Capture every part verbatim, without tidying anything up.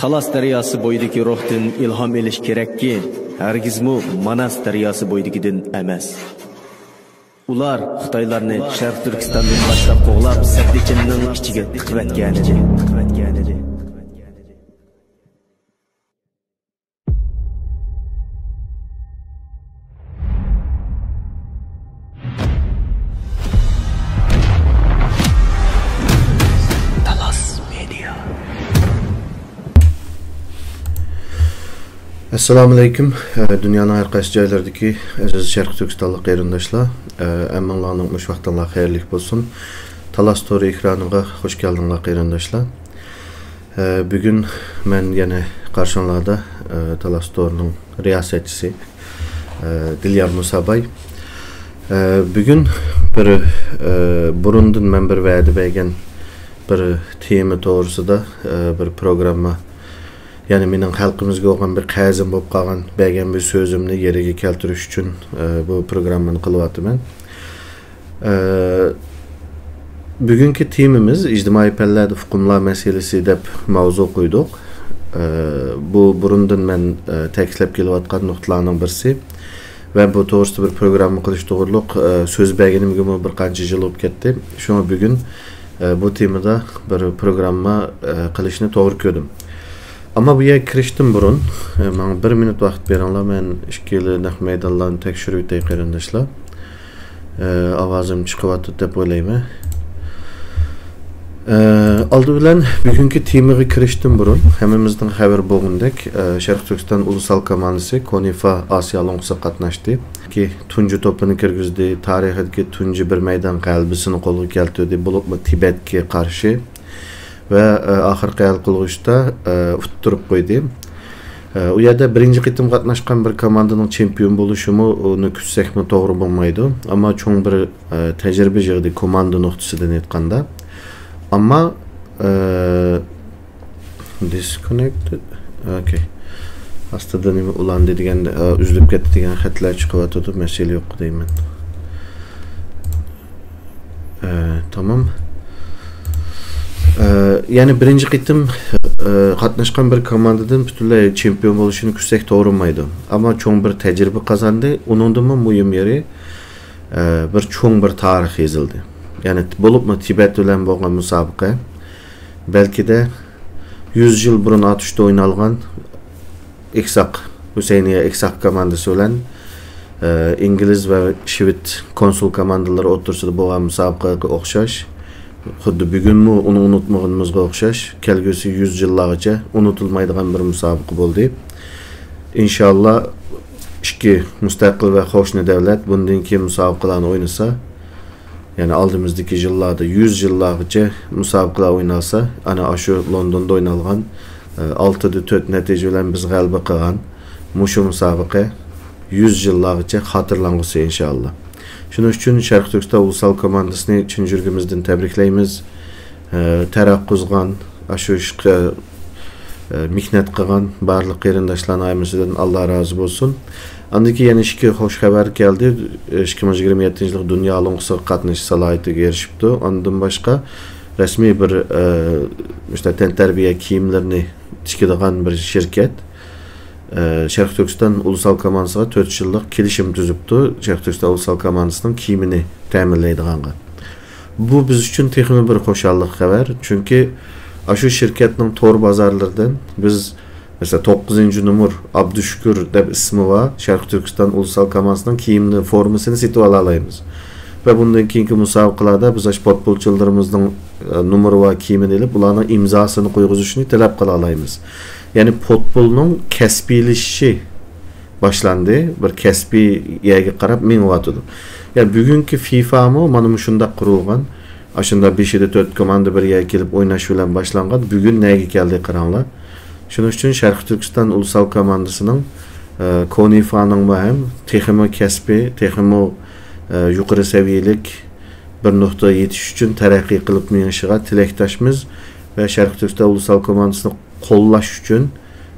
تالاس دەرياسى بويىدىكى روھتىن ئىلھام ئېلىش كېرەككى، ھەرگىزمۇ ماناس دەرياسى بويىدىكىدىن ئەمەس. ئۇلار خىتايلارنى شەرقىي تۈركىستاندىن باشلاپ قوغلاپ، سەددىچىننىڭ ئىچىگە تىقىۋەتكەنىدى. ئەسسالامۇئەلەيكۇم. ئە، دۇنيانىڭ ھەر قايسى جايلىرىدىكى ئەزىز شەرقىي تۈركىستانلىق قېرىنداشلار، ئە، ھەممىڭلارنىڭ مۇشۇ ۋاقتىڭلار خەيرلىك بولسۇن. تالاس تورى ئېكرانىغا خوش كەلدىڭلار، قېرىنداشلار. ئە، بۈگۈن مەن يەنە قارشىڭلاردا، ئە، تالاس تورىنىڭ رىياسەتچىسى، ئە، دىليار مۇساباي. ئە، بۈگۈن بىر، ئە، بۇرۇندىن مەن بىر ۋەدە بەرگەن بىر تېما توغرىسىدا، ئە، بىر پروگرامما، يەنى مېنىڭ خەلقىمىزگە بولغان بىر قەرزىم بولۇپ قالغان، بەرگەن بىر سۆزۈمنى يەرىگە كەلتۈرۈش ئۈچۈن، ئە، بۇ پروگراممىنى قىلىۋاتىمەن. ئە، بۈگۈنكى تېمىمىز ئىجتىمائىي پەنلەردە ئۇقۇملار مەسىلىسى دەپ ماۋزۇ قويدۇق. ئە، بۇ بۇرۇندىن مەن، ئە، تەكىتلەپ كېلىۋاتقان نۇقتىلارنىڭ بىرسى. ۋە بۇ توغرىسىدا بىر پروگرامما قىلىش توغرۇلۇق، ئە، سۆز بەرگىنىمگىمۇ بىر قانچە يىل بولۇپ كەتتى. شۇڭا بۈگۈن، ئە، بۇ تېمىدا بىر پروگرامما، ئە، قىلىشنى توغرا كۆردۈم. ئەمما بۇ يەرگە كىرىشتىن بۇرۇن، ئە، ماڭا بىر مىنۇت ۋاقىت بېرىڭلار، مەن ئىككىلا نەق مەيدانلارنى تەكشۈرۈۋېتەي، قېرىنداشلار. ئە، ئاۋازىم چىقىۋاتىدۇ دەپ ئويلايمەن. ئە، ئالدى بىلەن بۈگۈنكى تېمىغا كىرىشتىن بۇرۇن، ھەممىمىزنىڭ خەۋىرى بولغىنىدەك، ئە، شەرقىي تۈركىستان ئۇلۇسال كوماندىسى كونىفا ئاسىيا لوڭقىسىغا قاتناشتى. كى تۇنجى توپىنى كىرگۈزدى، تارىخىدىكى تۇنجى بىر مەيدان غەلىبىسىنى قولغا كەلتۈردى، بولۇپمۇ تىبەتكە قارشى. ۋە، ئە، ئاخىرقى ھەل قىلغۇچتا، ئە، ئۇتتۇرۇپ قويدى. ئە، ئۇ يەردە بىرىنچى قېتىم قاتناشقان بىر كوماندىنىڭ چېمپىيون بولۇشىمۇ، ئۇنى كۈتسەكمۇ توغرا بولمايدۇ. ئەمما چوڭ بىر، ئە، تەجرىبە يىغدى كوماندا نۇقتىسىدىن ئېيتقاندا. ئەمما، ئە، disconnected. ئوكەي. ئاستىدا نېمە ئۇلاندى دېگەندە، ئە، ئۈزۈلۈپ كەتتى دېگەن خەتلەر چىقىۋاتىدۇ. مەسىلە يوق دەيمەن. ئە، تامام. ئە، يەنى بىرىنچى قېتىم، ئە، قاتناشقان بىر كوماندىدىن پۈتۈنلەي چېمپىيون بولۇشىنى كۈتسەك توغرا بولمايدۇ. ئەمما چوڭ بىر تەجرىبە قازاندى. ئۇنىڭدىنمۇ مۇھىم يېرى، ئە، بىر چوڭ بىر تارىخ يېزىلدى. يەنى بولۇپمۇ تىبەت بىلەن بولغان مۇسابىقە، بەلكىدە يۈز يىل بۇرۇن ئاتۇشتا ئوينالغان ئېكساق، ھۈسەينىيە ئېكساق كوماندىسى بىلەن، ئە، ئىنگلىز ۋە شۋېد كونسۇل كوماندىلىرى ئوتتۇرىسىدا بولغان مۇسابىقىگە ئوخشاش، خۇددى بۈگۈنمۇ ئۇنى ئۇنتۇمىغىنىمىزغا ئوخشاش، كەلگۈسى يۈز يىللارغىچە ئۇنتۇلمايدىغان بىر مۇسابىقە بولدى. ئىنشاللا، ئىككى مۇستەقىل ۋە قوشنا دۆلەت بۇندىن كېيىن مۇسابىقىلەرنى ئوينىسا، يەنى ئالدىمىزدىكى يىللاردا يۈز يىللارغىچە مۇسابىقىلەر ئوينالسا، ئەنە ئاشۇ لوندوندا ئوينالغان، ئە، ئالتىدە تۆت نەتىجە بىلەن بىز غەلىبە قىلغان مۇشۇ مۇسابىقە يۈز يىللارغىچە خاتىرىلانغۇسى، ئىنشائاللا. شۇنىڭ ئۈچۈن شەرقىي تۈركىستان ئۇلۇسال كوماندىسىنى چىن يۈرىكىمىزدىن تەبرىكلەيمىز. ئە، تەرەققۇزغان، ئاشۇ ئىشقا، ئە، مېھنەت قىلغان بارلىق قېرىنداشلارنىڭ ھەممىسىدىن ئاللا رازى بولسۇن. ئاندىن كېيىن يەنە ئىككى خوش خەۋەر كەلدى. ئىككى مىڭ يىگىرمە يەتتىنچى يىللىق دۇنيا لوڭقىسىغا قاتنىشىش سالاھىيىتىگە ئېرىشىپتۇ. ئاندىن باشقا رەسمىي بىر، ئە، مۇشۇنداق تەنتەربىيە كىيىملىرىنى تىكىدىغان بىر شىركەت، ئە، شەرقىي تۈركىستان ئۇلۇسال كوماندىسىغا تۆت يىللىق كېلىشىم تۈزۈپتۇ، شەرقىي تۈركىستان ئۇلۇسال كوماندىسىنىڭ كىيىمىنى تەمىنلەيدىغانغا. بۇ بىز ئۈچۈن تېخىمۇ بىر خۇشاللىق خەۋەر، چۈنكى ئاشۇ شىركەتنىڭ تور بازارلىرىدىن بىز، مەسىلەن، توققۇزىنچى نومۇر ئابدۇشۈكۈر دەپ ئىسمى بار شەرقىي تۈركىستان ئۇلۇسال كوماندىسىنىڭ كىيىمىنى، فورمىسىنى سېتىۋالالايمىز. ۋە بۇندىن كېيىنكى مۇسابىقىلەردە بىز ئاشۇ پوتبولچىلىرىمىزنىڭ، ئە، نومۇرى بار كىيىمىنى ئېلىپ، ئۇلارنىڭ ئىمزاسىنى قويغۇزۇشنى تەلەپ قىلالايمىز. يەنى پوتبولنىڭ كەسپىيلىشىشى باشلاندى، بىر كەسپىي يەرگە قاراپ مېڭىۋاتىدۇ. يەنى بۈگۈنكى فىفامۇ مانا مۇشۇنداق قۇرۇلغان. ئاشۇنداق بېشىدا تۆت كوماندا بىر يەرگە كېلىپ ئويناش بىلەن باشلانغان. بۈگۈن نەگە كەلدى قاراڭلار. شۇنىڭ ئۈچۈن شەرقىي تۈركىستان ئۇلۇسال كوماندىسىنىڭ، ئە، كونىفانىڭمۇ ھەم تېخىمۇ كەسپىي، تېخىمۇ، ئە، يۇقىرى سەۋىيەلىك بىر نۇقتىغا يېتىش ئۈچۈن تەرەققىي قىلىپ مېڭىشىغا تىلەكداشمىز ۋە شەرقىي تۈركىستان ئۇلۇسال كوماندىسىنى قوللاش ئۈچۈن،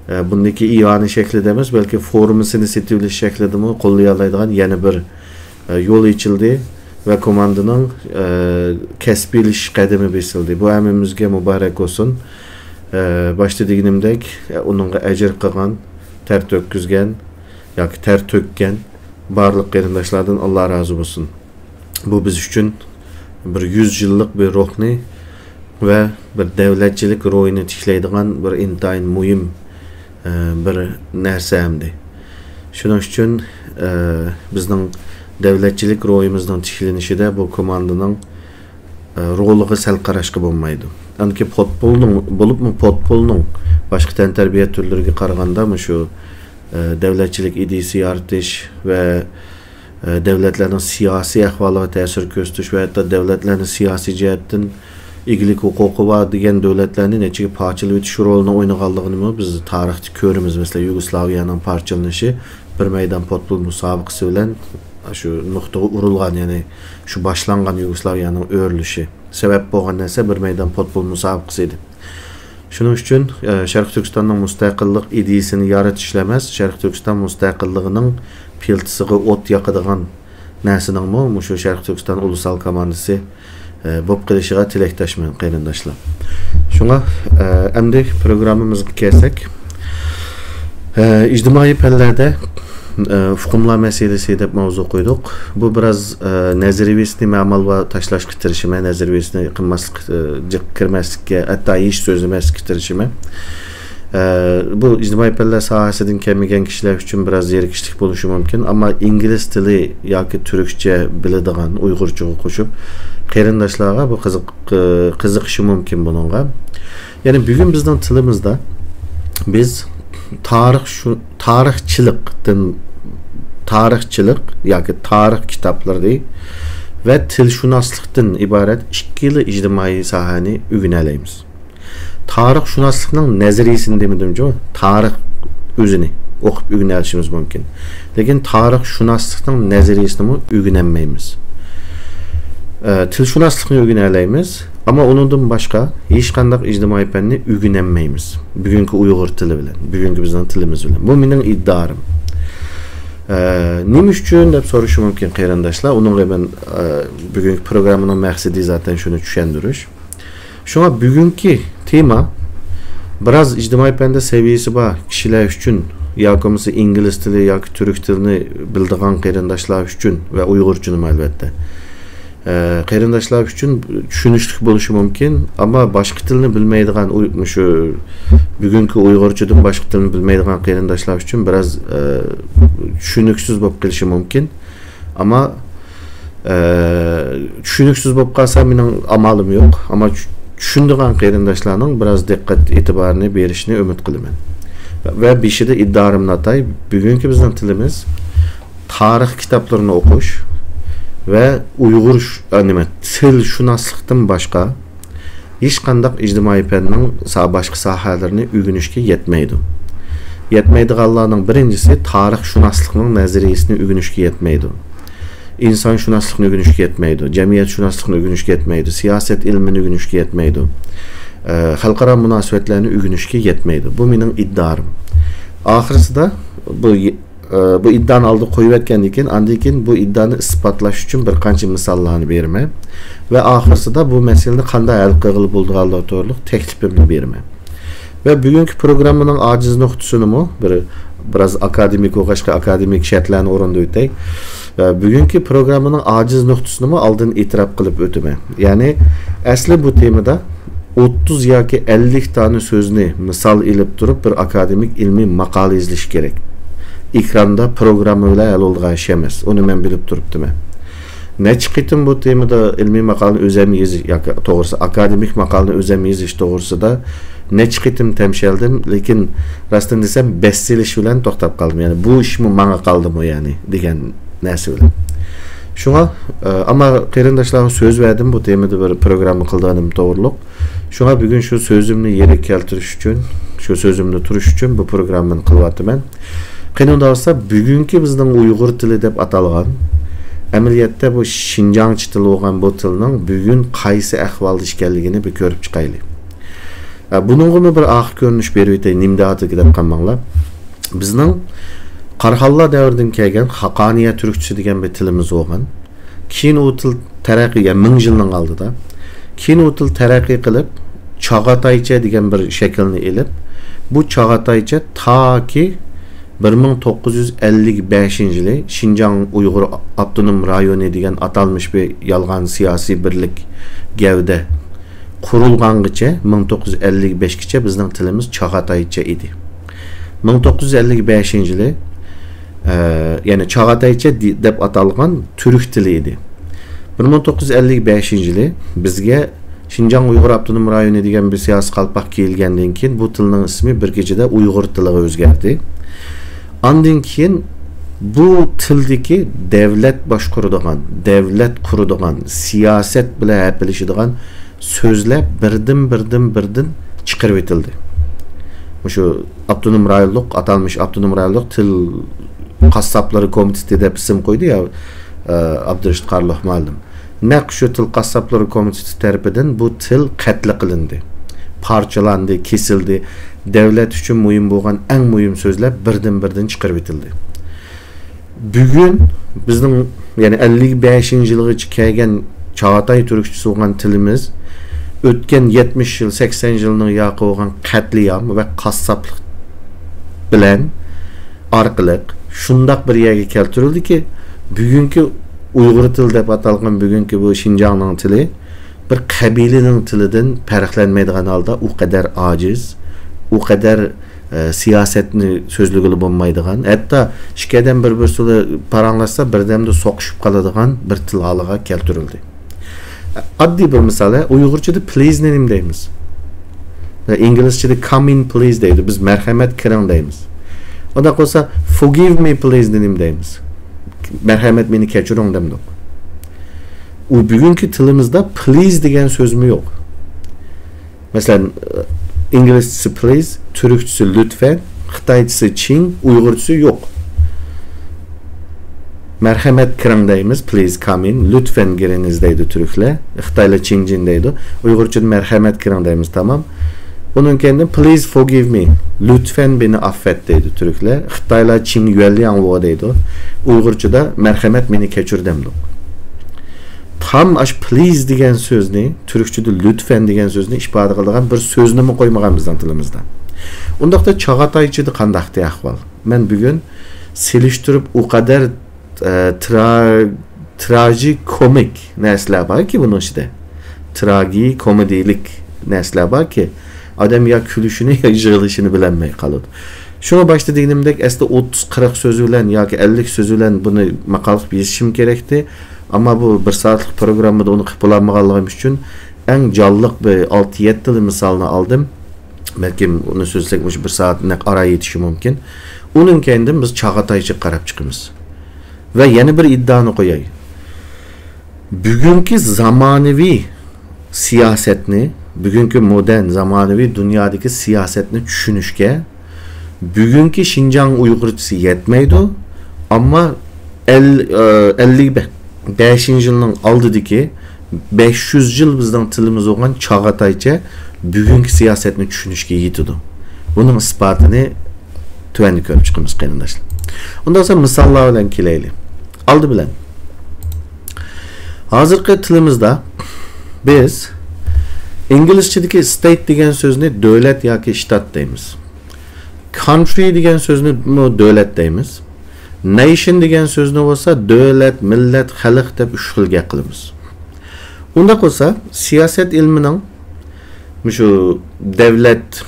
ئە، بۇندىكى ئىئانە شەكلىدە ئەمەس، بەلكى فورمىسىنى سېتىۋېلىش شەكلىدىمۇ قوللىيالايدىغان يەنە بىر، ئە، يول ئېچىلدى ۋە كوماندىنىڭ، ئە، كەسپىيلىشىش قەدىمى بېسىلدى. بۇ ھەممىمىزگە مۇبارەك بولسۇن. ئە، باشتا دېگىنىمدەك، ئە، ئۇنىڭغا ئەجىر قىلغان، تەر تۆككۈزگەن ياكى تەر تۆككەن بارلىق قېرىنداشلاردىن ئاللا رازى بولسۇن. بۇ بىز ئۈچۈن بىر يۈز يىللىق بىر روھنى ۋە بىر دەۋلەتچىلىك روھىنى تىكلەيدىغان بىر ئىنتايىن مۇھىم، ئە، بىر نەرسە ئەمدى. شۇنىڭ ئۈچۈن، ئە، بىزنىڭ دەۋلەتچىلىك روھىمىزنىڭ تىكلىنىشىدە بۇ كوماندىنىڭ، ئە، رولىغا سەل قاراشقا بولمايدۇ. ئانكى پۇتبولنىڭ، بولۇپمۇ پۇتبولنىڭ باشقا تەنتەربىيە تۈرلىرىگە قارىغاندا مۇشۇ، ئە، دەۋلەتچىلىك ئىدىيىسى يارىتىش ۋە، ئە، دەۋلەتلەرنىڭ سىياسىي ئەھۋالىغا تەسىر كۆرسىتىش ۋە ھەتتا دەۋلەتلەرنى سىياسىي جەھەتتىن ئىگىلىك ھوقۇقى بار دېگەن دۆلەتلەرنى نەچچىگە پارچىلىۋېتىش رولىنى ئوينىغانلىقىنىمۇ بىز تارىختا كۆرىمىز. مەسىلەن، يۇگوسلاۋىيەنىڭ پارچىلىنىشى بىر مەيدان پۇتبول مۇسابىقىسى بىلەن شۇ نۇقتىغا ئۇرۇلغان، يەنى شۇ باشلانغان يۇگوسلاۋىيەنىڭ ئۆرۈلۈشى. سەۋەب بولغان نەرسە بىر مەيدان پۇتبول مۇسابىقىسى ئىدى. شۇنىڭ ئۈچۈن، ئە، شەرقىي تۈركىستاننىڭ مۇستەقىللىق ئىدىيىسىنى يارىتىشلا ئەمەس، شەرقىي تۈركىستان مۇستەقىللىقىنىڭ پىلتىسىغا ئوت ياقىدىغان نەرسىنىڭمۇ مۇشۇ شەرقىي تۈركىستان ئۇلۇسال كوماندىسى، ئە، بولۇپ قېلىشىغا تىلەكداشمەن، قېرىنداشلار. شۇڭا، ئە، ئەمدى پروگراممىمىزغا كەلسەك، ئە، ئىجتىمائىي پەنلەردە، ئە، ئۇقۇملار مەسىلىسى دەپ ماۋزۇ قويدۇق. بۇ بىراز، ئە، نەزەرىيىۋىسىنى مەمەل ۋە تاشلاشقا تىرىشىمەن، نەزەرىيىۋىسىنى قىلماسلىق، ئە، جىق كىرمەسلىككە، ھەتتا ھېچ سۆزلىمەسلىككە تىرىشىمەن. ئە، بۇ ئىجتىمائىي پەنلەر ساھەسىدىن كەلمىگەن كىشىلەر ئۈچۈن بىراز زېرىكىشلىك بولۇشى مۇمكىن، ئەمما ئىنگلىز تىلى ياكى تۈركچە بىلىدىغان، ئۇيغۇرچىغا قوشۇپ، قېرىنداشلارغا بۇ قىزىق-، قىزىقىشى مۇمكىن بۇنىڭغا. يەنى بۈگۈن بىزنىڭ تىلىمىزدا بىز تارىخ شۇ-، تارىخچىلىقتىن، تارىخچىلىق ياكى تارىخ كىتابلىرى ۋە تىلشۇناسلىقتىن ئىبارەت ئىككىلا ئىجتىمائىي ساھەنى ئۆگىنەلەيمىز. تارىخشۇناسلىقنىڭ نەزەرىيىسىنى دېمىدىمجۇ؟ تارىخ ئۆزىنى ئوقۇپ ئۆگىنەلىشىمىز مۇمكىن. لېكىن تارىخشۇناسلىقنىڭ نەزەرىيىسىنىمۇ ئۆگىنەلمەيمىز. ئە، تىلشۇناسلىقنى ئۆگىنەلەيمىز، ئەمما ئۇنىڭدىن باشقا ھېچقانداق ئىجتىمائىي پەننى ئۆگىنەلمەيمىز. بۈگۈنكى ئۇيغۇر تىلى بىلەن، بۈگۈنكى بىزنىڭ تىلىمىز بىلەن. بۇ مېنىڭ ئىدىئالىم. ئە، نېمە ئۈچۈن دەپ سورىشى مۇمكىن قېرىنداشلار. ئۇنىڭغا مەن، ئە، بۈگۈنكى پروگراممىنىڭ مەقسىتى زاتەن شۇنى چۈشەندۈرۈش. شۇڭا بۈگۈنكى تېما بىراز ئىجتىمائىي پەندە سەۋىيەسى بار كىشىلەر ئۈچۈن ياكى بولمىسا ئىنگلىز تىلى ياكى تۈرك تىلىنى بىلىدىغان قېرىنداشلار ئۈچۈن ۋە ئۇيغۇرچىنىمۇ ئەلۋەتتە. ئە، قېرىنداشلار ئۈچۈن چۈشىنىشلىك بولۇشى مۇمكىن، ئەمما باشقا تىلنى بىلمەيدىغان، ئۇي-، مۇشۇ بۈگۈنكى ئۇيغۇرچىدىن باشقا تىلنى بىلمەيدىغان قېرىنداشلار ئۈچۈن بىراز، ئە، چۈشىنىكسىز بولۇپ قېلىشى مۇمكىن. ئەمما، ئە، چۈشىنىكسىز بولۇپ قالسا مېنىڭ ئامالىم يوق. ئەمما چۈ-، چۈشىنىدىغان قېرىنداشلارنىڭ بىراز دىققەت ئېتىبارىنى بېرىشىنى ئۈمىد قىلىمەن. ۋە بېشىدا ئىدىئالىمنى ئاتاي، بۈگۈنكى بىزنىڭ تىلىمىز تارىخ كىتابلىرىنى ئوقۇش ۋە ئۇيغۇر ش-، ئە، نېمە، تىلشۇناسلىقتىن باشقا ھېچقانداق ئىجتىمائىي پەننىڭ سا-، باشقا ساھەلىرىنى ئۆگىنىشكە يەتمەيدۇ. يەتمەيدىغانلارنىڭ بىرىنچىسى تارىخشۇناسلىقنىڭ نەزەرىيىسىنى ئۆگىنىشكە يەتمەيدۇ. ئىنسانشۇناسلىقنى ئۆگىنىشكە يەتمەيدۇ. جەمئىيەتشۇناسلىقنى ئۆگىنىشكە يەتمەيدۇ. سىياسەت ئىلمىنى ئۆگىنىشكە يەتمەيدۇ. ئە، خەلقئارا مۇناسىۋەتلەرنى ئۆگىنىشكە يەتمەيدۇ. بۇ مېنىڭ ئىدىئالىم. ئاخىرسىدا بۇ ئى-، ئە، بۇ ئىدىئانى ئالدىغا قويۇۋەتكەندىن كېيىن، ئاندىن كېيىن بۇ ئىدىئانى ئىسپاتلاش ئۈچۈن بىر قانچە مىساللارنى بېرىمەن ۋە ئاخىرسىدا بۇ مەسىلىنى قانداق ھەل قىلغىلى بولىدىغانلىقى توغرۇلۇق تەكلىپىمنى بېرىمەن. ۋە بۈگۈنكى پروگراممىنىڭ ئاجىز نۇقتىسىنىمۇ بىر، بىراز ئاكادېمىك بولغاچقا، ئاكادېمىك شەرتلەرنى ئورۇندىۋېتەي. ۋە بۈگۈنكى پروگراممىنىڭ ئاجىز نۇقتىسىنىمۇ ئالدىن ئېتىراپ قىلىپ ئۆتىمەن. يەنى، ئەسلى بۇ تېمىدا ئوتتۇز ياكى ئەللىك دانە سۆزنى مىسال ئېلىپ تۇرۇپ، بىر ئاكادېمىك ئىلمىي ماقالە يېزىلىشى كېرەك. ئېكراندا پروگرامما بىلەن ھەل بولىدىغان ئىش ئەمەس. ئۇنى مەن بىلىپ تۇرۇپتىمەن. نەچچە قېتىم بۇ تېمىدا ئىلمىي ماقالىنى ئۆزۈم يېزىش ياكى توغرىسى، ئاكادېمىك ماقالىنى ئۆزۈم يېزىش توغرىسىدا نەچچە قېتىم تەمشەلدىم، لېكىن راستىنى دېسەم، بەس سېلىش بىلەن توختاپ قالدىم. يەنى بۇ ئىشمۇ ماڭا قالدىمۇ، يەنى، دېگەن نەرسە بىلەن. شۇڭا، ئە، ئەمما قېرىنداشلارغا سۆز بەردىم، بۇ تېمىدا بىر پروگرامما قىلىدىغىنىم توغرۇلۇق. شۇڭا بۈگۈن شۇ سۆزۈمنى يېرىگە كەلتۈرۈش ئۈچۈن، شۇ سۆزۈمدە تۇرۇش ئۈچۈن بۇ پروگراممىنى قىلىۋاتىمەن. قېنى ئۇنداق بولسا، بۈگۈنكى بىزنىڭ ئۇيغۇر تىلى دەپ ئاتالغان، ئەمەلىيەتتە بۇ شىنجاڭچە تىل بولغان بۇ تىلنىڭ بۈگۈن قايسى ئەھۋالدا ئىكەنلىكىنى بىر كۆرۈپ چىقايلى. ئە، بۇنىڭغىمۇ بىر ئاخىر كۆرۈنۈش بېرىۋېتەي، نېمە دەۋاتىدىكى دەپ قالماڭلار. بىزنىڭ قاراخانلار دەۋرىدىن كەلگەن خاقانىيە تۈركچىسى دېگەن بىر تىلىمىز بولغان. كېيىن ئۇ تىل تەرەققىي، يەنى مىڭ يىلنىڭ ئالدىدا. كېيىن ئۇ تىل تەرەققىي قىلىپ، چاغاتايچە دېگەن بىر شەكىلنى ئېلىپ، بۇ چاغاتايچە تاكى بىر مىڭ توققۇز يۈز ئەللىك بەشىنچى يىلى شىنجاڭ ئۇيغۇر ئاپتونوم رايونى دېگەن ئاتالمىش بىر يالغان سىياسىي بىرلىك، گەۋدە قۇرۇلغانغىچە، مىڭ توققۇز يۈز ئەللىك بەشكىچە بىزنىڭ تىلىمىز چاغاتايچە ئىدى. مىڭ توققۇز يۈز ئەللىك بەشىنچى يىلى، ئە، يەنى چاغاتايچە دى-، دەپ ئاتالغان تۈرك تىلى ئىدى. بىر مىڭ توققۇز يۈز ئەللىك بەشىنچى يىلى بىزگە شىنجاڭ ئۇيغۇر ئاپتونوم رايونى دېگەن بىر سىياسىي قالپاق كىيىلگەندىن كېيىن، بۇ تىلنىڭ ئىسمى بىر كېچىدە ئۇيغۇر تىلىغا ئۆزگەردى. ئاندىن كېيىن بۇ تىلدىكى دەۋلەت باشقۇرىدىغان، دەۋلەت قۇرىدىغان، سىياسەت بىلەن ھەپىلىشىدىغان سۆزلەر بىردىن، بىردىن، بىردىن چىقىرىۋېتىلدى. مۇشۇ ئاپتونوم رايونلۇق، ئاتالمىش ئاپتونوم رايونلۇق تىل قاسساپلىرى كومىتېتى دەپ ئىسىم قويدى يا، ئە، ئابدۇرېشىت قارلۇق مۇئەللىم. نەق شۇ تىل قاسساپلىرى كومىتېتى تەرىپىدىن بۇ تىل قەتلى قىلىندى، پارچىلاندى، كېسىلدى. دەۋلەت ئۈچۈن مۇھىم بولغان ئەڭ مۇھىم سۆزلەر بىردىن، بىردىن چىقىرىۋېتىلدى. بۈگۈن بىزنىڭ، يەنى ئەللىك بەشىنچى يىلغىچە كەلگەن چاغاتاي تۈركچىسى بولغان تىلىمىز ئۆتكەن يەتمىش يىل، سەكسەن يىلنىڭ ياقى بولغان قەتلىئام ۋە قاسساپلىق بىلەن ئارقىلىق شۇنداق بىر يەرگە كەلتۈرۈلدىكى، بۈگۈنكى ئۇيغۇر تىلى دەپ ئاتالغان بۈگۈنكى بۇ شىنجاڭنىڭ تىلى بىر قەبىلىنىڭ تىلىدىن پەرقلەنمەيدىغان ھالدا ئۇ قەدەر ئاجىز، ئۇ قەدەر، ئە، سىياسەتنى سۆزلىگىلى بولمايدىغان، ھەتتا ئىككى ئادەم بىر-بىرسى بىلەن پاراڭلاشسا بىردەمدە سوقۇشۇپ قالىدىغان بىر تىل ھالىغا كەلتۈرۈلدى. ئاددىي بىر مىسال، ھە، ئۇيغۇرچىدا پلىزنى نېمە دەيمىز؟ ۋە ئىنگلىزچىدە كام ئىن پلىز دەيدۇ. بىز مەرھەمەت كىرىڭ دەيمىز. ئۇنداق بولسا فورگىۋ مى پلىز نېمە دەيمىز؟ مەرھەمەت مېنى كەچۈرۈڭ دەمدۇق. ئۇ بۈگۈنكى تىلىمىزدا پلىز دېگەن سۆزمۇ يوق. مەسىلەن، ئىنگلىزچىسى پلىز، تۈركچىسى لۈتفەن، خىتايچىسى چىڭ، ئۇيغۇرچىسى يوق. مەرھەمەت كىرىڭ دەيمىز، پلىز كام ئىن، لۈتفەن گىرىڭىز دەيدۇ تۈركلەر، خىتايلار چىڭجىن دەيدۇ، ئۇيغۇرچىدا مەرھەمەت كىرىڭ دەيمىز، تامام. ئۇنىڭ كەينىدىن پلىز فورگىۋ مى، لۈتفەن بېنى ئاففەت دەيدۇ تۈركلەر، خىتايلار چىڭ يۈەنلياڭ ۋو دەيدۇ، ئۇيغۇرچىدا مەرھەمەت مېنى كەچۈر دەمدۇق. تام ئاش پلىز دېگەن سۆزنى، تۈركچىدە لۈتفەن دېگەن سۆزنى ئىپادە قىلىدىغان بىر سۆزنىمۇ قويمىغان بىزنىڭ تىلىمىزدا. ئۇنداقتا چاغاتايچىدا قانداقتى ئەھۋال؟ مەن بۈگۈن سېلىشتۇرۇپ ئۇ قەدەر، ئە، ترا-، تراژىكومىك نەرسىلەر باركى بۇنىڭ ئىچىدە. تراگىكومېدىيىلىك نەرسىلەر باركى، ئادەم يا كۈلۈشىنى، يا يىغلىشىنى بىلەلمەي قالىدۇ. شۇڭا باشتا دېگىنىمدەك، ئەسلى ئوتتۇز قىرىق سۆز بىلەن ياكى ئەللىك سۆز بىلەن بۇنى ماقالە قىلىپ يېزىشىم كېرەكتى. ئەمما بۇ بىر سائەتلىك پروگراممىدا ئۇنى قىلىپ بولالمىغانلىقىم ئۈچۈن، ئەڭ جانلىق بىر ئالتە يەتتىلا مىسالنى ئالدىم. بەلكىم ئۇنى سۆزلىسەك، مۇشۇ بىر سائەت نەق ئارا يېتىشى مۇمكىن. ئۇنىڭ كەينىدىن بىز چاغاتايچىغا قاراپ چىقىمىز. ۋە يەنە بىر ئىددىئانى قوياي. بۈگۈنكى زامانىۋى سىياسەتنى، بۈگۈنكى مودېرن زامانىۋى دۇنيادىكى سىياسەتنى چۈشىنىشكە بۈگۈنكى شىنجاڭ ئۇيغۇرچىسى يەتمەيدۇ، ئەمما ئەل-، ئە، ئەللىك بەشىنچى يىلنىڭ ئالدىدىكى بەش يۈز يىل بىزنىڭ تىلىمىز بولغان چاغاتايچە بۈگۈنكى سىياسەتنى چۈشىنىشكە يېتىدۇ. بۇنىڭ ئىسپاتىنى تۆۋەندە كۆرۈپ چىقىمىز، قېرىنداشلار. ئۇنداق بولسا مىساللار بىلەن كېلەيلى. ئالدى بىلەن، ھازىرقى تىلىمىزدا بىز ئىنگلىزچىدىكى ستەيت دېگەن سۆزنى دۆلەت ياكى شتات دەيمىز. كانترى دېگەن سۆزنىمۇ دۆلەت دەيمىز. نەيشن دېگەن سۆزنى بولسا دۆلەت، مىللەت، خەلق دەپ ئۈچ خىل گەپ قىلىمىز. ئۇنداق بولسا، سىياسەت ئىلمىنىڭ مۇشۇ دەۋلەت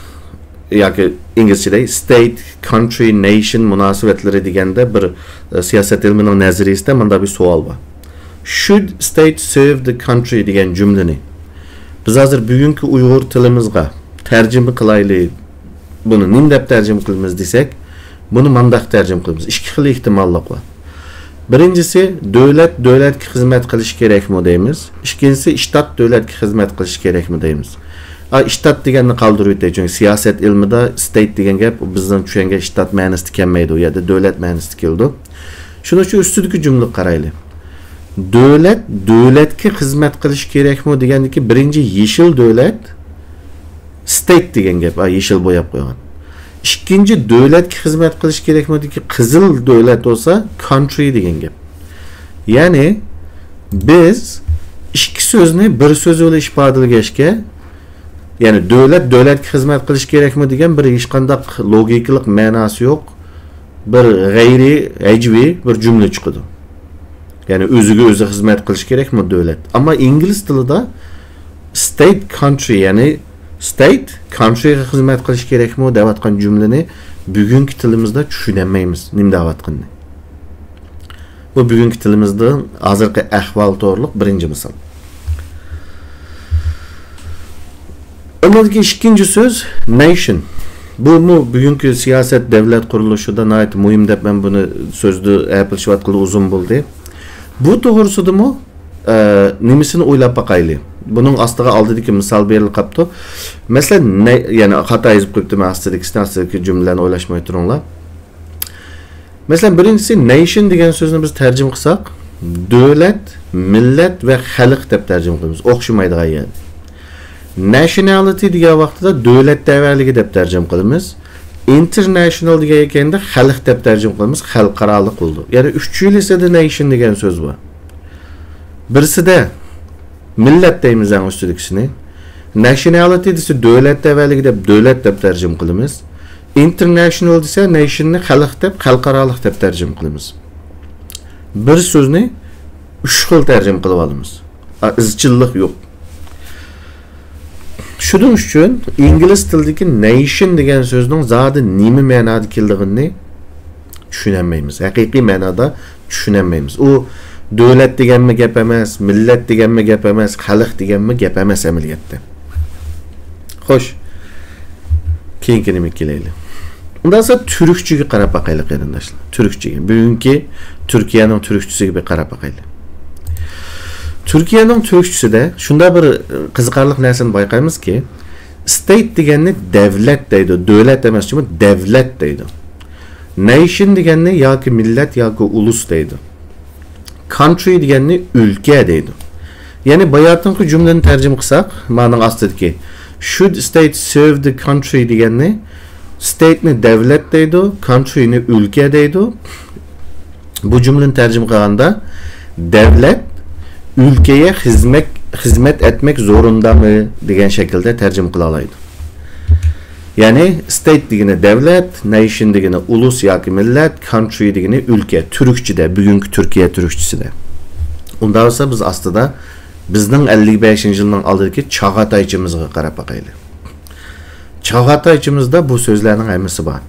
ياكى ئىنگلىزچىدە ستەيت، كانترى، نەيشن مۇناسىۋەتلىرى دېگەندە بىر، ئە، سىياسەت ئىلمىنىڭ نەزەرىيىسىدە مۇنداق بىر سوئال بار. Should state serve the country دېگەن جۈملىنى بىز ھازىر بۈگۈنكى ئۇيغۇر تىلىمىزغا تەرجىمە قىلايلى، بۇنى نېمە دەپ تەرجىمە قىلىمىز دېسەك، بۇنى مانداق تەرجىمە قىلىمىز. ئىككى خىل ئېھتىماللىق بار. بىرىنچىسى، دۆلەت دۆلەتكە خىزمەت قىلىشى كېرەكمۇ دەيمىز. ئىككىنچىسى، شتات دۆلەتكە خىزمەت قىلىشى كېرەكمۇ دەيمىز. ئا، شتات دېگەننى قالدۇرۇۋېتەي، چۈنكى سىياسەت ئىلمىدا ستەيت دېگەن گەپ بىزنىڭ چۈشەنگەن شتات مەنىسىدە كەلمەيدۇ، ئۇ يەردە دۆلەت مەنىسىدە كېلىدۇ. شۇنىڭ ئۈچۈن ئۈستىدىكى جۈملىگە قارايلى. دۆلەت دۆلەتكە خىزمەت قىلىشى كېرەكمۇ دېگەندىكى بىرىنچى يېشىل دۆلەت، ستەيت دېگەن گەپ، ئا، يېشىل بوياپ قويغان. ئىككىنچى، دۆلەتكە خىزمەت قىلىش كېرەكمۇدىكى قىزىل دۆلەت بولسا، كانترى دېگەن گەپ. يەنى، بىز ئىككى سۆزنى بىر سۆز بىلەن ئىپادىلىگەچكە، يەنى دۆلەت دۆلەتكە خىزمەت قىلىش كېرەكمۇ دېگەن بىر ھېچقانداق لوگىكىلىق مەناسى يوق، بىر غەيرىي ھەجۋىي بىر جۈملە چىقىدۇ. يەنى ئۆزىگە ئۆزى خىزمەت قىلىش كېرەكمۇ دۆلەت؟ ئەمما ئىنگلىز تىلىدا state country، يەنى state countryغا خىزمەت قىلىش كېرەكمۇ دەۋاتقان جۈملىنى بۈگۈنكى تىلىمىزدا چۈشىنەلمەيمىز نېمە دەۋاتقىنىنى. بۇ بۈگۈنكى تىلىمىزدا ھازىرقى ئەھۋال توغرۇلۇق بىرىنچى مىسال. ئۇنىڭدىن كېيىن ئىككىنچى سۆز nation. بۇمۇ بۈگۈنكى سىياسەت، دەۋلەت قۇرۇلۇشىدا ناھايىتى مۇھىم دەپ مەن بۇنى سۆزدە ھەپىلىشىۋاتقىلى ئۇزۇن بولدى. بۇ توغرىسىدىمۇ ئە، نېمىسىنى ئويلاپ باقايلى. بۇنىڭ ئاستىغا ئالدىدىكى مىسال بېرىلىپ قاپتۇ. مەسىلەن، نە-، يەنى خاتا يېزىپ قويۇپتىمەن ئاستىدىكىسىنى، ئاستىدىكى جۈملىلەرنى ئويلاشماي تۇرۇڭلار. مەسىلەن، بىرىنچىسى، nation دېگەن سۆزنى بىز تەرجىمە قىلساق، دۆلەت، مىللەت ۋە خەلق دەپ تەرجىمە قىلىمىز. ئوخشىمايدىغان يەردە. Nationality دېگەن ۋاقتىدا دۆلەت تەۋەلىكى دەپ تەرجىمە قىلىمىز. International دېگەندە خەلق دەپ تەرجىمە قىلىمىز، خەلقئارالىق بولىدۇ. يەنى ئۈچىلىسىدە nation دېگەن سۆز بار. بىرسىدە مىللەت دەيمىز ئەڭ ئۈستىدىكىسىنى. Nationality دېسە دۆلەت تەۋەلىكى دەپ، دۆلەت دەپ تەرجىمە قىلىمىز. International دېسە nation نى خەلق دەپ، خەلقئارالىق دەپ تەرجىمە قىلىمىز. بىر سۆزنى ئۈچ خىل تەرجىمە قىلىپ ئالىمىز. ئا، ئىزچىللىق يوق. شۇنىڭ ئۈچۈن ئىنگلىز تىلىدىكى nation دېگەن سۆزنىڭ زادى نېمە مەنادا كېلىدىغىنىنى چۈشىنەلمەيمىز. ھەقىقىي مەنادا چۈشىنەلمەيمىز. ئۇ دۆلەت دېگەنمۇ گەپ ئەمەس، مىللەت دېگەنمۇ گەپ ئەمەس، خەلق دېگەنمۇ گەپ ئەمەس ئەمەلىيەتتە. خوش، كېيىنكى نېمىگە كېلەيلى. ئۇنداق بولسا تۈركچىگە قاراپ باقايلى، قېرىنداشلار. تۈركچىگە. بۈگۈنكى تۈركىيەنىڭ تۈركچىسىگە بىر قاراپ باقايلى. تۈركىيەنىڭ تۈركچىسىدە شۇنداق بىر، ئە، قىزىقارلىق نەرسىنى بايقايمىزكى، state دېگەننى دەۋلەت دەيدۇ، دۆلەت ئەمەس، جۇمۇ دەۋلەت دەيدۇ. Nation دېگەننى ياكى مىللەت ياكى ئۇلۇس دەيدۇ. Country دېگەننى ئۆلكە دەيدۇ. يەنى باياتىنقى جۈملىنى تەرجىمە قىلساق، مانىڭ ئاستىدىكى should state serve the country دېگەننى state نى دەۋلەت دەيدۇ، country نى ئۆلكە دەيدۇ. بۇ جۈملىنى تەرجىمە قىلغاندا، دەۋلەت ئۆلكىگە خىزمەت، خىزمەت ئەتمەك زورۇندامۇ دېگەن شەكىلدە تەرجىمە قىلالايدۇ. يەنى state دېگىنى دەۋلەت، nation دېگىنى ئۇلۇس ياكى مىللەت، country دېگىنى ئۆلكە، تۈركچىدە، بۈگۈنكى تۈركىيە تۈركچىسىدە. ئۇنداق بولسا بىز ئاستىدا بىزنىڭ ئەللىك بەشىنچى يىلنىڭ ئالدىدىكى چاغاتايچىمىزغا قاراپ باقايلى. چاغاتايچىمىزدا بۇ سۆزلەرنىڭ ھەممىسى بار.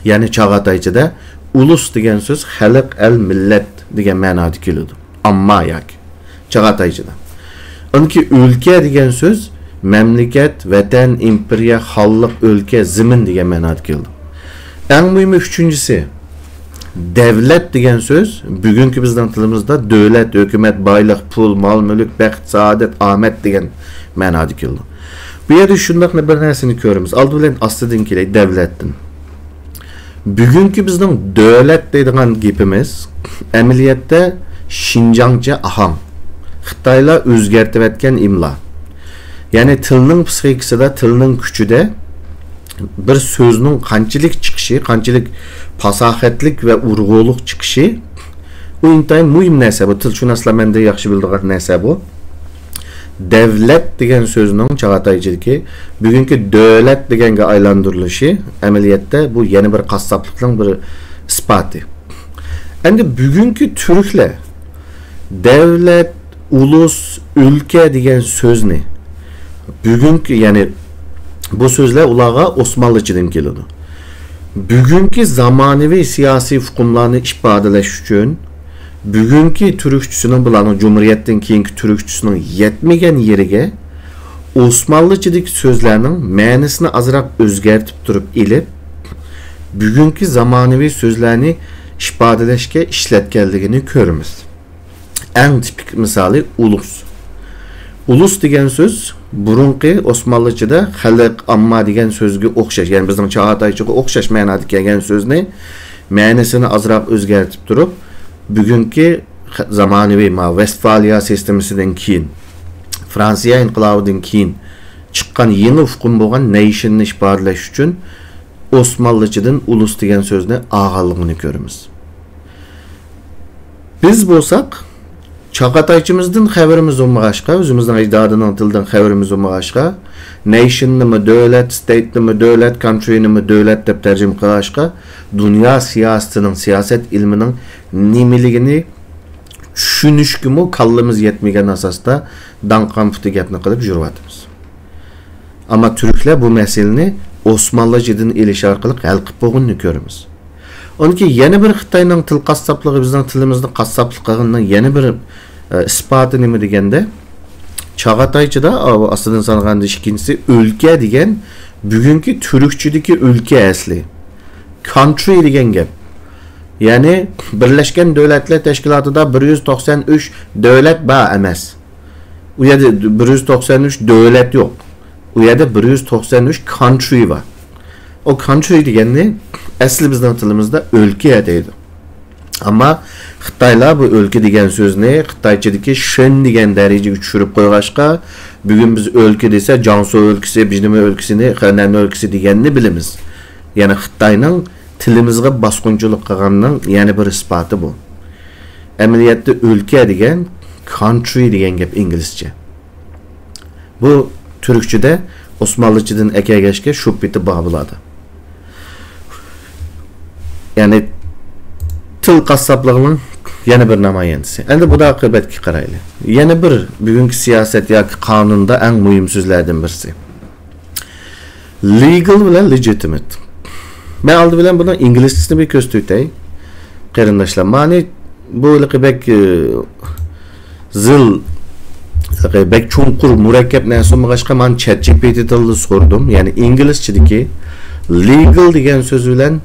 يەنى چاغاتايچىدا ئۇلۇس دېگەن سۆز خەلق، ئەل، مىللەت دېگەن مەنادا كېلىدۇ. ئامما ياكى چاغاتايچىدا. ئانكى ئۆلكە دېگەن سۆز مەملىكەت، ۋەتەن، ئىمپېرىيە، خانلىق، ئۆلكە، زېمىن دېگەن مەنادا كېلىدۇ. ئەڭ مۇھىمى ئۈچىنچىسى، دەۋلەت دېگەن سۆز بۈگۈنكى بىزنىڭ تىلىمىزدا دۆلەت، ھۆكۈمەت، بايلىق، پۇل، مال-مۈلۈك، بەخت، سائادەت، ئامەت دېگەن مەنادا كېلىدۇ. بۇ يەردە شۇنداق بىر نەرسىنى كۆرىمىز. ئالدى بىلەن ئاستىدىن كېلەي، دەۋلەتتىن. بۈگۈنكى بىزنىڭ دۆلەت دەيدىغان گېپىمىز ئەمەلىيەتتە شىنجاڭچە ئاھاڭ، خىتايلار ئۆزگەرتىۋەتكەن ئىملا. يەنى تىلنىڭ پسىخىكىسىدا، تىلنىڭ كۈچىدە بىر سۆزنىڭ قانچىلىك چىقىشى، قانچىلىك پاساھەتلىك ۋە ئۇرغۇلۇق چىقىشى، ئۇ ئىنتايىن مۇھىم نەرسە. بۇ تىلشۇناسلار مەندىن ياخشى بىلىدىغان نەرسە بۇ. دەۋلەت دېگەن سۆزنىڭ چاغاتايچىدىكى بۈگۈنكى دۆلەت دېگەنگە ئايلاندۇرۇلۇشى ئەمەلىيەتتە بۇ يەنە بىر قاسساپلىقنىڭ بىر ئىسپاتى. ئەمدى بۈگۈنكى تۈركلەر دەۋلەت، ئۇلۇس، ئۆلكە دېگەن سۆزنى بۈگۈنكى، يەنى بۇ سۆزلەر ئۇلارغا ئوسمانلىچىدىن كېلىدۇ. بۈگۈنكى زامانىۋى سىياسىي ئۇقۇملارنى ئىپادىلەش ئۈچۈن بۈگۈنكى تۈركچىسىنىڭ، بۇلارنىڭ جۇمھۇرىيەتتىن كېيىنكى تۈركچىسىنىڭ يەتمىگەن يېرىگە ئوسمانلىچىدىكى سۆزلەرنىڭ مەنىسىنى ئازراق ئۆزگەرتىپ تۇرۇپ ئېلىپ، بۈگۈنكى زامانىۋى سۆزلەرنى ئىپادىلەشكە ئىشلەتكەنلىكىنى كۆرىمىز. ئەڭ تىپىك مىسالى ئۇلۇس. ئۇلۇس دېگەن سۆز بۇرۇنقى ئوسمانلىچىدا خەلق، ئامما دېگەن سۆزگە ئوخشاش، يەنى بىزنىڭ چاغاتايچىغا ئوخشاش مەنادا كەلگەن سۆزنى مەنىسىنى ئازراق ئۆزگەرتىپ تۇرۇپ، بۈگۈنكى خە-، زامانىۋى ما ۋېستفالىيە سىستېمىسىدىن كېيىن، فرانسىيە ئىنقىلابىدىن كېيىن چىققان يېڭى ئۇقۇم بولغان نەيشىننى ئىپادىلەش ئۈچۈن ئوسمانلىچىدىن ئۇلۇس دېگەن سۆزنى ئالغانلىقىنى كۆرىمىز. بىز بولساق، چاغاتايچىمىزدىن خەۋىرىمىز بولمىغاچقا، ئۆزىمىزنىڭ ئەجدادىنىڭ تىلىدىن خەۋىرىمىز بولماغاچقا، نەيشىننىمۇ دۆلەت، ستەيتنىمۇ دۆلەت، كانترىنىمۇ دۆلەت دەپ تەرجىمە قىلغاچقا، دۇنيا سىياسىتىنىڭ، سىياسەت ئىلمىنىڭ نېمىلىكىنى چۈشىنىشكىمۇ كاللىمىز يەتمىگەن ئاساستا داڭقان پۇتى گەپنى قىلىپ يۈرۈۋاتىمىز. ئەمما تۈركلەر بۇ مەسىلىنى ئوسمانلىچىدىن ئېلىش ئارقىلىق ھەل قىلىپ بولغىنىنى كۆرىمىز. ئۇنىڭكى يەنە بىر خىتاينىڭ تىل قاسساپلىقى بىزنىڭ تىلىمىزنى قاسساپلىق قىلغىنىنىڭ يەنە بىر، ئە، ئىسپاتى نېمە دېگەندە، چاغاتايچىدا، ئا، ئاستىدىن سانىغاندا ئىككىنچىسى، ئۆلكە دېگەن بۈگۈنكى تۈركچىدىكى ئۆلكە ئەسلى. كانترى دېگەن گەپ. يەنى بىرلەشكەن دۆلەتلەر تەشكىلاتىدا بىر يۈز توقسان ئۈچ دۆلەت بار ئەمەس. ئۇ يەردە بىر يۈز توقسان ئۈچ دۆلەت يوق. ئۇ يەردە بىر يۈز توقسان ئۈچ كانترى بار. ئۇ كانترى دېگەننى ئەسلى بىزنىڭ تىلىمىزدا ئۆلكە دەيدۇ. ئەمما خىتايلار بۇ ئۆلكە دېگەن سۆزنى خىتايچىدىكى شېن دېگەن دەرىجىگە چۈشۈرۈپ قويغاچقا، بۈگۈن بىز ئۆلكە دېسە، جياڭسۇ ئۆلكىسى، بىجنېمە ئۆلكىسىنى، خېنەن ئۆلكىسى دېگەننى بىلىمىز. يەنى خىتاينىڭ تىلىمىزغا باسقۇنچىلىق قىلغاننىڭ يەنە بىر ئىسپاتى بۇ. ئەمەلىيەتتە ئۆلكە دېگەن كانترى دېگەن گەپ ئىنگلىزچە. بۇ تۈركچىدە ئوسمانلىچىدىن ئەكەلگەچكە شۇ پېتى بار بولىدۇ. يەنى تىل قاسساپلىقىنىڭ يەنە بىر نامايەندىسى. ئەمدى بۇدا قىبەتكە قارايلى. يەنە بىر بۈگۈنكى سىياسەت ياكى قانۇندا ئەڭ مۇھىم سۆزلەردىن بىرسى. لېگال بىلەن لېجىتىمىت. مەن ئالدى بىلەن بۇنىڭ ئىنگلىزچىسىنى بىر كۆرسىتىۋېتەي. قېرىنداشلار، مانى بۇ ھېلىقى بەك، ئى، زىل، ھېلىقى بەك چوڭقۇر، مۇرەككەپ نەرسە بولمىغاچقا، مانا چات جى پى تى تىلىدا سورىدىم. يەنى ئىنگلىزچىدىكى لېگال دېگەن سۆز بىلەن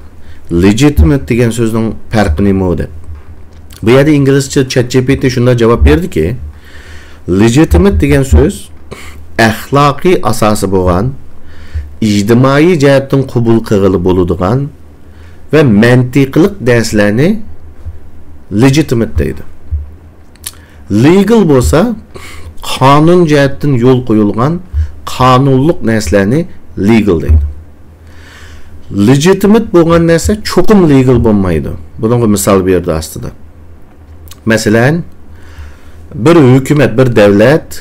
لېجىتىمىت دېگەن سۆزنىڭ پەرقى نېمە دەپ. بۇ يەردە ئىنگلىزچە چات جى پى تى شۇنداق جاۋاب بېرىدىكى، لېجىتىمىت دېگەن سۆز ئەخلاقىي ئاساسى بولغان، ئىجتىمائىي جەھەتتىن قوبۇل قىلغىلى بولىدىغان ۋە مەنتىقلىق نەرسىلەرنى لېجىتىمىت دەيدۇ. لېگال بولسا قانۇن جەھەتتىن يول قويۇلغان قانۇنلۇق نەرسىلەرنى لېگال دەيدۇ. لېجىتىمىت بولغان نەرسە چوقۇم لېگال بولمايدۇ. بۇنىڭغا مىسال بېرىدۇ ئاستىدا. مەسىلەن، بىر ھۆكۈمەت، بىر دەۋلەت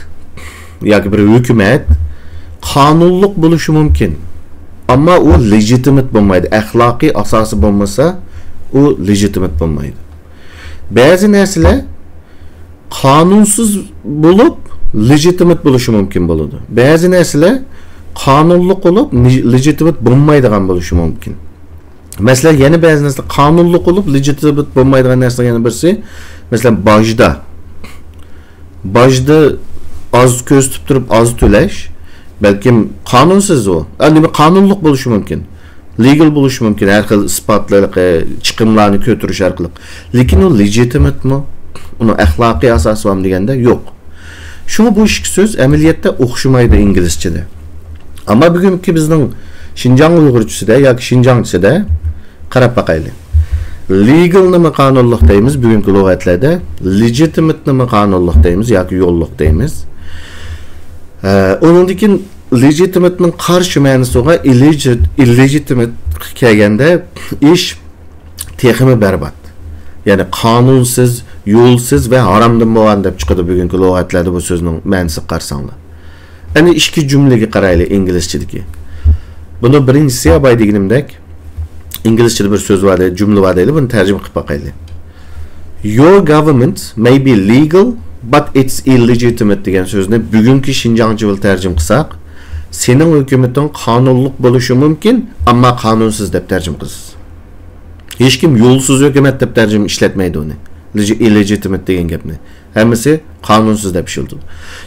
ياكى بىر ھۆكۈمەت قانۇنلۇق بولۇشى مۇمكىن. ئەمما ئۇ لېجىتىمىت بولمايدۇ. ئەخلاقىي ئاساسى بولمىسا، ئۇ لېجىتىمىت بولمايدۇ. بەزى نەرسىلەر قانۇنسىز بولۇپ، لېجىتىمىت بولۇشى مۇمكىن بولىدۇ. بەزى نەرسىلەر قانۇنلۇق بولۇپ، لېجىتىمىت بولمايدىغان بولۇشى مۇمكىن. مەسىلەن، يەنە بەزى نەرسىلەر قانۇنلۇق بولۇپ، لېجىتىمىت بولمايدىغان نەرسىلەر يەنە بىرسى، مەسىلەن، باجدا. باجدا ئاز كۆرسىتىپ تۇرۇپ ئاز تۆلەش، بەلكىم قانۇنسىز ئۇ. ئە، نېمە، قانۇنلۇق بولۇشى مۇمكىن. لېگال بولۇشى مۇمكىن، ھەر خىل ئىسپاتلىرى، چىقىملارنى كۆتۈرۈش ئارقىلىق. لېكىن ئۇ لېجىتىمىتمۇ؟ ئۇنىڭ ئەخلاقىي ئاساسى بارمۇ دېگەندە، يوق. شۇڭا بۇ ئىككى سۆز ئەمەلىيەتتە ئوخشىمايدۇ ئىنگلىزچىدە. ئەمما بۈگۈنكى بىزنىڭ شىنجاڭ ئۇيغۇرچىسىدا ياكى شىنجاڭچىسىدا قاراپ باقايلى. لېگالنىمۇ قانۇنلۇق دەيمىز بۈگۈنكى لۇغەتلەردە، لېجىتىمىتنىمۇ قانۇنلۇق دەيمىز ياكى يوللۇق دەيمىز. ئە، ئۇنىڭدىن كېيىن لېجىتىمىتنىڭ قارشى مەنىسى بولغان ئىللېجىت-، ئىللېجىتىمىتقا كەلگەندە ئىش تېخىمۇ بەربات. يەنى قانۇنسىز، يولسىز ۋە ھارامدىن بولغان دەپ چىقىدۇ بۈگۈنكى لۇغەتلەردە بۇ سۆزنىڭ مەنىسىگە قارىساڭلار. ئەنە ئىككى جۈملىگە قارايلى ئىنگلىزچىدىكى. بۇنىڭ بىرىنچىسى، بايا دېگىنىمدەك، ئىنگلىزچىدە بىر سۆز بار دەيلى، جۈملە بار دەيلى، بۇنى تەرجىمە قىلىپ باقايلى. Your government may be legal, but it's illegitimate دېگەن سۆزنى بۈگۈنكى شىنجاڭچە بىلەن تەرجىمە قىلساق، سېنىڭ ھۆكۈمىتىڭ قانۇنلۇق بولۇشى مۇمكىن، ئەمما قانۇنسىز دەپ تەرجىمە قىلىسىز. ھېچكىم يولسىز ھۆكۈمەت دەپ تەرجىمە ئىشلەتمەيدۇ ئۇنى. لېجى-، illegitimate دېگەن گەپنى. ھەممىسى قانۇنسىز دەپ ئىشلىتىدۇ.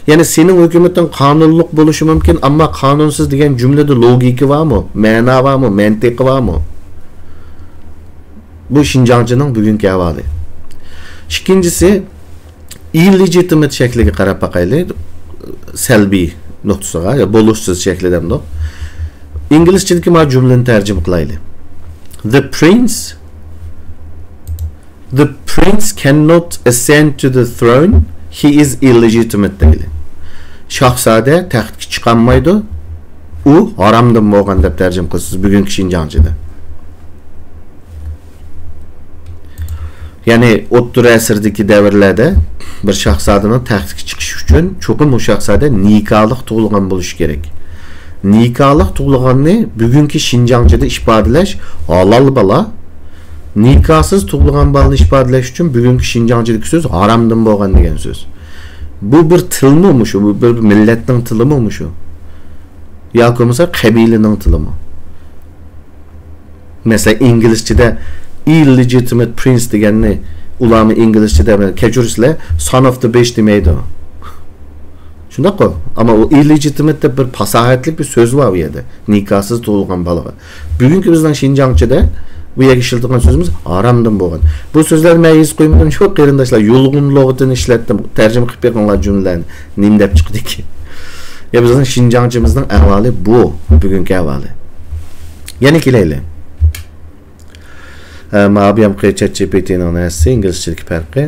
يەنى سېنىڭ ھۆكۈمىتىڭ قانۇنلۇق بولۇشى مۇمكىن، ئەمما قانۇنسىز دېگەن جۈملىدە لوگىكا بارمۇ؟ مەنا بارمۇ؟ مەنتىقى بارمۇ؟ بۇ شىنجاڭچىنىڭ بۈگۈنكى ئەھۋالى. ئىككىنچىسى، ئىللېجىتىمېت شەكلىگە قاراپ باقايلى. سەلبىي نۇقتىسىغا، يا بولۇشسىز شەكلى دەمدۇق. ئىنگلىزچىدىكى مانا جۈملىنى تەرجىمە قىلايلى. The prince The prince cannot ascend to the throne, he is illegitimate دەيلى. شاھزادە تەختكە چىقالمايدۇ، ئۇ ھارامدىن بولغان دەپ تەرجىمە قىلىسىز بۈگۈنكى شىنجاڭچىدا. يەنى ئوتتۇرا ئەسىردىكى دەۋرلەردە بىر شاھزادىنىڭ تەختكە چىقىشى ئۈچۈن چوقۇم ئۇ شاھزادە نىكاھلىق تۇغۇلغان بولۇشى كېرەك. نىكاھلىق تۇغۇلغاننى بۈگۈنكى شىنجاڭچىدا ئىپادىلەش ھالال بالا، نىكاھسىز تۇغۇلغان بالىنى ئىپادىلەش ئۈچۈن بۈگۈنكى شىنجاڭچىدىكى سۆز ھارامدىن بولغان دېگەن سۆز. بۇ بىر تىلمۇ مۇشۇ، بۇ بىر مىللەتنىڭ تىلىمۇ مۇشۇ؟ ياكى بولمىسا قەبىلىنىڭ تىلىمۇ؟ مەسىلەن، ئىنگلىزچىدە illegitimate prince دېگەننى ئۇلارمۇ ئىنگلىزچىدە، كەچۈرسىلەر، son of the bitch دېمەيدۇ. شۇنداققۇ؟ ئەمما ئۇ illegitimate دەپ بىر پاساھەتلىك بىر سۆز بار ئۇ يەردە. نىكاھسىز تۇغۇلغان بالىغا. بۈگۈنكى بىزنىڭ شىنجاڭچىدا بۇ يەرگە ئىشلىتىدىغان سۆزىمىز ھارامدىن بولغان. بۇ سۆزلەرنى مەن يېزىپ قويمىدىم، شۇ قېرىنداشلار، يۇلغۇن لۇغىتىنى ئىشلەتتىم. تەرجىمە قىلىپ بېقىڭلار جۈملىلەرنى. نېمە دەپ چىقىدىكى؟ يا بىزنىڭ شىنجاڭچىمىزنىڭ ئەھۋالى بۇ، بۈگۈنكى ئەھۋالى. يەنە كېلەيلى. ئە، ماۋۇ بۇيام ChatGPT نىڭ نەرسىسى، ئىنگلىزچىدىكى پەرقى.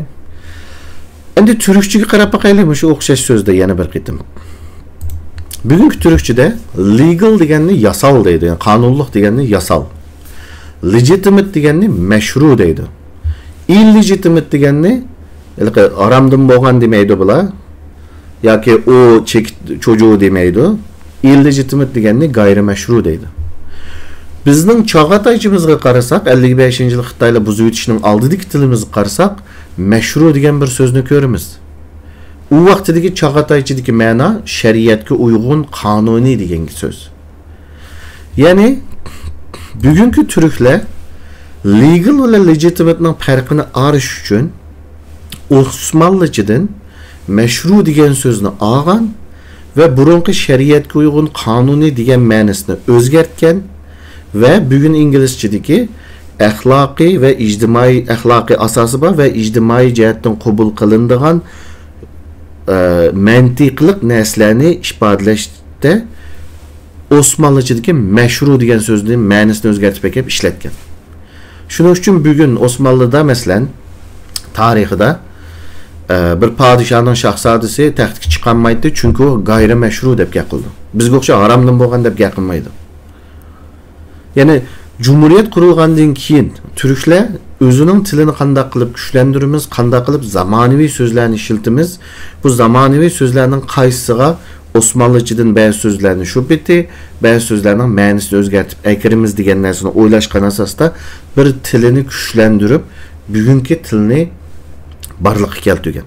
ئەمدى تۈركچىگە قاراپ باقايلى، مۇشۇ ئوخشاش سۆزدە يەنە بىر قېتىم. بۈگۈنكى تۈركچىدە legal دېگەننى ياسال دەيدۇ، يەنى قانۇنلۇق دېگەننى ياسال. Legitimate دېگەننى مەشرۇ دەيدۇ. Illegitimate دېگەننى ھېلىقى ھارامدىن بولغان دېمەيدۇ بۇلار. ياكى ئۇ چېكىت چوجۇ دېمەيدۇ. Illegitimate دېگەننى غەيرىي مەشرۇ دەيدۇ. بىزنىڭ چاغاتايچىمىزغا قارىساق، ئەللىك بەشىنچى يىل خىتايلار بۇزۇۋېتىشنىڭ ئالدىدىكى تىلىمىزغا قارىساق، مەشرۇ دېگەن بىر سۆزنى كۆرىمىز. ئۇ ۋاقتىدىكى چاغاتايچىدىكى مەنا شەرىئەتكە ئۇيغۇن، قانۇنىي دېگەن سۆز. يەنى بۈگۈنكى تۈركلەر legal بىلەن legitimate نىڭ پەرقىنى ئاڭلىتىش ئۈچۈن ئوسمانلىچىدىن مەشرۇ دېگەن سۆزنى ئالغان ۋە بۇرۇنقى شەرىئەتكە ئۇيغۇن، قانۇنىي دېگەن مەنىسىنى ئۆزگەرتكەن ۋە بۈگۈن ئىنگلىزچىدىكى ئەخلاقىي ۋە ئىجتىمائىي، ئەخلاقىي ئاساسى بار ۋە ئىجتىمائىي جەھەتتىن قوبۇل قىلىنىدىغان، ئە، مەنتىقلىق نەرسىلەرنى ئىپادىلەشتە ئوسمانلىچىدىكى مەشرۇ دېگەن سۆزنى، مەنىسىنى ئۆزگەرتىپ ئەكەپ ئىشلەتكەن. شۇنىڭ ئۈچۈن بۈگۈن ئوسمانلىدا، مەسىلەن، تارىخىدا، ئە، بىر پادىشاھنىڭ شاھزادىسى تەختكە چىقالمايتتى، چۈنكى ئۇ غەيرىي مەشرۇ دەپ گەپ قىلىدۇ. بىزگە ئوخشاش ھارامدىن بولغان دەپ گەپ قىلمايدۇ. يەنى جۇمھۇرىيەت قۇرۇلغاندىن كېيىن تۈركلەر ئۆزىنىڭ تىلىنى قانداق قىلىپ كۈچلەندۈرىمىز، قانداق قىلىپ زامانىۋى سۆزلەرنى ئىشلىتىمىز، بۇ زامانىۋى سۆزلەرنىڭ قايسىسىغا ئوسمانلىچىدىن بەزى سۆزلەرنى شۇ پېتى، بەزى سۆزلەرنىڭ مەنىسىنى ئۆزگەرتىپ ئەكىرىمىز دېگەن نەرسىنى ئويلاشقان ئاساستا بىر تىلىنى كۈچلەندۈرۈپ، بۈگۈنكى تىلنى بارلىققا كەلتۈرگەن.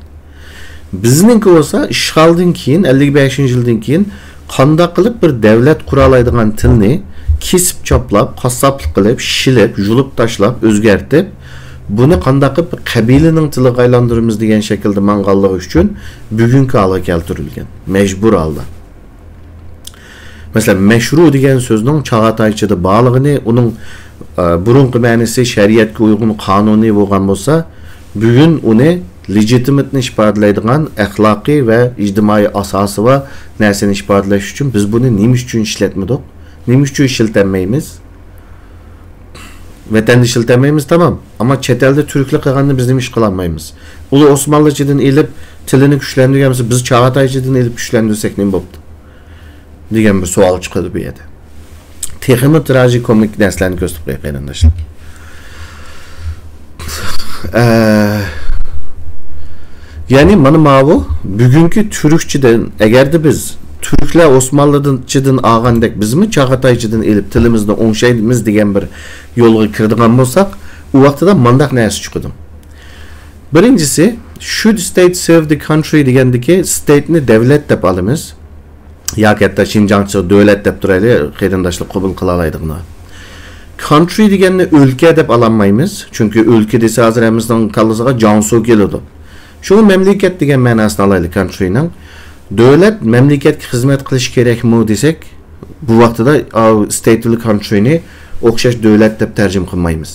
بىزنىڭكى بولسا ئىشغالدىن كېيىن، ئەللىك بەشىنچى يىلدىن كېيىن قانداق قىلىپ بىر دەۋلەت قۇرالايدىغان تىلنى كېسىپ چاپلاپ، قاسساپلىق قىلىپ، شىلىپ، يۇلۇپ تاشلاپ، ئۆزگەرتىپ، بۇنى قانداق قىلىپ بىر قەبىلىنىڭ تىلىغا ئايلاندۇرىمىز دېگەن شەكىلدە ماڭغانلىقى ئۈچۈن بۈگۈنكى ھالغا كەلتۈرۈلگەن، مەجبۇر ھالدا. مەسىلەن، مەشرۇ دېگەن سۆزنىڭ چاغاتايچىدا بارلىقىنى، ئۇنىڭ، ئە، بۇرۇنقى مەنىسى شەرىئەتكە ئۇيغۇن، قانۇنىي بولغان بولسا، بۈگۈن ئۇنى لېجىتىمېتنى ئىپادىلەيدىغان ئەخلاقىي ۋە ئىجتىمائىي ئاساسى بار نەرسىنى ئىپادىلەش ئۈچۈن بىز بۇنى نېمە ئۈچۈن ئىشلەتمىدۇق؟ نېمە ئۈچۈن ئىشلىتەلمەيمىز؟ ۋەتەندە ئىشلىتەلمەيمىز، تامام. ئەمما چەت ئەلدە تۈركلەر قىلغاننى بىز نېمە ئىش قىلالمايمىز؟ ئۇلار ئوسمانلىچىدىن ئېلىپ تىلىنى كۈچلەندۈرگەن بولسا، بىز چاغاتايچىدىن ئېلىپ كۈچلەندۈرسەك نېمە بوپتۇ؟ دېگەن بىر سوئال چىقىدۇ بۇ يەردە. تېخىمۇ تراژىكومىك نەرسىلەرنى كۆرسىتىپ قوياي، قېرىنداشلار. ئە، يەنى مانا ماۋۇ بۈگۈنكى تۈركچىدىن، ئەگەردە بىز تۈركلەر ئوسمانلىچىدىن ئالغاندەك بىزمۇ چاغاتايچىدىن ئېلىپ تىلىمىزنى ئوڭشايمىز دېگەن بىر يولغا كىرىدىغان بولساق، ئۇ ۋاقتىدا مانداق نەرسە چىقىدۇ. بىرىنچىسى، should state serve the country دېگەندىكى ستېيتنى دەۋلەت دەپ ئالىمىز. ياكى ھەتتا شىنجاڭچە دۆلەت دەپ تۇرايلى، قېرىنداشلار قوبۇل قىلالايدىغىنى. كانترى دېگەننى ئۆلكە دەپ ئالالمايمىز. چۈنكى ئۆلكە دېسە ھازىر ھەممىسىنىڭ كاللىسىغا جياڭسۇ كېلىدۇ. شۇڭا مەملىكەت دېگەن مەناسىنى ئالايلى كانترىنىڭ. دۆلەت مەملىكەتكە خىزمەت قىلىشى كېرەكمۇ دېسەك، بۇ ۋاقتىدا، ئاۋۇ، ستېيت بىلەن كانترىنى ئوخشاش دۆلەت دەپ تەرجىمە قىلمايمىز.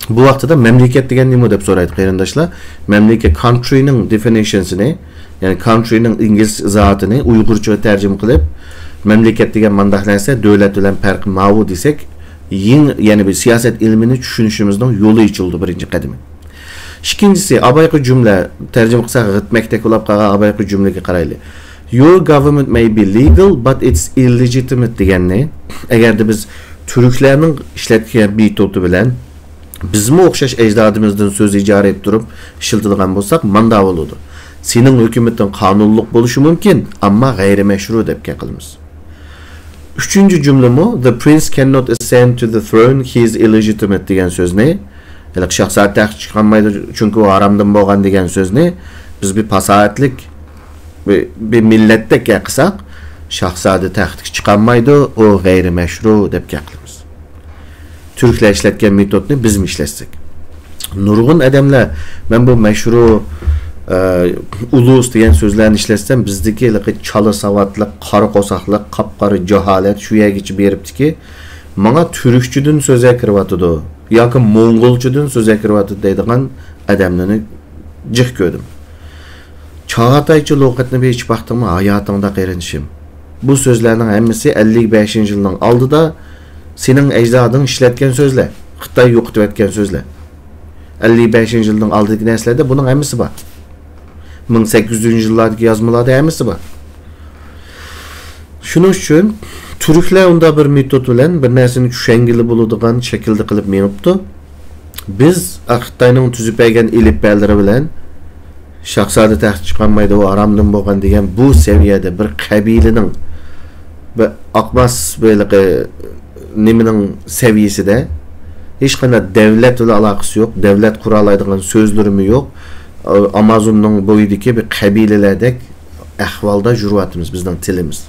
بۇ ۋاقتىدا مەملىكەت دېگەن نېمە دەپ سورايدۇ قېرىنداشلار؟ مەملىكەت، كانترىنىڭ دېفىنىشنسىنى، يەنى كانترىنىڭ ئىنگلىز ئىزاھاتىنى ئۇيغۇرچىغا تەرجىمە قىلىپ، مەملىكەت دېگەن مانداق نەرسە، دۆلەت بىلەن پەرقى ماۋۇ دېسەك، يېڭى، يەنى بىر سىياسەت ئىلمىنى چۈشىنىشىمىزنىڭ يولى ئېچىلىدۇ، بىرىنچى قەدىمى. ئىككىنچىسى، ئاۋايقى جۈملە، تەرجىمە قىلساق، غىتمەكتەك بولاپ قالغان ئاۋايقى جۈملىگە قارايلى. Your government may be legal, but it's illegitimate دېگەننى، ئەگەردە بىز تۈركلەرنىڭ ئىشلەتكەن مېتودى بىلەن بىزمۇ ئوخشاش ئەجدادىمىزدىن سۆز ئىجارە ئېلىپ تۇرۇپ ئىشلىتىدىغان بولساق، ماندا بولىدۇ. سېنىڭ ھۆكۈمىتىڭ قانۇنلۇق بولۇشى مۇمكىن، ئەمما غەيرىي مەشرۇ دەپ گەپ قىلىمىز. ئۈچىنچى جۈملىمۇ، "The prince cannot ascend to the throne, he is illegitimate" دېگەن سۆزنى، ھېلىقى شاھزادە تەختكە چىقالمايدۇ، چۈنكى ئۇ ھارامدىن بولغان دېگەن سۆزنى بىز بىر پاساھەتلىك، بىر، بىر مىللەتتەك گەپ قىلساق، شاھزادە تەختكە چىقالمايدۇ، ئۇ غەيرىي مەشرۇ دەپ گەپ قىلىمىز. تۈركلەر ئىشلەتكەن مېتودنى بىزمۇ ئىشلەتسەك. نۇرغۇن ئادەملەر، مەن بۇ مەشرۇ، ئە، ئۇلۇس دېگەن سۆزلەرنى ئىشلەتسەم، بىزدىكى ھېلىقى چالا ساۋاتلىق، قارا قورساقلىق، قاپقارا جاھالەت شۇ يەرگىچە بېرىپتىكى، ماڭا تۈركچىدىن سۆزلەر كىرىۋاتىدۇ ياكى موڭغۇلچىدىن سۆزلەر كىرىۋاتىدۇ دەيدىغان ئادەملەرنى جىق كۆردۈم. چاغاتايچە لۇغەتنى بىر ئېچىپ باقتىڭمۇ ھاياتىڭدا، قېرىندىشىم؟ بۇ سۆزلەرنىڭ ھەممىسى ئەللىك بەشىنچى يىلنىڭ ئالدىدا سېنىڭ ئەجدادىڭ ئىشلەتكەن سۆزلەر، خىتاي يوقىتىۋەتكەن سۆزلەر. ئەللىك بەشىنچى يىلنىڭ ئالدىدىكى نەرسىلەردە بۇنىڭ ھەممىسى بار. مىڭ سەككىز يۈزىنچى يىللاردىكى يازمىلاردا ھەممىسى بار. شۇنىڭ ئۈچۈن تۈركلەر ئۇنداق بىر مېتود بىلەن بىر نەرسىنى چۈشەنگىلى بولىدىغان شەكىلدە قىلىپ مېڭىپتۇ. بىز خىتاينىڭ تۈزۈپ بەرگەن ئېلىپبەلىرى بىلەن شاھزادە تەختكە چىقالمايدۇ، ئۇ ھارامدىن بولغان دېگەن بۇ سەۋىيەدە بىر قەبىلىنىڭ، بىر ئاقماس بېلىقى نېمىنىڭ سەۋىيەسىدە، ھېچقانداق دەۋلەت بىلەن ئالاقىسى يوق، دەۋلەت قۇرالايدىغان سۆزلىرىمۇ يوق. ئامازوننىڭ بويىدىكى بىر قەبىلىلەردەك ئەھۋالدا يۈرۈۋاتىمىز بىزنىڭ تىلىمىز.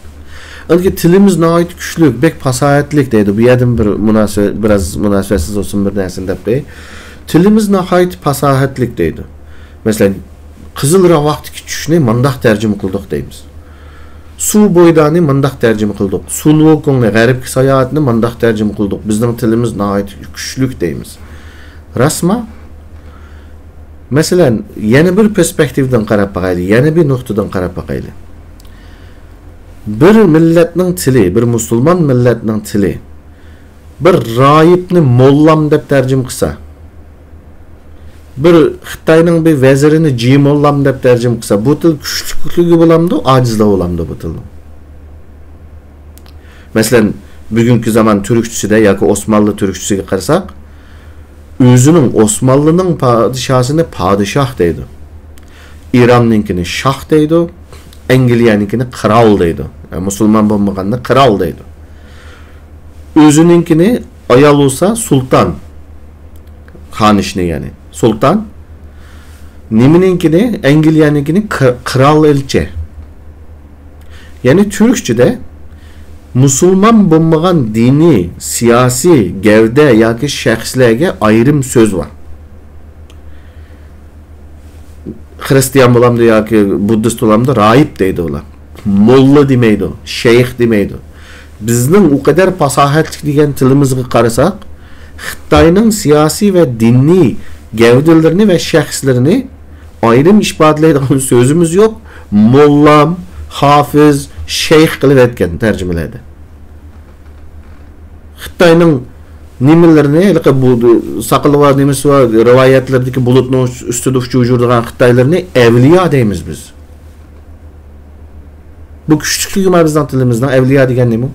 ئەنكى تىلىمىز ناھايىتى كۈچلۈك، بەك پاساھەتلىك دەيدۇ. بۇ يەردىن بىر مۇناسىۋەت، بىراز مۇناسىۋەتسىز بولسۇن، بىر نەرسىنى دەپ قوياي. تىلىمىز ناھايىتى پاساھەتلىك دەيدۇ. مەسىلەن، قىزىل راۋاقتىكى چۈشنى مانداق تەرجىمە قىلدۇق دەيمىز. سۇ بويدانى مانداق تەرجىمە قىلدۇق. سۇن ۋۇكۇڭنى، غەربكە ساياھەتنى مانداق تەرجىمە قىلدۇق. بىزنىڭ تىلىمىز ناھايىتى كۈچلۈك دەيمىز. راستمۇ؟ مەسىلەن، يەنە بىر پېرسپېكتىۋىدىن قاراپ باقايلى، يەنە بىر نۇقتىدىن قاراپ باقايلى. بىر مىللەتنىڭ تىلى، بىر مۇسۇلمان مىللەتنىڭ تىلى، بىر راھىبنى موللام دەپ تەرجىمە قىلسا، بىر خىتاينىڭ بىر ۋەزىرىنى جى موللام دەپ تەرجىمە قىلسا، بۇ تىل كۈچلۈكلۈكى بولامدۇ، ئاجىزلىقى بولامدۇ بۇ تىلنىڭ؟ مەسىلەن، بۈگۈنكى زامان تۈركچىسىدە ياكى ئوسمانلى تۈركچىسىگە قارىساق، ئۆزىنىڭ، ئوسمانلىنىڭ پادىشاسىنى پادىشاھ دەيدۇ. ئىراننىڭكىنى شاھ دەيدۇ. ئەنگلىيەنىڭكىنى قىرال دەيدۇ. يەنى مۇسۇلمان بولمىغاننى قىرال دەيدۇ. ئۆزىنىڭكىنى ئايال بولسا سۇلتان. خانىشنى يەنى. سۇلتان. نېمىنىڭكىنى، ئەنگلىيەنىڭكىنى قىر-، قىرال ئېلچى. يەنى تۈركچىدە مۇسۇلمان بولمىغان دىنىي، سىياسىي، گەۋدە ياكى شەخسلەرگە ئايرىم سۆز بار. خرىستىيان بولامدۇ ياكى بۇددىست بولامدۇ، راھىب دەيدۇ ئۇلار. موللا دېمەيدۇ، شەيخ دېمەيدۇ. بىزنىڭ ئۇ قەدەر پاساھەتلىك دېگەن تىلىمىزغا قارىساق، خىتاينىڭ سىياسىي ۋە دىنىي گەۋدىلىرىنى ۋە شەخسلىرىنى ئايرىم ئىپادىلەيدىغان سۆزىمىز يوق. موللام، ھافىز، شەيخ قىلىۋەتكەن تەرجىمىلەردە. خىتاينىڭ نېمىلىرىنى، ھېلىقى بۇ ساقىلى بار، نېمىسى بار، رىۋايەتلىرىدىكى بۇلۇتنىڭ ئۈستىدە ئۇچۇپ يۈرىدىغان خىتايلىرىنى ئەۋلىيا دەيمىز بىز. بۇ كۈچلۈكلۈكى ما بىزنىڭ تىلىمىزنىڭ، ئەۋلىيا دېگەن نېمە؟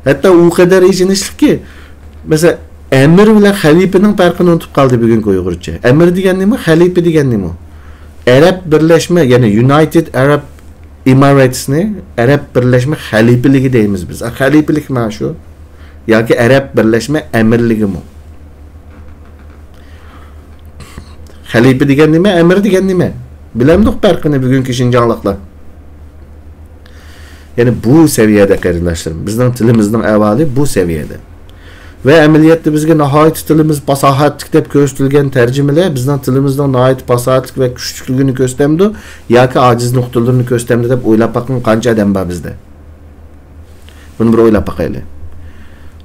ھەتتا ئۇ قەدەر ئېچىنىشلىقكى، مەسىلەن، ئەمىر بىلەن خەلىپىنىڭ پەرقىنى ئۇنتۇپ قالدى بۈگۈنكى ئۇيغۇرچە. ئەمىر دېگەن نېمە؟ خەلىپە دېگەن نېمە؟ ئەرەب بىرلەشمە، يەنى يۇنايتېد ئەرەب ئىمارەتسنى ئەرەب بىرلەشمە خەلىپىلىكى دەيمىز بىز. ئا، خەلىپىلىك مانا شۇ. ياكى ئەرەب بىرلەشمە ئەمىرلىكىمۇ. خەلىپە دېگەن نېمە؟ ئەمىر دېگەن نېمە؟ بىلەمدۇق پەرقىنى بۈگۈنكى شىنجاڭلىقلار؟ يەنى بۇ سەۋىيەدە، قېرىنداشلىرىم، بىزنىڭ تىلىمىزنىڭ ئەھۋالى بۇ سەۋىيەدە. ۋە ئەمەلىيەتتە بىزگە ناھايىتى تىلىمىز پاساھەتلىك دەپ كۆرسىتىلگەن تەرجىمىلەر بىزنىڭ تىلىمىزنىڭ ناھايىتى پاساھەتلىك ۋە كۈچلۈكلۈكىنى كۆرسىتەمدۇ ياكى ئاجىز نۇقتىلىرىنى كۆرسىتەمدۇ دەپ ئويلاپ باققان قانچە ئادەم بار بىزدە؟ بۇنى بىر ئويلاپ باقايلى.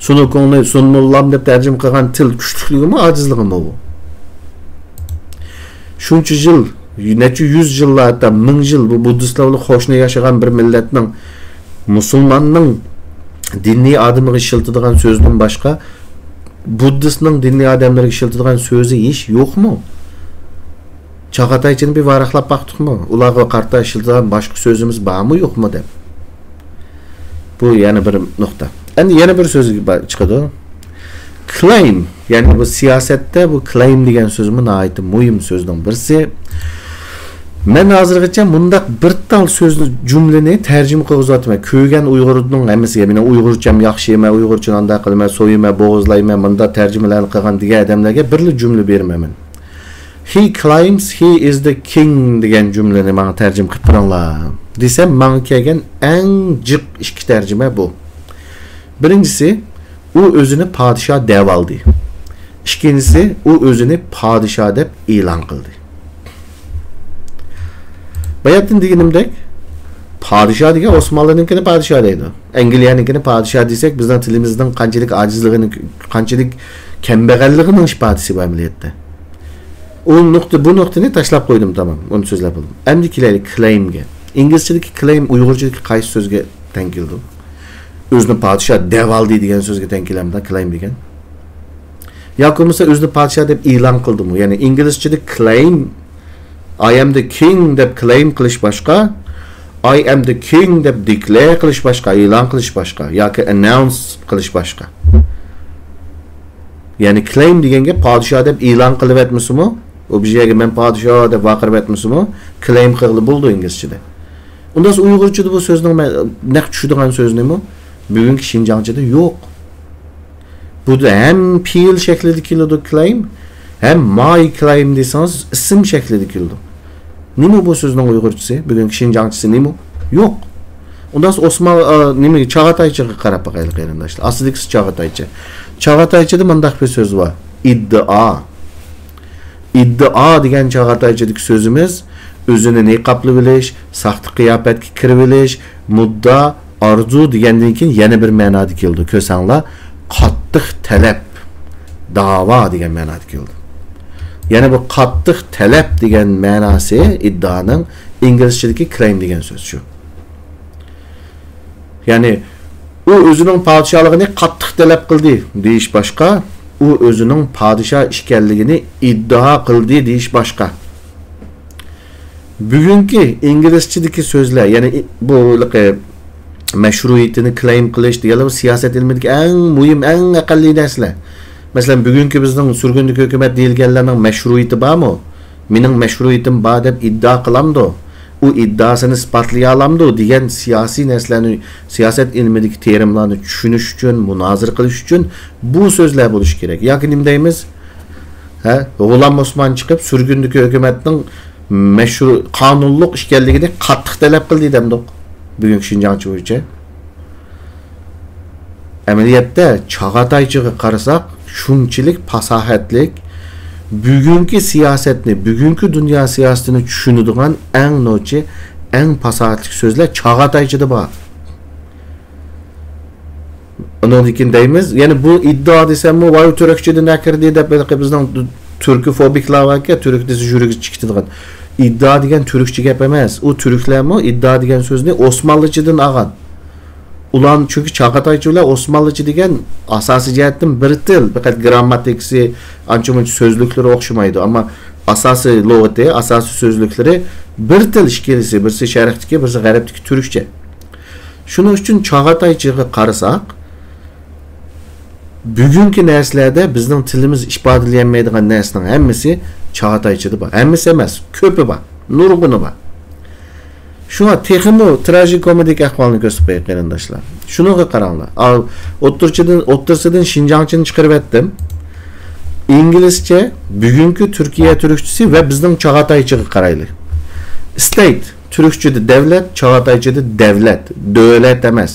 سۇنۇكۇڭنى سۇنمۇللام دەپ تەرجىمە قىلغان تىل كۈچلۈكلۈكىمۇ، ئاجىزلىقىمۇ بۇ؟ شۇنچە يىل، نەچچە يۈز يىللار، ھەتتا مىڭ يىل بۇ بۇددىستلار بىلەن قوشنا ياشىغان بىر مىللەتنىڭ مۇسۇلماننىڭ دىنىي ئادىمىغا ئىشلىتىدىغان سۆزىدىن باشقا بۇددىستنىڭ دىنىي ئادەملەرگە ئىشلىتىدىغان سۆزى ھېچ يوقمۇ؟ چاغاتايچىنى بىر ۋاراقلاپ باقتۇقمۇ؟ ئۇلارغا قارىتا ئىشلىتىدىغان باشقا سۆزىمىز بارمۇ يوقمۇ دەپ. بۇ يەنە بىر نۇقتا. ئەمدى يەنە بىر سۆز با-، چىقىدۇ. كلەيم، يەنى بۇ سىياسەتتە بۇ كلەيم دېگەن سۆزمۇ ناھايىتى مۇھىم سۆزنىڭ بىرسى. مەن ھازىرغىچە مۇنداق بىر تال سۆزنى، جۈملىنى تەرجىمە قىلغۇزۇۋاتىمەن. كۆرگەن ئۇيغۇرنىڭ ھەممىسىگە، مېنىڭ ئۇيغۇرچەم ياخشى، مەن ئۇيغۇرچىنى ئانداق قىلىمەن، سويىمەن، بوغۇزلايمەن، مۇنداق تەرجىمىلەرنى قىلغان دېگەن ئادەملەرگە بىرلا جۈملە بېرىمەن مەن. He claims he is the king دېگەن جۈملىنى ماڭا تەرجىمە قىلىپ بېرىڭلار دېسەم، ماڭا كەلگەن ئەڭ جىق ئىككى تەرجىمە بۇ. بىرىنچىسى، ئۇ ئۆزىنى پادىشاھ دەۋالدى. ئىككىنچىسى، ئۇ ئۆزىنى پادىشاھ دەپ ئېلان قىلدى. باياتىن دېگىنىمدەك، پادىشاھ دېگەن ئوسمانلىنىڭكىنى پادىشاھ دەيدۇ. ئەنگلىيەنىڭكىنى پادىشاھ دېسەك، بىزنىڭ تىلىمىزنىڭ قانچىلىك ئاجىزلىقىنى، قانچىلىك كەمبەغەللىكىنىڭ ئىپادىسى بۇ ئەمەلىيەتتە. ئۇ نۇقتا، بۇ نۇقتىنى تاشلاپ قويدۇم، تامام. ئۇنى سۆزلەپ بولدۇم. ئەمدى كېلەيلى كلەيمگە. ئىنگلىزچىدىكى كلەيم ئۇيغۇرچىدىكى قايسى سۆزگە تەڭ كېلىدۇ؟ ئۆزىنى پادىشاھ دەۋالدى دېگەن سۆزگە تەڭ كېلەمدۇ كلەيم دېگەن؟ ياكى بولمىسا ئۆزىنى پادىشاھ دەپ ئېلان قىلدىمۇ؟ يەنى ئىنگلىزچىدە claim، I am the king دەپ claim قىلىش باشقا، I am the king دەپ declare قىلىش باشقا، ئېلان قىلىش باشقا ياكى announce قىلىش باشقا. يەنى claim دېگەن گەپ پادىشاھ دەپ ئېلان قىلىۋەتمىسىمۇ، ئۇ بىر يەرگە مەن پادىشاھ دەپ ۋارقىرىۋەتمىسىمۇ، claim قىلغىلى بولىدۇ ئىنگلىزچىدە. ئۇنداق ئۇيغۇرچىدا بۇ سۆزنىڭ مە-، نەق چۈشىدىغان سۆز نېمە؟ بۈگۈنكى شىنجاڭچىدا يوق. بۇ ھەم پېئىل شەكلىدە كېلىدۇ claim، ھەم my claim دېسىڭىز ئىسىم شەكلىدە كېلىدۇ. نېمە بۇ سۆزنىڭ ئۇيغۇرچىسى؟ بۈگۈنكى شىنجاڭچىسى نېمە؟ يوق. ئۇنداق ئوسمان، ئا، نېمە، چاغاتايچىغا قاراپ باقايلى قېرىنداشلار. ئاستىدىكىسى چاغاتايچە. چاغاتايچىدا مۇنداق بىر سۆز بار. ئىددىئا. ئىددىئا دېگەن چاغاتايچىدىكى سۆزىمىز ئۆزىنى نىقابلىۋېلىش، ساختا قىياپەتكە كىرىۋېلىش، مۇددا، ئارزۇ دېگەندىن كېيىن يەنە بىر مەنادا كېلىدۇ. كۆرسەڭلار، قاتتىق تەلەپ، داۋا دېگەن مەنادا كېلىدۇ. يەنە بۇ قاتتىق تەلەپ دېگەن مەناسى ئىددىئانىڭ ئىنگلىزچىدىكى claim دېگەن سۆز شۇ. يەنى، ئۇ ئۆزىنىڭ پادىشاھلىقىنى قاتتىق تەلەپ قىلدى دېيىش باشقا، ئۇ ئۆزىنىڭ پادىشاھ ئىكەنلىكىنى ئىددىئا قىلدى دېيىش باشقا. بۈگۈنكى ئىنگلىزچىدىكى سۆزلەر، يەنى ئى-، بۇ ھېلىقى مەشرۇئىيىتىنى claim قىلىش دېگەنلەر بۇ سىياسەت ئىلمىدىكى ئەڭ مۇھىم، ئەڭ ئەقەللىي نەرسىلەر. مەسىلەن، بۈگۈنكى بىزنىڭ سۈرگۈندىكى ھۆكۈمەت دېيىلگەنلەرنىڭ مەشرۇئىيىتى بارمۇ؟ مېنىڭ مەشرۇئىيىتىم بار دەپ ئىددىئا قىلامدۇ؟ ئۇ ئىددىئاسىنى ئىسپاتلىيالامدۇ؟ دېگەن سىياسىي نەرسىلەرنى، سىياسەت ئىلمىدىكى تېرىملارنى چۈشىنىش ئۈچۈن، مۇنازىرە قىلىش ئۈچۈن بۇ سۆزلەر بولۇشى كېرەك. ياكى نېمە دەيمىز؟ ھە؟ غۇلام ئوسمان چىقىپ، سۈرگۈندىكى ھۆكۈمەتنىڭ مەشرۇ-، قانۇنلۇق ئىكەنلىكىنى قاتتىق تەلەپ قىلدى دەمدۇق. بۈگۈنكى شىنجاڭچە بويىچە. ئەمەلىيەتتە، چاغاتايچىغا قارىساق، شۇنچىلىك پاساھەتلىك، بۈگۈنكى سىياسەتنى، بۈگۈنكى دۇنيا سىياسىتىنى چۈشىنىدىغان ئەڭ نوچى، ئەڭ پاساھەتلىك سۆزلەر چاغاتايچىدا بار. ئۇنىڭدىن كېيىن دەيمىز، يەنە بۇ ئىددىئا دېسەممۇ، ۋاي، تۈركچىدىن ئەكىردى دەپ، ھېلىقى بىزنىڭ تۈركوفوبىكلار باركەن، تۈرك دېسە يۈرىكى چىقىدىغان. ئىددىئا دېگەن تۈركچە گەپ ئەمەس. ئۇ تۈركلەرمۇ ئىددىئا دېگەن سۆزنى ئوسمانلىچىدىن ئالغان. ئۇلار چۈنكى چاغاتايچە بىلەن ئوسمانلىچە دېگەن ئاساسىي جەھەتتىن بىر تىل، پەقەت گىرامماتىكىسى، ئانچە-مۇنچە سۆزلۈكلىرى ئوخشىمايدۇ، ئەمما ئاساسىي لۇغىتى، ئاساسىي سۆزلۈكلىرى بىر تىل ئىككىلىسى، بىرسى شەرقتىكى، بىرسى غەربتىكى تۈركچە. شۇنىڭ ئۈچۈن چاغاتايچىغا قارىساق، بۈگۈنكى نەرسىلەردە بىزنىڭ تىلىمىز ئىپادىلىيەلمەيدىغان نەرسىنىڭ ھەممىسى چاغاتايچىدا بار. ھەممىسى ئەمەس، كۆپى بار، نۇرغۇنى بار. شۇڭا تېخىمۇ تراژىكومېدىك ئەھۋالنى كۆرسىتىپ قوياي، قېرىنداشلار. شۇنىڭغا قاراڭلار. ئا، ئوتتۇرىچىدىن، ئوتتۇرىسىدىن شىنجاڭچىنى چىقىرىۋەتتىم. ئىنگلىزچە، بۈگۈنكى تۈركىيە تۈركچىسى ۋە بىزنىڭ چاغاتايچىغا قارايلى. ستەيت، تۈركچىدە دەۋلەت، چاغاتايچىدا دەۋلەت، دۆلەت ئەمەس.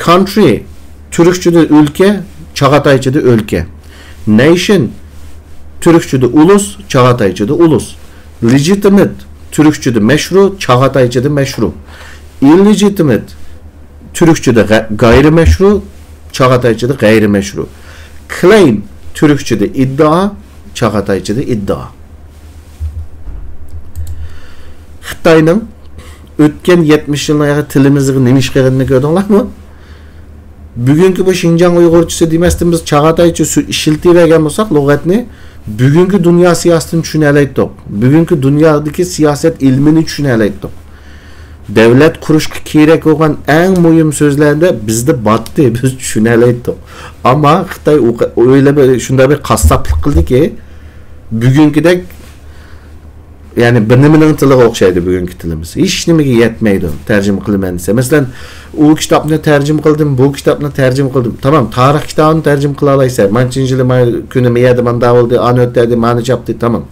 كانترى، تۈركچىدە ئۆلكە، چاغاتايچىدا ئۆلكە. نەيشن، تۈركچىدە ئۇلۇس، چاغاتايچىدا ئۇلۇس. لېجىتىمېت، تۈركچىدە مەشرۇ، چاغاتايچىدا مەشرۇ. ئىللېجىتىمېت، تۈركچىدە غە-، غەيرىي مەشرۇ، چاغاتايچىدا غەيرىي مەشرۇ. كلەيم، تۈركچىدە ئىددىئا، چاغاتايچىدا ئىددىئا. خىتاينىڭ ئۆتكەن يەتمىش يىلنىڭ ئىچىدە تىلىمىزغا نېمە ئىش قىلغىنىنى كۆردۈڭلارمۇ؟ بۈگۈنكى بۇ شىنجاڭ ئۇيغۇرچىسى دېمەستىن بىز چاغاتايچە سۆ-، ئىشلىتىۋەرگەن بولساق لۇغەتنى، بۈگۈنكى دۇنيا سىياسىتىنى چۈشىنەلەيتتۇق. بۈگۈنكى دۇنيادىكى سىياسەت ئىلمىنى چۈشىنەلەيتتۇق. دۆلەت قۇرۇشقا كېرەك بولغان ئەڭ مۇھىم سۆزلەردە بىزدە باتتى، بىز چۈشىنەلەيتتۇق. ئەمما خىتاي ئۇ قە-، ئۆيلە بىر، شۇنداق بىر قاسساپلىق قىلدىكى، بۈگۈنكىدەك، يەنى بىر نېمىنىڭ تىلىغا ئوخشايدۇ بۈگۈنكى تىلىمىز. ھېچ نېمىگە يەتمەيدۇ، تەرجىمە قىلىمەن دېسە. مەسىلەن، ئۇ كىتابنى تەرجىمە قىلدىم، بۇ كىتابنى تەرجىمە قىلدىم. تامام، تارىخ كىتابىنى تەرجىمە قىلالايسەن. مانچىنچى يىلى ما-، كۈنى ما يەردە ماندا بولدى، ئانى ئۆتتەردى، مانى چاپتى، تامام.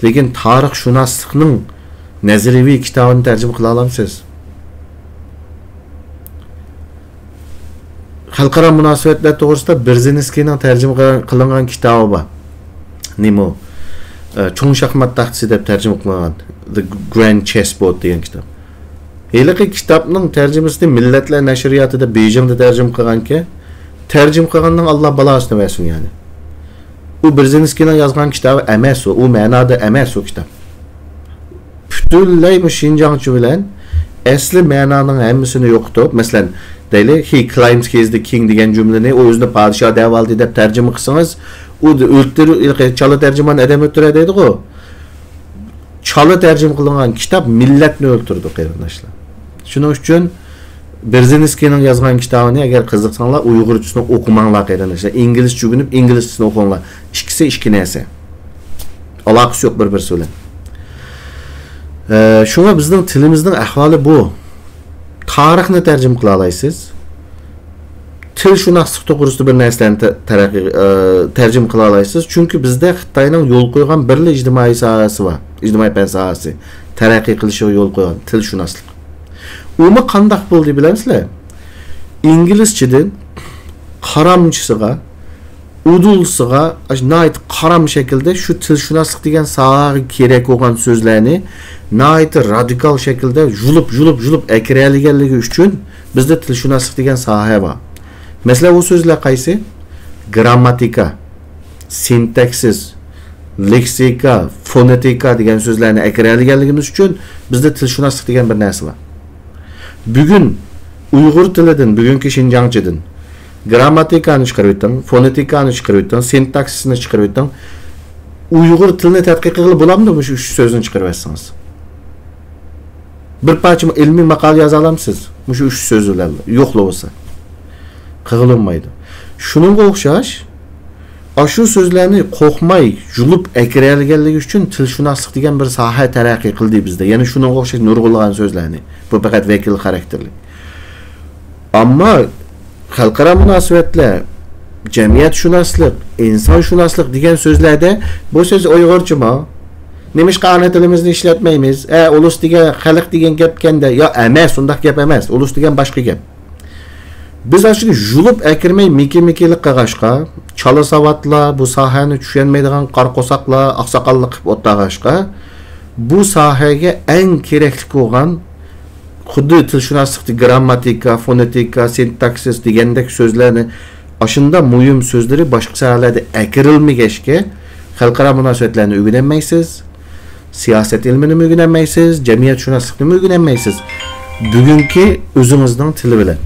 لېكىن تارىخشۇناسلىقنىڭ نەزەرىيەۋى كىتابىنى تەرجىمە قىلالامسىز؟ خەلقئارا مۇناسىۋەتلەر توغرىسىدا بېرېزىنسكىينىڭ تەرجىمە قىلغان كىتابى بار. نېمە ئۇ؟ ئە، چوڭ شاھمات تاختىسى دەپ تەرجىمە قىلغان، The Grand Chessboard دېگەن كىتاب. ھېلىقى كىتابنىڭ تەرجىمىسىنى مىللەتلەر نەشرىياتىدا بېيجىڭدا تەرجىمە قىلغانكەن، تەرجىمە قىلغاننىڭ ئاللا بالاسىنى بەرسۇن، يەنى. ئۇ بېرېزىنسكىينىڭ يازغان كىتابى ئەمەس ئۇ، ئۇ مەنادا ئەمەس ئۇ كىتاب. پۈتۈنلەي مۇشۇ شىنجاڭچە بىلەن ئەسلى مەنانىڭ ھەممىسىنى يوقىتىپ، مەسىلەن، دەيلى، He climbs, he is the king دېگەن جۈملىنى، ئۇ ئۆزىنى پادىشاھ دەۋالدى دەپ تەرجىمە قىلسىڭىز، ئۇ ئۆلتۈر-، چالا تەرجىمان ئادەم ئۆلتۈرە دەيدىغۇ. چالا تەرجىمە قىلىنغان كىتاب مىللەتنى ئۆلتۈرىدۇ، قېرىنداشلار. شۇنىڭ ئۈچۈن بېرېزىنسكىينىڭ يازغان كىتابىنى ئەگەر قىزىقساڭلار، ئۇيغۇرچىسىنى ئوقۇماڭلار، قېرىنداشلار. ئىنگلىزچە ئۆگىنىپ، ئىنگلىزچىسىنى ئوقۇڭلار. ئىككىسى ئىككى نەرسە. ئالاقىسى يوق بىر-بىرسى بىلەن. ئە، شۇڭا بىزنىڭ تىلىمىزنىڭ ئەھۋالى بۇ. تارىخنى تەرجىمە قىلالايسىز. تىلشۇناسلىق توغرىسىدا بىر نەرسىلەرنى تە-، تەرەققىي، ئە، تەرجىمە قىلالايسىز. چۈنكى بىزدە خىتاينىڭ يول قويغان بىرلا ئىجتىمائىي ساھەسى بار. ئىجتىمائىي پەن ساھەسى. تەرەققىي قىلىشىغا يول قويغان تىلشۇناسلىق. ئۇمۇ قانداق بولدى بىلەمسىلەر؟ ئىنگلىزچىدىن قارامچىسىغا، ئۇدۇلسىغا، ئاشۇ ناھايىتى قارام شەكىلدە شۇ تىلشۇناسلىق دېگەن ساھەگە كېرەك بولغان سۆزلەرنى ناھايىتى رادىكال شەكىلدە يۇلۇپ، يۇلۇپ، يۇلۇپ ئەكىرەلىگەنلىكى ئۈچۈن بىزدە تىلشۇناسلىق دېگەن ساھە بار. مەسىلەن، ئۇ سۆزلەر قايسى؟ گرامماتىكا، سىنتاكسىس، لېكسىكا، فونېتىكا دېگەن سۆزلەرنى ئەكىرەلىگەنلىكىمىز ئۈچۈن بىزدە تىلشۇناسلىق دېگەن بىر نەرسە بار. بۈگۈن ئۇيغۇر تىلىدىن، بۈگۈنكى شىنجاڭچىدىن گرامماتىكانى چىقىرىۋېتىڭ، فونېتىكانى چىقىرىۋېتىڭ، سىنتاكسىسنى چىقىرىۋېتىڭ. ئۇيغۇر تىلىنى تەتقىق قىلغىلى بولامدۇ مۇشۇ ئۈچ سۆزنى چىقىرىۋەتسىڭىز؟ بىر پارچە ئىلمىي ماقالە يازالامسىز مۇشۇ ئۈچ سۆز بىلەن؟ يوقلا بولسا. قىلغىلى بولمايدۇ. شۇنىڭغا ئوخشاش، ئاشۇ سۆزلەرنى قورقماي يۇلۇپ ئەكىرەلىگەنلىكى ئۈچۈن تىلشۇناسلىق دېگەن بىر ساھە تەرەققىي قىلدى بىزدە. يەنە شۇنىڭغا ئوخشاش نۇرغۇنلىغان سۆزلەرنى. بۇ پەقەت ۋەكىل خاراكتېرلىك. ئەمما خەلقئارا مۇناسىۋەتلەر، جەمئىيەتشۇناسلىق، ئىنسانشۇناسلىق دېگەن سۆزلەردە بۇ سۆز ئۇيغۇرچىمۇ؟ نېمىشقا ئانا تىلىمىزنى ئىشلەتمەيمىز؟ ئە، ئۇلۇس دېگەن خەلق دېگەن گەپكەندە، يا ئەمەس، ئۇنداق گەپ ئەمەس. ئۇلۇس دېگەن باشقا گەپ. بىز ئاشۇنى يۇلۇپ ئەكىرمەي مىكى-مىكىلىك قىلغاچقا، چالا ساۋاتلار، بۇ ساھەنى چۈشەنمەيدىغان قارا قورساقلار، ئاقساقاللىق قىلىپ ئولتۇرغاچقا، بۇ ساھەگە ئەڭ كېرەكلىك بولغان خۇددى تىلشۇناسلىقتا گرامماتىكا، فونېتىكا، سىنتاكسىس دېگەندەك سۆزلەرنى ئاشۇنداق مۇھىم سۆزلىرى باشقا ساھەلەردە ئەكىرىلمىگەچكە، خەلقئارا مۇناسىۋەتلەرنى ئۆگىنەلمەيسىز، سىياسەت ئىلمىنىمۇ ئۆگىنەلمەيسىز، جەمئىيەتشۇناسلىقنىمۇ ئۆگىنەلمەيسىز. بۈگۈنكى ئۆزىڭىزنىڭ تىلى بىلەن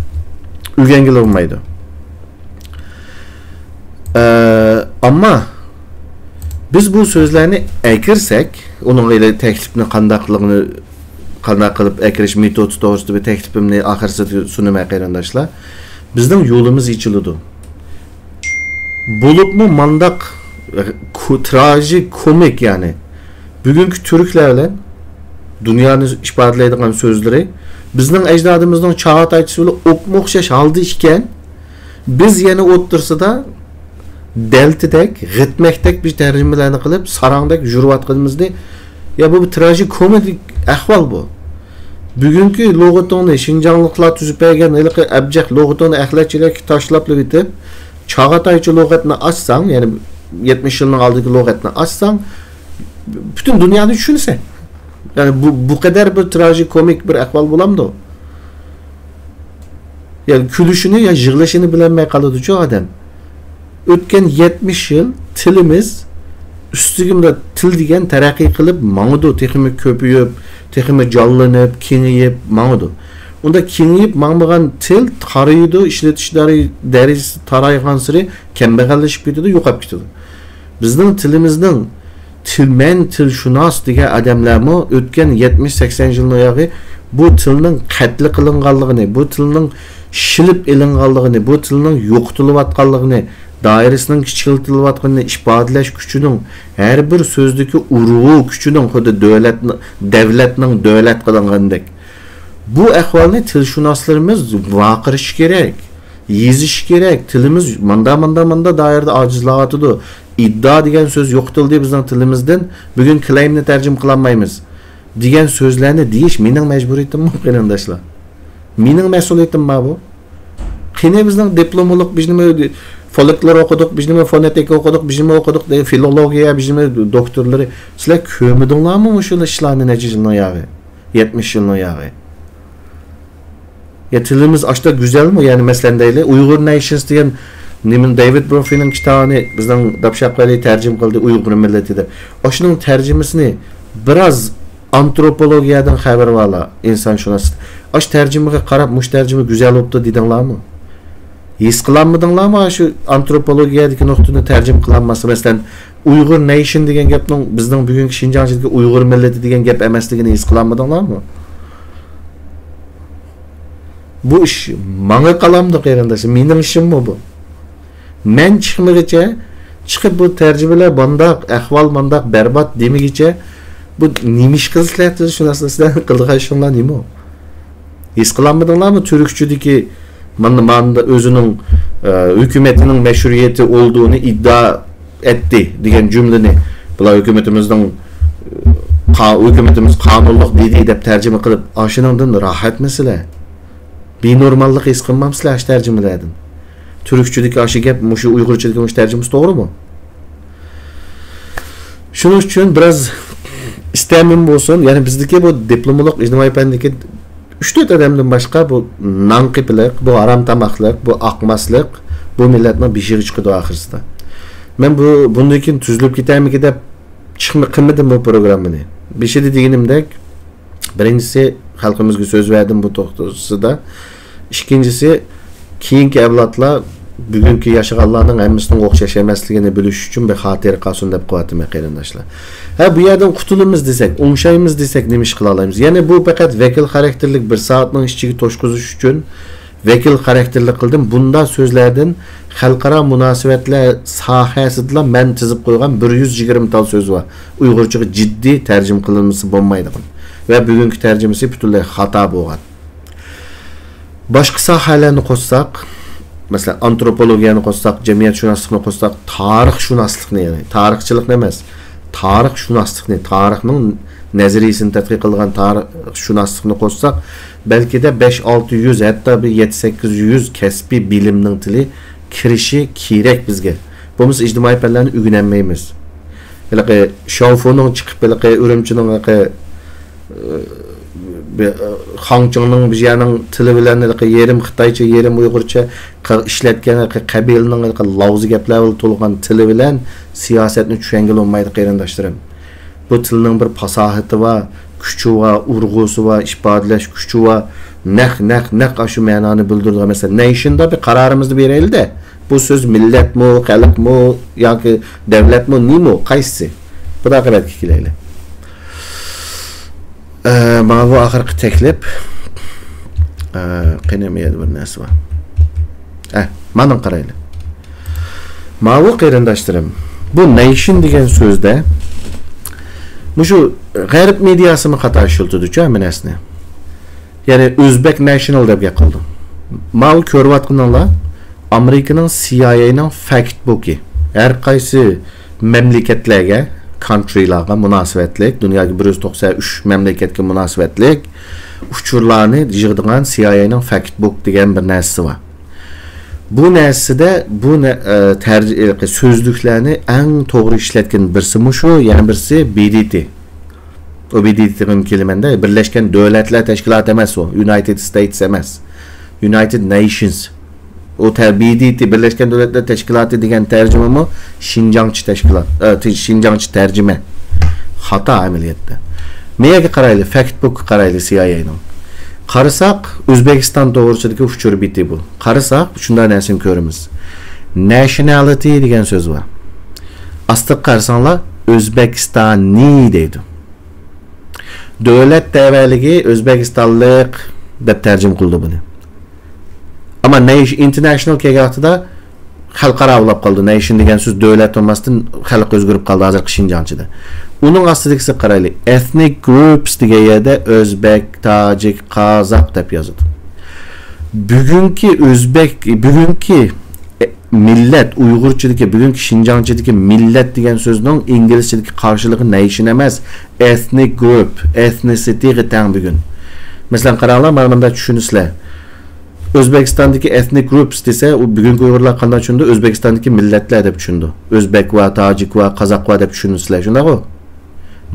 ئۆگەنگىلى بولمايدۇ. ئە، ئەمما بىز بۇ سۆزلەرنى ئەكىرسەك، ئۇنىڭ ئىلى تەكلىپنى قانداقلىقىنى، قانداق قىلىپ ئەكىرىش مېتودى توغرىسىدا بىر تەكلىپىمنى ئاخىرسىدا سۇنىمەن، قېرىنداشلار. بىزنىڭ يولىمىز ئېچىلىدۇ. بولۇپمۇ مانداق، كو-، تراژىكومىك، يەنى بۈگۈنكى تۈركلەر بىلەن دۇنيانى ئىپادىلەيدىغان سۆزلىرى بىزنىڭ ئەجدادىمىزنىڭ چاغاتايچىسى بىلەن ئوپمۇ ئوخشاش ھالدا ئىكەن، بىز يەنە ئوتتۇرىسىدا دەلتىدەك، غىتمەكتەك بىر تەرجىمىلەرنى قىلىپ، ساراڭدەك يۈرۈۋاتقىنىمىزنى، يا، بۇ بىر تراژىكومېدىك ئەھۋال بۇ. بۈگۈنكى لۇغىتىڭنى شىنجاڭلىقلار تۈزۈپ بەرگەن ھېلىقى ئەبجەق لۇغىتىڭنى ئەخلەتچىلەرگە تاشلاپلا ئۆتۈپ، چاغاتايچە لۇغەتنى ئاچساڭ، يەنى يەتمىش يىلنىڭ ئالدىدىكى لۇغەتنى ئاچساڭ، پۈتۈن دۇنيانى چۈشىنىسەن. يەنى بۇ، بۇ قەدەر بىر تراژىكومىك بىر ئەھۋال بولامدۇ؟ يا كۈلۈشىنى، يا يىغلىشىنى بىلەلمەي قالىدۇچۇ ئادەم. ئۆتكەن يەتمىش يىل تىلىمىز ئۈستىگە مۇنداق تىل دېگەن تەرەققىي قىلىپ ماڭىدۇ، تېخىمۇ كۆپىيىپ، تېخىمۇ جانلىنىپ، كېڭىيىپ ماڭىدۇ. ئۇنداق كېڭىيىپ ماڭمىغان تىل تارىيىدۇ، ئىشلىتىش دەرى-، دەرىجىسى تارايغانسېرى كەمبەغەللىشىپ كېتىدۇ، يوقاپ كېتىدۇ. بىزنىڭ تىلىمىزنىڭ تىل، مەن تىلشۇناس دېگەن ئادەملەرمۇ ئۆتكەن يەتمىش سەكسەن يىلنىڭ ياغى بۇ تىلنىڭ قەتل قىلىنغانلىقىنى، بۇ تىلنىڭ شىلىپ ئېلىنغانلىقىنى، بۇ تىلنىڭ يوقىتىلىۋاتقانلىقىنى، دائىرىسىنىڭ كىچىكلىتىلىۋاتقىنىنى ئىپادىلەش كۈچىنىڭ ھەر بىر سۆزدىكى ئۇرغۇ كۈچىنىڭ خۇددى دۆلەتنى، دەۋلەتنىڭ دۆلەت قىلىنغىنىدەك. بۇ ئەھۋالنى تىلشۇناسلىرىمىز ۋارقىرىشى كېرەك، يېزىشى كېرەك. تىلىمىز ماندا، ماندا، ماندا دائىرىدە ئاجىزلاۋاتىدۇ. ئىددا دېگەن سۆز يوقىتىلدى بىزنىڭ تىلىمىزدىن. بۈگۈن كلەيمنى تەرجىمە قىلالمايمىز دېگەن سۆزلەرنى دېيىش مېنىڭ مەجبۇرىيىتىممۇ، قېرىنداشلار؟ مېنىڭ مەسئۇلىيىتىم بار بۇ. قېنى بىزنىڭ دىپلوملۇق، بىز نېمە فولكلور ئوقۇدۇق، بىز نېمە فونېتىكا ئوقۇدۇق، بىز نېمە ئوقۇدۇق، دە-، فىلولوگىيە، بىز نېمە دوكتورلىرى. سىلەر كۆرمىدىڭلارمۇ مۇشۇ ئىشلارنى نەچچە يىلنىڭ ياغى؟ يەتمىش يىلنىڭ ياغى. يا تىلىمىز ئاشتا گۈزەلمۇ؟ يەنى مەسىلەن دەيلى، ئۇيغۇر نەيشنس دېگەن نېمىنى، دېۋىد بروفىنىڭ كىتابىنى بىزنىڭ داپشاق ۋەلى تەرجىمە قىلدى، ئۇيغۇر مىللىتى دەپ. ئاشۇنىڭ تەرجىمىسىنى بىراز ئانتروپولوگىيەدىن خەۋىرى بارلار، ئىنسانشۇناس. ئاش تەرجىمىگە قاراپ، مۇش تەرجىمە گۈزەل بوپتۇ دېدىڭلارمۇ؟ ھېس قىلالمىدىڭلارمۇ؟ شۇ ئانتروپولوگىيەدىكى نۇقتىنى تەرجىمە قىلالماسا، مەسىلەن، ئۇيغۇر نەيشن دېگەن گەپنىڭ بىزنىڭ بۈگۈنكى شىنجاڭچىدىكى ئۇيغۇر مىللىتى دېگەن گەپ ئەمەسلىكىنى ھېس قىلالمىدىڭلارمۇ؟ بۇ ئىش ماڭا قالامدۇ، قېرىنداشلار، مېنىڭ ئىشىممۇ بۇ؟ مەن چىقمىغىچە، چىقىپ بۇ تەرجىمىلەر مانداق، ئەھۋال مانداق، بەربات دېمىگىچە، بۇ نېمە ئىش قىلىسىلەر، تىلشۇناسلار، سىلەرنىڭ قىلىدىغان ئىشىڭلار نېمە؟ ھېس قىلالمىدىڭلارمۇ؟ تۈركچىدىكى مانا، مانا ئۆزىنىڭ، ئە، ھۆكۈمىتىنىڭ مەشرۇئىيىتى ئولدۇغىنى ئىددىئا ئەتتى دېگەن جۈملىنى بۇلار ھۆكۈمىتىمىزنىڭ، ئە، قا-، ھۆكۈمىتىمىز قانۇنلۇق دېدى دەپ تەرجىمە قىلىپ، ئاشۇنىڭدىن راھەتمۇ سىلەر؟ بىنورماللىق ھېس قىلمامسىلەر ئاشۇ تەرجىمىلەردىن؟ تۈركچىدىكى ئاشۇ گەپ مۇشۇ ئۇيغۇرچىدىكى مۇشۇ تەرجىمىسى توغرىمۇ؟ شۇنىڭ ئۈچۈن بىراز ئىستەمىم بولسۇن، يەنى بىزدىكى بۇ دىپلوملۇق ئىجتىمائىي پەندىكى ئۈچ تۆت ئادەمدىن باشقا بۇ نان قېپىلىق، بۇ ھارام تاماقلىق، بۇ ئاقماسلىق بۇ مىللەتنىڭ بېشىغا چىقىدۇ ئاخىرسىدا. مەن بۇ، بۇندىن كېيىن تۈزۈلۈپ كېتەرمىكىن دەپ چىقما-، قىلمىدىم بۇ پروگراممىنى. بېشىدا دېگىنىمدەك، بىرىنچىسى، خەلقىمىزگە سۆز بەردىم بۇ توغرىسىدا. ئىككىنچىسى، كېيىنكى ئەۋلادلار بۈگۈنكى ياشىغانلارنىڭ ھەممىسىنىڭ ئوخشاش ئەمەسلىكىنى بىلىش ئۈچۈن بىر خاتىرە قالسۇن دەپ قىلىۋاتىمەن، قېرىنداشلار. ھە، بۇ يەردىن قۇتۇلىمىز دېسەك، ئوڭشايمىز دېسەك، نېمە ئىش قىلالايمىز؟ يەنى بۇ پەقەت ۋەكىل خاراكتېرلىك بىر سائەتنىڭ ئىچىگە توشقۇزۇش ئۈچۈن ۋەكىل خاراكتېرلىك قىلدىم. بۇنداق سۆزلەردىن خەلقئارا مۇناسىۋەتلەر ساھەسىدىلا مەن تىزىپ قويغان بىر يۈز يىگىرمە تال سۆز بار. ئۇيغۇرچىغا جىددىي تەرجىمە قىلىنمىسا بولمايدىغان ۋە بۈگۈنكى تەرجىمىسى پۈتۈنلەي خاتا بولغان. باشقا ساھەلەرنى قوشساق، مەسىلەن، ئانتروپولوگىيەنى قوشساق، جەمئىيەتشۇناسلىقنى قوشساق، تارىخشۇناسلىقنى، يەنى تارىخچىلىقنى ئەمەس، تارىخشۇناسلىقنى، تارىخنىڭ نەزەرىيىسىنى تەتقىق قىلغان تارىخشۇناسلىقنى قوشساق، بەلكىدە بەش، ئالتە يۈز، ھەتتا بىر يەتتە، سەككىز يۈز كەسپىي بىلىمنىڭ تىلى كىرىشى كېرەك بىزگە. بولمىسا ئىجتىمائىي پەنلەرنى ئۆگىنەلمەيمىز. ھېلىقى شاۋفۇنىڭ چىقىپ، ھېلىقى ئۈرۈمچىنىڭ ھېلىقى، ئى، بى-، خاڭچىڭنىڭ بىر يەرنىڭ تىلى بىلەن ھېلىقى يېرىم خىتايچە، يېرىم ئۇيغۇرچە قا-، ئىشلەتكەن ھېلىقى قەبىلىنىڭ ھېلىقى لاۋزا گەپلەر بىلەن تولغان تىلى بىلەن سىياسەتنى چۈشەنگىلى بولمايدۇ، قېرىنداشلىرىم. بۇ تىلنىڭ بىر پاساھىتى بار، كۈچى بار، ئۇرغۇسى بار، ئىپادىلەش كۈچى بار. نەق، نەق، نەق ئاشۇ مەنانى بىلدۈرىدىغان. مەسىلەن، نەيشىندا بىر قارارىمىزنى بېرەيلى-دە. بۇ سۆز مىللەتمۇ، خەلقمۇ ياكى دەۋلەتمۇ، نېمۇ، قايسىسى؟ خۇدا قەۋەتكە كېلەيلى. ئە، مانا بۇ ئاخىرقى تەكلىپ. ئە، قېنى، بۇ يەردە بىر نەرسە بار. ئە، مانا قارايلى. ماۋۇ قېرىنداشلىرىم، بۇ نەيشىن دېگەن سۆزدە مۇشۇ غەرب مېدىياسىمۇ خاتا ئىشلىتىدۇچۇ ھەممە نەرسىنى. يەنى ئۆزبەك نەشنال دەپ گەپ قىلىدۇ. ماۋۇ كۆرۈۋاتقىنىڭلار ئامېرىكىنىڭ سى ئاي ئەينىڭ فەكت بۇكى. ھەر قايسى مەملىكەتلەرگە، كانترىلارغا مۇناسىۋەتلىك، دۇنيادىكى بىر يۈز توقسان ئۈچ مەملىكەتكە مۇناسىۋەتلىك ئۇچۇرلارنى يىغىدىغان سى ئاي ئەينىڭ فەكت بۇك دېگەن بىر نەرسىسى بار. بۇ نەرسىدە بۇ نە-، ئە، تەرج-، ئە، سۆزلۈكلەرنى ئەڭ توغرا ئىشلەتكەن بىرسى مۇشۇ، يەنە بىرسى بى دى تى. ئۇ بى دى تى دېگەن كېلىمەندە بىرلەشكەن دۆلەتلەر تەشكىلاتى ئەمەس ئۇ، يۇنايتېد ستېيتس ئەمەس، يۇنايتېد نەيشنز. ئۇ تە-، بى دى تى، بىرلەشكەن دۆلەتلەر تەشكىلاتى دېگەن تەرجىمىمۇ شىنجاڭچە تەشكىلات، ئە، تى-، شىنجاڭچە تەرجىمە. خاتا ئەمەلىيەتتە. مېيەگە قارايلى، فەكت بۇكقا قارايلى سى ئاي ئەينىڭ. قارىساق، ئۆزبېكىستان توغرىسىدىكى ئۇچۇر بېتى بۇ. قارىساق، شۇنداق نەرسىنى كۆرىمىز. نەشنالىتى دېگەن سۆز بار. ئاستىغا قارىساڭلار، ئۆزبېكىستانى دەيدۇ. دۆلەت تەۋەلىكى ئۆزبېكىستانلىق دەپ تەرجىمە قىلىدۇ بۇنى. ئەمما نەيش-، ئىنتېرنېشنال كەلگەن ۋاقتىدا خەلقئارا بولاپ قالىدۇ. نەيشن دېگەن سۆز دۆلەت بولماستىن خەلق ئۆزگىرىپ قالدى ھازىرقى شىنجاڭچىدا. ئۇنىڭ ئاستىدىكىسىگە قارايلى. ئېتنىك گروپس دېگەن يەردە ئۆزبەك، تاجىك، قازاق دەپ يازىدۇ. بۈگۈنكى ئۆزبەك، بۈگۈنكى، ئە، مىللەت، ئۇيغۇرچىدىكى، بۈگۈنكى شىنجاڭچىدىكى مىللەت دېگەن سۆزنىڭ ئىنگلىزچىدىكى قارشىلىقى نەيشن ئەمەس، ئېتنىك گروپ، ئېتنىسىتىغا تەڭ بۈگۈن. مەسىلەن، قاراڭلار، مانا مۇنداق چۈشىنىسىلەر. ئۆزبېكىستاندىكى ئېتنىك گروپس دېسە، ئۇ بۈگۈنكى ئۇيغۇرلار قانداق چۈشىنىدۇ؟ ئۆزبېكىستاندىكى مىللەتلەر دەپ چۈشىنىدۇ. ئۆزبېك ۋە، تاجىك ۋە، قازاق ۋە دەپ چۈشىنىسىلەر، شۇنداقغۇ؟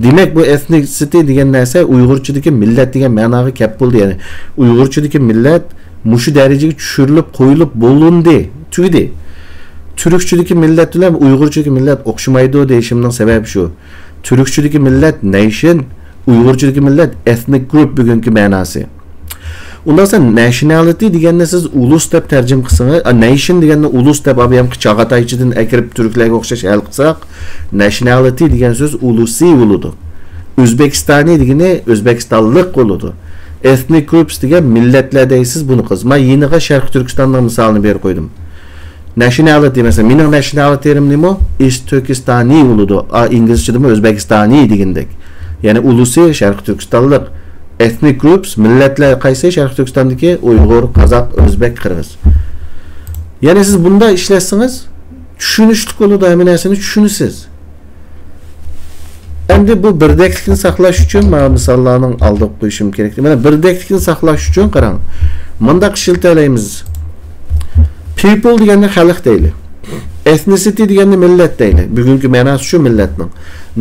دېمەك، بۇ ئېتنىسىتى دېگەن نەرسە ئۇيغۇرچىدىكى مىللەت دېگەن مەناغا كەپ بولدى. يەنى ئۇيغۇرچىدىكى مىللەت مۇشۇ دەرىجىگە چۈشۈرۈلۈپ قويۇلۇپ بولۇندى، تۈگىدى. تۈركچىدىكى مىللەت بىلەن ئۇيغۇرچىدىكى مىللەت ئوخشىمايدۇ دېيىشىمنىڭ سەۋەبى شۇ. تۈركچىدىكى مىللەت نەيشن، ئۇيغۇرچىدىكى مىللەت ئېتنىك گروپ بۈگۈنكى مەناسى. ئۇنداقسا نەشنالىتى دېگەننى سىز ئۇلۇس دەپ تەرجىمە قىلسىڭىز، ئا، نەيشن دېگەننى ئۇلۇس دەپ، ئا، بۇ يەنە چاغاتايچىدىن ئەكىرىپ تۈركلەرگە ئوخشاش ھەل قىلساق، نەشنالىتى دېگەن سۆز ئۇلۇسى بولىدۇ. ئۆزبېكىستانى دېگىنى ئۆزبېكىستانلىق بولىدۇ. ئېتنىك گروپس دېگەن مىللەتلەر دەيسىز، بۇنى قىلسا. ما يېنىغا شەرقىي تۈركىستاننىڭ مىسالىنى بېرىپ قويدۇم. نەشنالىتى، مەسىلەن، مېنىڭ نەشنالىتىم نېمە؟ ئىز تۈركىستانى بولىدۇ. ئا، ئىنگلىزچىدىمۇ ئۆزبېكىستانى دېگەندەك. يەنى ئۇلۇسى شەرقىي تۈركىستانلىق. ئېتنىك گروپس، مىللەتلەر قايسى؟ شەرقىي تۈركىستاندىكى ئۇيغۇر، قازاق، ئۆزبېك، قىرغىز. يەنى سىز بۇنداق ئىشلەتسىڭىز، چۈشىنىشلىك بولىدۇ، ھەممە نەرسىنى چۈشىنىسىز. ئەمدى بۇ بىردەكلىكنى ساقلاش ئۈچۈن مانا مىساللارنىڭ ئالدىغا قويۇشۇم كېرەك. مانا بىردەكلىكنى ساقلاش ئۈچۈن قاراڭ. مۇنداق ئىشلىتەلەيمىز. پىپل دېگەننى خەلق دەيلى. ئېتنىسىتى دېگەننى مىللەت دەيلى. بۈگۈنكى مەناسى شۇ مىللەتنىڭ.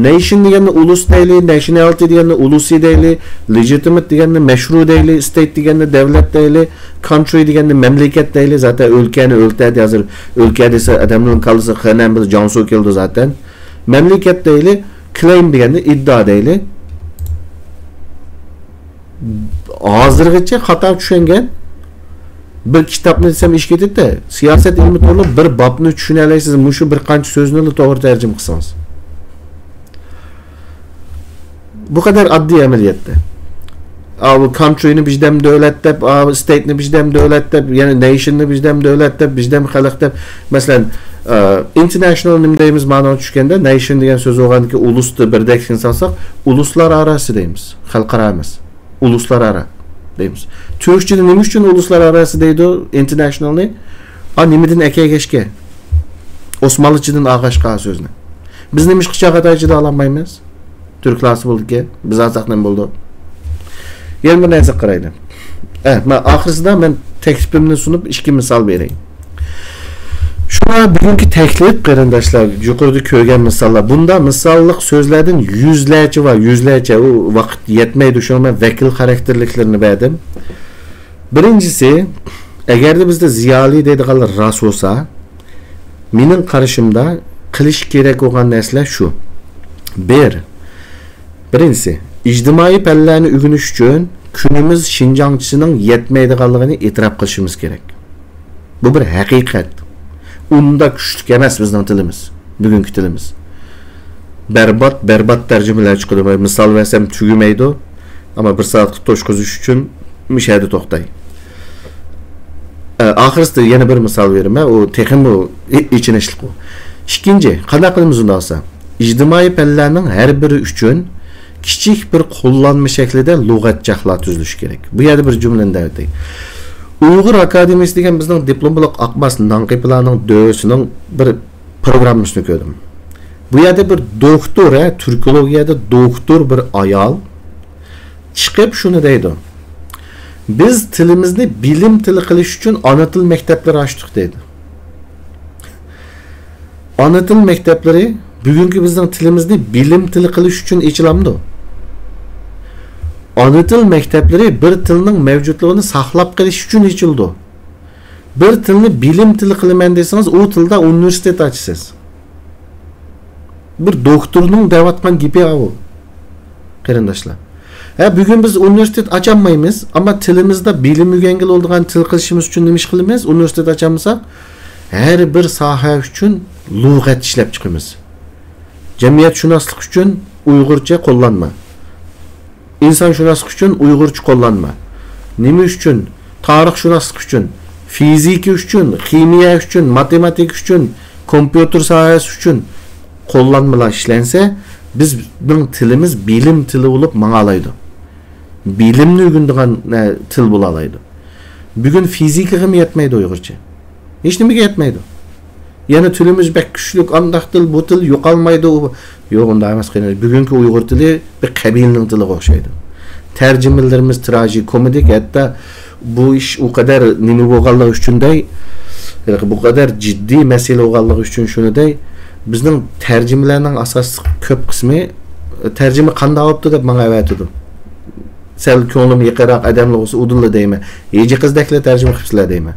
نەيشن دېگەننى ئۇلۇس دەيلى، نەشنالىتى دېگەننى ئۇلۇسى دەيلى، لېجىتىمىت دېگەننى مەشرۇ دەيلى، ستەيت دېگەننى دەۋلەت دەيلى، كانترى دېگەننى مەملىكەت دەيلى. زاتەن ئۆلكەنى ئۆلتە دەيدۇ ھازىر. ئۆلكە دېسە ئادەمنىڭ كاللىسىغا خېنەن بىلەن جياڭسۇ كېلىدۇ زاتەن. مەملىكەت دەيلى، كلەيم دېگەننى ئىددىئا دەيلى. ھازىرغىچە خاتا چۈشەنگەن، بىر كىتابنى دېسەم ئېشىپ كېتىدۇ، سىياسەت ئىلمى توغرۇلۇق بىر بابنى چۈشىنەلەيسىز، مۇشۇ بىر قانچە سۆزنىلا توغرا تەرجىمە قىلسىڭىز. بۇ قەدەر ئاددىي ئەمەلىيەتتە. ئاۋۇ كانترىنى بىردەم دۆلەت دەپ، ئاۋۇ ستەيتنى بىردەم دۆلەت دەپ، يەنى نەيشننى بىردەم دۆلەت دەپ، بىردەم خەلق دەپ. مەسىلەن، ئىنتېرنېشنال نېمە دەيمىز مانىغا چۈشكەندە، نەيشن دېگەن سۆز بولغاندىكىن ئۇلۇستا بىردەكلىكنى سالساق، ئۇلۇسلار ئاراسى دەيمىز، خەلقئارا ئەمەس. ئۇلۇسلار ئارا دەيمىز. تۈركچىدە نېمە ئۈچۈن ئۇلۇسلار ئاراسى دەيدۇ ئىنتېرنېشنالنى؟ ئا، نېمىدىن ئەكەلگەچكە؟ ئوسمانلىچىدىن ئالغاچقا سۆزنى. بىز نېمىشقا چاغاتايچىدا ئالالمايمىز؟ تۈركلاسى بولىدىكەن، بىز ئالساق نېمە بولىدۇ؟ يەنە بىر نەرسە قارايلى. ئە، مەن ئاخىرسىدا مەن تەكلىپىمنى سۇنۇپ ئىككى مىسال بېرەي. شۇڭا بۈگۈنكى تەكلىپ، قېرىنداشلار، يۇقىرىدا كۆرگەن مىساللار. بۇنداق مىساللىق سۆزلەردىن يۈزلەرچە بار، يۈزلەرچە. ئۇ ۋاقىت يەتمەيدۇ، شۇڭا مەن ۋەكىل خاراكتېرلىكلىرىنى بەردىم. بىرىنچىسى، ئەگەردە بىزدە زىيالىي دەيدىغانلار راست بولسا، مېنىڭ قارىشىمدا قىلىش كېرەك بولغان نەرسىلەر شۇ. بىر، بىرىنچىسى، ئىجتىمائىي پەنلەرنى ئۆگىنىش ئۈچۈن كۈنىمىز شىنجاڭچىسىنىڭ يەتمەيدىغانلىقىنى ئېتىراپ قىلىشىمىز كېرەك. بۇ بىر ھەقىقەت. ئۇنداق كۈچلۈك ئەمەس بىزنىڭ تىلىمىز، بۈگۈنكى تىلىمىز. بەربات، بەربات تەرجىمىلەر چىقىدۇ. مىسال بەرسەم تۈگىمەيدۇ. ئەمما بىر سائەتكە توشقۇزۇش ئۈچۈن مۇشۇ يەردە توختاي. ئە، ئاخىرسىدا يەنە بىر مىسال بېرىمەن. ئۇ تېخىمۇ ئېچىنىشلىق ئۇ. ئىككىنچى، قانداق قىلىمىز ئۇنداق بولسا؟ ئىجتىمائىي پەنلەرنىڭ ھەر بىرى ئۈچۈن كىچىك بىر قوللانما شەكلىدە لۇغەتجاھلار تۈزۈلۈشى كېرەك. بۇ يەردە بىر جۈملىنى دەۋېتەي. ئۇيغۇر ئاكادېمىيىسى دېگەن بىزنىڭ دىپلوملۇق ئاقماس ناڭقىپلارنىڭ دۆسىنىڭ بىر پروگراممىسىنى كۆردۈم. بۇ يەردە بىر دوكتور، ھە، تۈركولوگىيەدە دوكتور بىر ئايال چىقىپ شۇنى دەيدۇ. بىز تىلىمىزنى بىلىم تىلى قىلىش ئۈچۈن ئانا تىل مەكتەپلىرى ئاچتۇق دەيدۇ. ئانا تىل مەكتەپلىرى بۈگۈنكى بىزنىڭ تىلىمىزنى بىلىم تىلى قىلىش ئۈچۈن ئېچىلامدۇ؟ ئانا تىل مەكتەپلىرى بىر تىلنىڭ مەۋجۇتلۇقىنى ساقلاپ قېلىش ئۈچۈن ئېچىلىدۇ. بىر تىلنى بىلىم تىلى قىلىمەن دېسىڭىز، ئۇ تىلدا ئۇنىۋېرسىتېت ئاچىسىز. بىر دوكتورنىڭ دەۋاتقان گېپى ئاۋۇ، قېرىنداشلار. ھە، بۈگۈن بىز ئۇنىۋېرسىتېت ئاچالمايمىز، ئەمما تىلىمىزدا بىلىم ئۆگەنگىلى بولىدىغان تىل قىلىشىمىز ئۈچۈن نېمە ئىش قىلىمىز؟ ئۇنىۋېرسىتېت ئاچالمىساق، ھەر بىر ساھە ئۈچۈن لۇغەت ئىشلەپ چىقىمىز. جەمئىيەتشۇناسلىق ئۈچۈن ئۇيغۇرچە قوللانما. ئىنسانشۇناسلىق ئۈچۈن ئۇيغۇرچە قوللانما. نېمە ئۈچۈن؟ تارىخشۇناسلىق ئۈچۈن، فىزىكا ئۈچۈن، خىمىيە ئۈچۈن، ماتېماتىكا ئۈچۈن، كومپيۇتېر ساھەسى ئۈچۈن قوللانمىلار ئىشلەنسە، بىزنىڭ تىلىمىز بىلىم تىلى بولۇپ ماڭالايدۇ. بىلىمنى ئۆگىنىدىغان، ئە، تىل بولالايدۇ. بۈگۈن فىزىكىغىمۇ يەتمەيدۇ ئۇيغۇرچە. ھېچنېمىگە يەتمەيدۇ. يەنە تىلىمىز بەك كۈچلۈك، ئانداق تىل، بۇ تىل يوقالمايدۇ. يوق، ئۇنداق ئەمەس، قېرىنداش. بۈگۈنكى ئۇيغۇر تىلى بىر قەبىلىنىڭ تىلىغا ئوخشايدۇ. تەرجىمىلىرىمىز تراژىكومېدىك، ھەتتا بۇ ئىش ئۇ قەدەر نېمە بولغانلىقى ئۈچۈن دەي، بۇ قەدەر جىددىي مەسىلە بولغانلىقى ئۈچۈن شۇنى دەي، بىزنىڭ تەرجىمىلەرنىڭ ئاساسلىق كۆپ قىسمى، تەرجىمە قانداق بوپتۇ دەپ ماڭا ئەۋەتىدۇ. سەل كۆڭلۈم يېقىنراق ئادەملەر بولسا ئۇدۇللا دەيمەن. ھىجى قىزدەكلا تەرجىمە قىپسىلەر دەيمەن.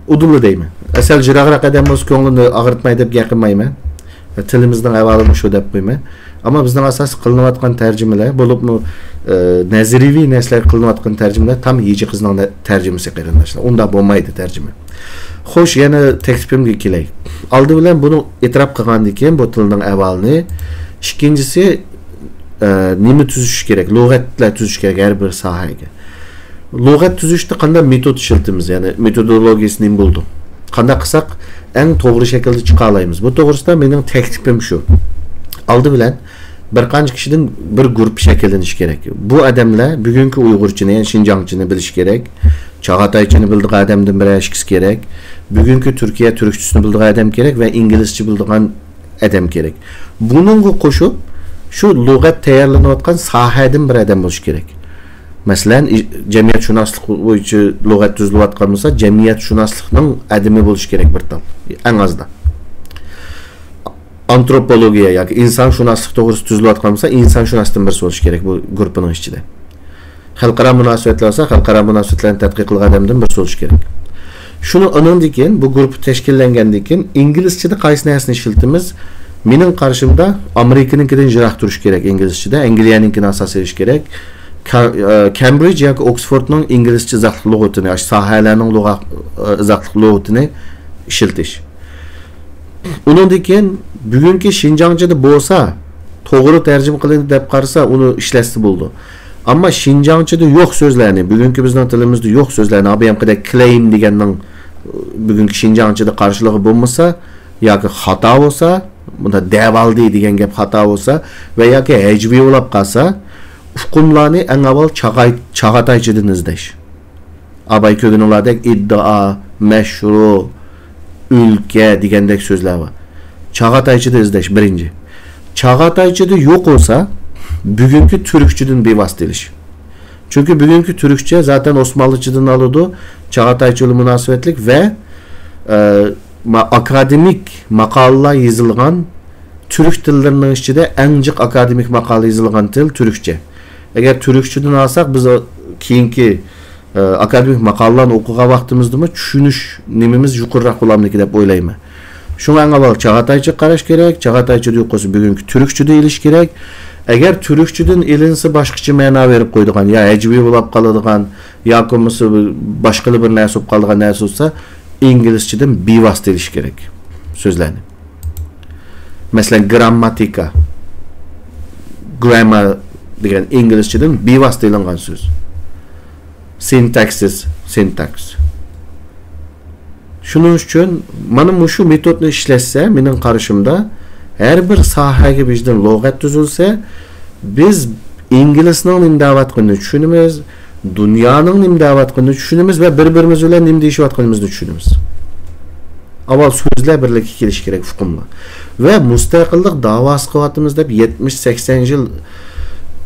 ئۇدۇللا دەيمەن. سەل يىراقراق ئادەم بولسا كۆڭلىنى ئاغرىتماي دەپ گەپ قىلمايمەن. تىلىمىزنىڭ ئەھۋالىمۇ شۇ دەپ قويىمەن. ئەمما بىزنىڭ ئاساسلىق قىلىنىۋاتقان تەرجىمىلەر، بولۇپمۇ، ئە، نەزەرىيىۋى نەرسىلەرگە قىلىنىۋاتقان تەرجىمىلەر تام ھىجى قىزنىڭ نە-، تەرجىمىسى، قېرىنداشلار. ئۇنداق بولمايدۇ تەرجىمە. خوش، يەنە تەكلىپىمگە كېلەي. ئالدى بىلەن بۇنى ئېتىراپ قىلغاندىن كېيىن بۇ تىلنىڭ ئەھۋالىنى، ئىككىنچىسى، ئە، نېمە تۈزۈش كېرەك؟ لۇغەتلەر تۈزۈش كېرەك ھەر بىر ساھەگە. لۇغەت تۈزۈشتە قانداق مېتود ئىشلىتىمىز؟ يەنى مېتودولوگىيىسى نېمە بولىدۇ؟ قانداق قىلساق ئەڭ توغرا شەكىلدە چىقالايمىز؟ بۇ توغرىسىدا مېنىڭ تەكلىپىم شۇ. ئالدى بىلەن بىر قانچە كىشىدىن بىر گۇرۇپپا شەكىللىنىشى كېرەك. بۇ ئادەملەر بۈگۈنكى ئۇيغۇرچىنى، يەنى شىنجاڭچىنى بىلىشى كېرەك. چاغاتايچىنى بىلىدىغان ئادەمدىن بىرەر ئىككىسى كېرەك. بۈگۈنكى تۈركىيە تۈركچىسىنى بىلىدىغان ئادەم كېرەك ۋە ئىنگلىزچە بىلىدىغان ئادەم كېرەك. بۇنىڭغا قوشۇپ، شۇ لۇغەت تەييارلىنىۋاتقان ساھەدىن بىر ئادەم بولۇشى كېرەك. مەسىلەن، ئى-، جەمئىيەتشۇناسلىق بويىچە لۇغەت تۈزۈلۈۋاتقان بولسا، جەمئىيەتشۇناسلىقنىڭ ئادىمى بولۇشى كېرەك بىر تال، ئەڭ ئازدا. ئانتروپولوگىيە ياكى ئىنسانشۇناسلىق توغرىسىدا تۈزۈلۈۋاتقان بولسا، ئىنسانشۇناستىن بىرسى بولۇشى كېرەك بۇ گۇرۇپپىنىڭ ئىچىدە. خەلقئارا مۇناسىۋەتلەر بولسا، خەلقئارا مۇناسىۋەتلەرنى تەتقىق قىلغان ئادەمدىن بىرسى بولۇشى كېرەك. شۇنىڭ، ئۇنىڭدىن كېيىن، بۇ گۇرۇپپا تەشكىللەنگەندىن كېيىن، ئىنگلىزچىدە قايسى نەرسىنى ئىشلىتىمىز؟ مېنىڭ قارىشىمدا، ئامېرىكىنىڭكىدىن يىراق تۇرۇش كېرەك ئىنگلىزچىدە، ئەنگلىيەنىڭكىنى ئاساس ئېلىش كېرەك. كا-، ئە، كامبرىج ياكى ئوكسفوردنىڭ ئىنگلىزچە ئىزاھلىق لۇغىتىنى، ئاشۇ ساھەلەرنىڭ لۇغە-، ئە، ئىزاھلىق لۇغىتىنى ئىشلىتىش. ئۇنىڭدىن كېيىن بۈگۈنكى شىنجاڭچىدا بولسا، توغرا تەرجىمە قىلىندى دەپ قارىسا، ئۇنى ئىشلەتسە بولىدۇ. ئەمما شىنجاڭچىدا يوق سۆزلەرنى، بۈگۈنكى بىزنىڭ تىلىمىزدا يوق سۆزلەرنى، ئابايامقىدەك كلەيم دېگەننىڭ بۈگۈنكى شىنجاڭچىدا قارشىلىقى بولمىسا ياكى خاتا بولسا، بۇندا دەۋالدى دېگەن گەپ خاتا بولسا ۋە ياكى ھەجۋىي بولاپ قالسا، ئۇقۇملارنى ئەڭ ئاۋۋال چاغاي-، چاغاتايچىدىن ئىزدەش. ئاباي كۆرگىنىڭلاردەك ئىددىئا، مەشرۇ، ئۆلكە دېگەندەك سۆزلەر بار. چاغاتايچىدا ئىزدەش بىرىنچى. چاغاتايچىدا يوق بولسا، بۈگۈنكى تۈركچىدىن بىۋاسىتە ئېلىش. چۈنكى بۈگۈنكى تۈركچە زاتەن ئوسمانلىچىدىن ئالىدۇ، چاغاتايچە بىلەن مۇناسىۋەتلىك ۋە، ئە، ما-، ئاكادېمىك ماقالىلار يېزىلغان تۈرك تىللىرىنىڭ ئىچىدە ئەڭ جىق ئاكادېمىك ماقالە يېزىلغان تىل تۈركچە. ئەگەر تۈركچىدىن ئالساق، بىز، ئە، كېيىنكى ئاكادېمىك ماقالىلارنى ئوقۇغان ۋاقتىمىزدىمۇ چۈشىنىش نېمىمىز يۇقىرىراق بولامدىكى دەپ ئويلايمەن. شۇڭا ئەڭ ئاۋۋال چاغاتايچە قاراش كېرەك، چاغاتايچىدا يوق بولسا بۈگۈنكى تۈركچىدە ئېلىش كېرەك. ئەگەر تۈركچىدىن ئېلىنسا باشقىچە مەنا بېرىپ قويىدىغان، يا ھەجۋىي بولاپ قالىدىغان، ياكى بولمىسا باشقىلا بىر نەرسە بولۇپ قالىدىغان نەرسە بولسا، ئىنگلىزچىدىن بىۋاسىتە ئېلىش كېرەك سۆزلەرنى. مەسىلەن، گرامماتىكا، grammar دېگەن ئىنگلىزچىدىن بىۋاسىتە ئېلىنغان سۆز. سىنتاكسىس، سىنتاكس. شۇنىڭ ئۈچۈن مانا مۇشۇ مېتودنى ئىشلەتسە، مېنىڭ قارىشىمدا، ھەر بىر ساھەگە بىزدىن لۇغەت تۈزۈلسە، بىز ئىنگلىزنىڭ نېمە دەۋاتقىنىنى چۈشىنىمىز، دۇنيانىڭ نېمە دەۋاتقىنىنى چۈشىنىمىز ۋە بىر-بىرىمىز بىلەن نېمە دېيىشىۋاتقىنىمىزنى چۈشىنىمىز. ئاۋۋال سۆزلەر بىرلىككە كېلىشى كېرەك، ئۇقۇملار. ۋە مۇستەقىللىق داۋاسى قىلىۋاتىمىز دەپ يەتمىش، سەكسەن يىل،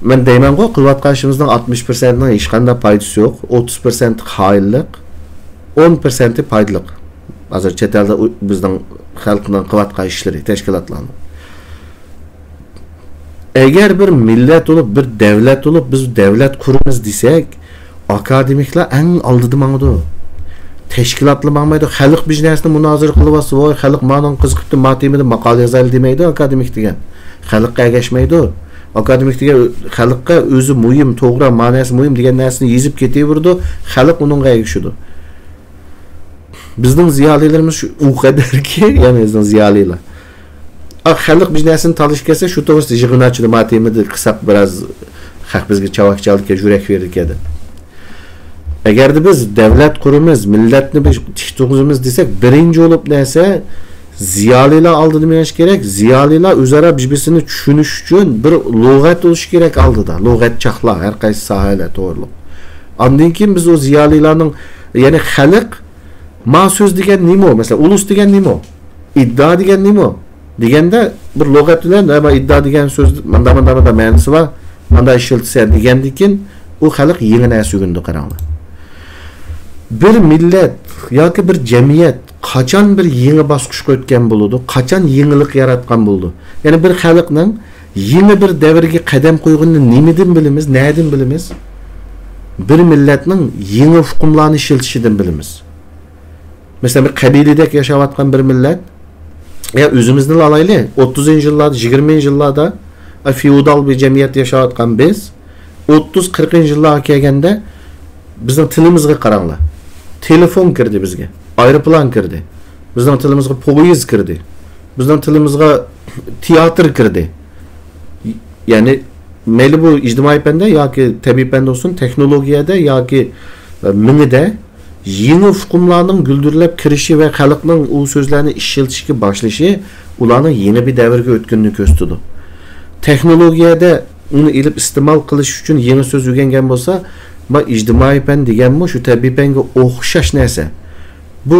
مەن دەيمەنغۇ، قىلىۋاتقان ئىشىمىزنىڭ ئاتمىش پىرسەنتىنىڭ ھېچقانداق پايدىسى يوق. ئوتتۇز پىرسەنتى خائىنلىق، ئون پىرسەنتى پايدىلىق. ھازىر چەت ئەلدە ئۇ-، بىزنىڭ خەلقنىڭ قىلىۋاتقان ئىشلىرى، تەشكىلاتلارنىڭ. ئەگەر بىر مىللەت بولۇپ، بىر دەۋلەت بولۇپ، بىز دەۋلەت قۇرىمىز دېسەك، ئاكادېمىكلار ئەڭ ئالدىدا ماڭىدۇ. تەشكىلاتلار ماڭمايدۇ. خەلق بىر نەرسىنى مۇنازىرە قىلىۋاتسا، ۋاي، خەلق مانىڭغا قىزىقىپتۇ، ما تېمىدا ماقالە يازايلى دېمەيدۇ ئاكادېمىك دېگەن. خەلققە ئەگەشمەيدۇ. ئاكادېمىك دېگەن خەلققە ئۆزى مۇھىم، توغرا، ما نەرسە مۇھىم دېگەن نەرسىنى يېزىپ كېتىۋېرىدۇ. خەلق ئۇنىڭغا ئەگىشىدۇ. بىزنىڭ زىيالىيلىرىمىز شۇ، ئۇ قەدەركى، يەنى بىزنىڭ زىيالىيلار. خەلق بىر نەرسىنى تالىشىپ كەلسە، شۇ توغرىسىدا يىغىن ئاچىدۇ، ماتېمىدا قىلساق بىراز خەق بىزگە چاۋاك چالىدىكەن، يۈرەك بېرىدىكەن دەپ. ئەگەردە بىز دەۋلەت قۇرىمىز، مىللەتنى بىر تىك تۇرغۇزىمىز دېسەك، بىرىنچى بولۇپ نەرسە زىيالىيلار ئالدىدا مېڭىش كېرەك. زىيالىيلار ئۆزئارا بىر-بىرسىنى چۈشىنىش ئۈچۈن بىر لۇغەت بولۇشى كېرەك ئالدىدا. لۇغەتچاقلار، ھەر قايسى ساھەلەر توغرۇلۇق. ئاندىن كېيىن بىز ئۇ زىيالىيلارنىڭ، يەنى خەلق، ما سۆز دېگەن نېمە؟ مەسىلەن، ئۇلۇس دېگەن نېمە؟ ئىددىئا دېگەن نېمە؟ دېگەندە بىر لۇغەت بىلەن، «ھە، ما ئىددىئا دېگەن سۆز ماندا، ماندا، ماندا مەنىسى بار، ماندا ئىشلىتىسەن» دېگەندىن كېيىن ئۇ خەلق يېڭى نەرسە ئۆگىنىدۇ. قاراڭلار. بىر مىللەت ياكى بىر جەمئىيەت قاچان بىر يېڭى باسقۇچقا ئۆتكەن بولىدۇ، قاچان يېڭىلىق ياراتقان بولىدۇ؟ يەنى بىر خەلقنىڭ يېڭى بىر دەۋرگە قەدەم قويغىنىنى نېمىدىن بىلىمىز، نەدىن بىلىمىز؟ بىر مىللەتنىڭ يېڭى ئۇقۇملارنى ئىشلىتىشىدىن بىلىمىز. مەسىلەن، بىر قەبىلىدەك ياشاۋاتقان بىر مىللەت، يا ئۆزىمىزنىلا ئالايلى، ئوتتۇزىنچى يىللاردا، يىگىرمىنچى يىللاردا، ئە، فېئودال بىر جەمئىيەتتە ياشاۋاتقان بىز، ئوتتۇز، قىرىقىنچى يىللارغا كەلگەندە، بىزنىڭ تىلىمىزغا قاراڭلار. تېلېفون كىردى بىزگە، ئايروپىلان كىردى، بىزنىڭ تىلىمىزغا پويىز كىردى، بىزنىڭ تىلىمىزغا تىياتىر كىردى. يەنى، مەيلى بۇ ئىجتىمائىي پەندە ياكى تەبىئىي پەندە بولسۇن، تېخنولوگىيەدە ياكى، ئە، مېڭىدە يېڭى ئۇقۇملارنىڭ گۈلدۈرلەپ كىرىشى ۋە خەلقنىڭ ئۇ سۆزلەرنى ئىشلىتىشكە باشلىشى ئۇلارنىڭ يېڭى بىر دەۋرگە ئۆتكىنىنى كۆرسىتىدۇ. تېخنولوگىيەدە ئۇنى ئېلىپ ئىستېمال قىلىش ئۈچۈن يېڭى سۆز ئۆگەنگەن بولسا، ما ئىجتىمائىي پەن دېگەنمۇ شۇ تەبىئىي پەنگە ئوخشاش نەرسە. بۇ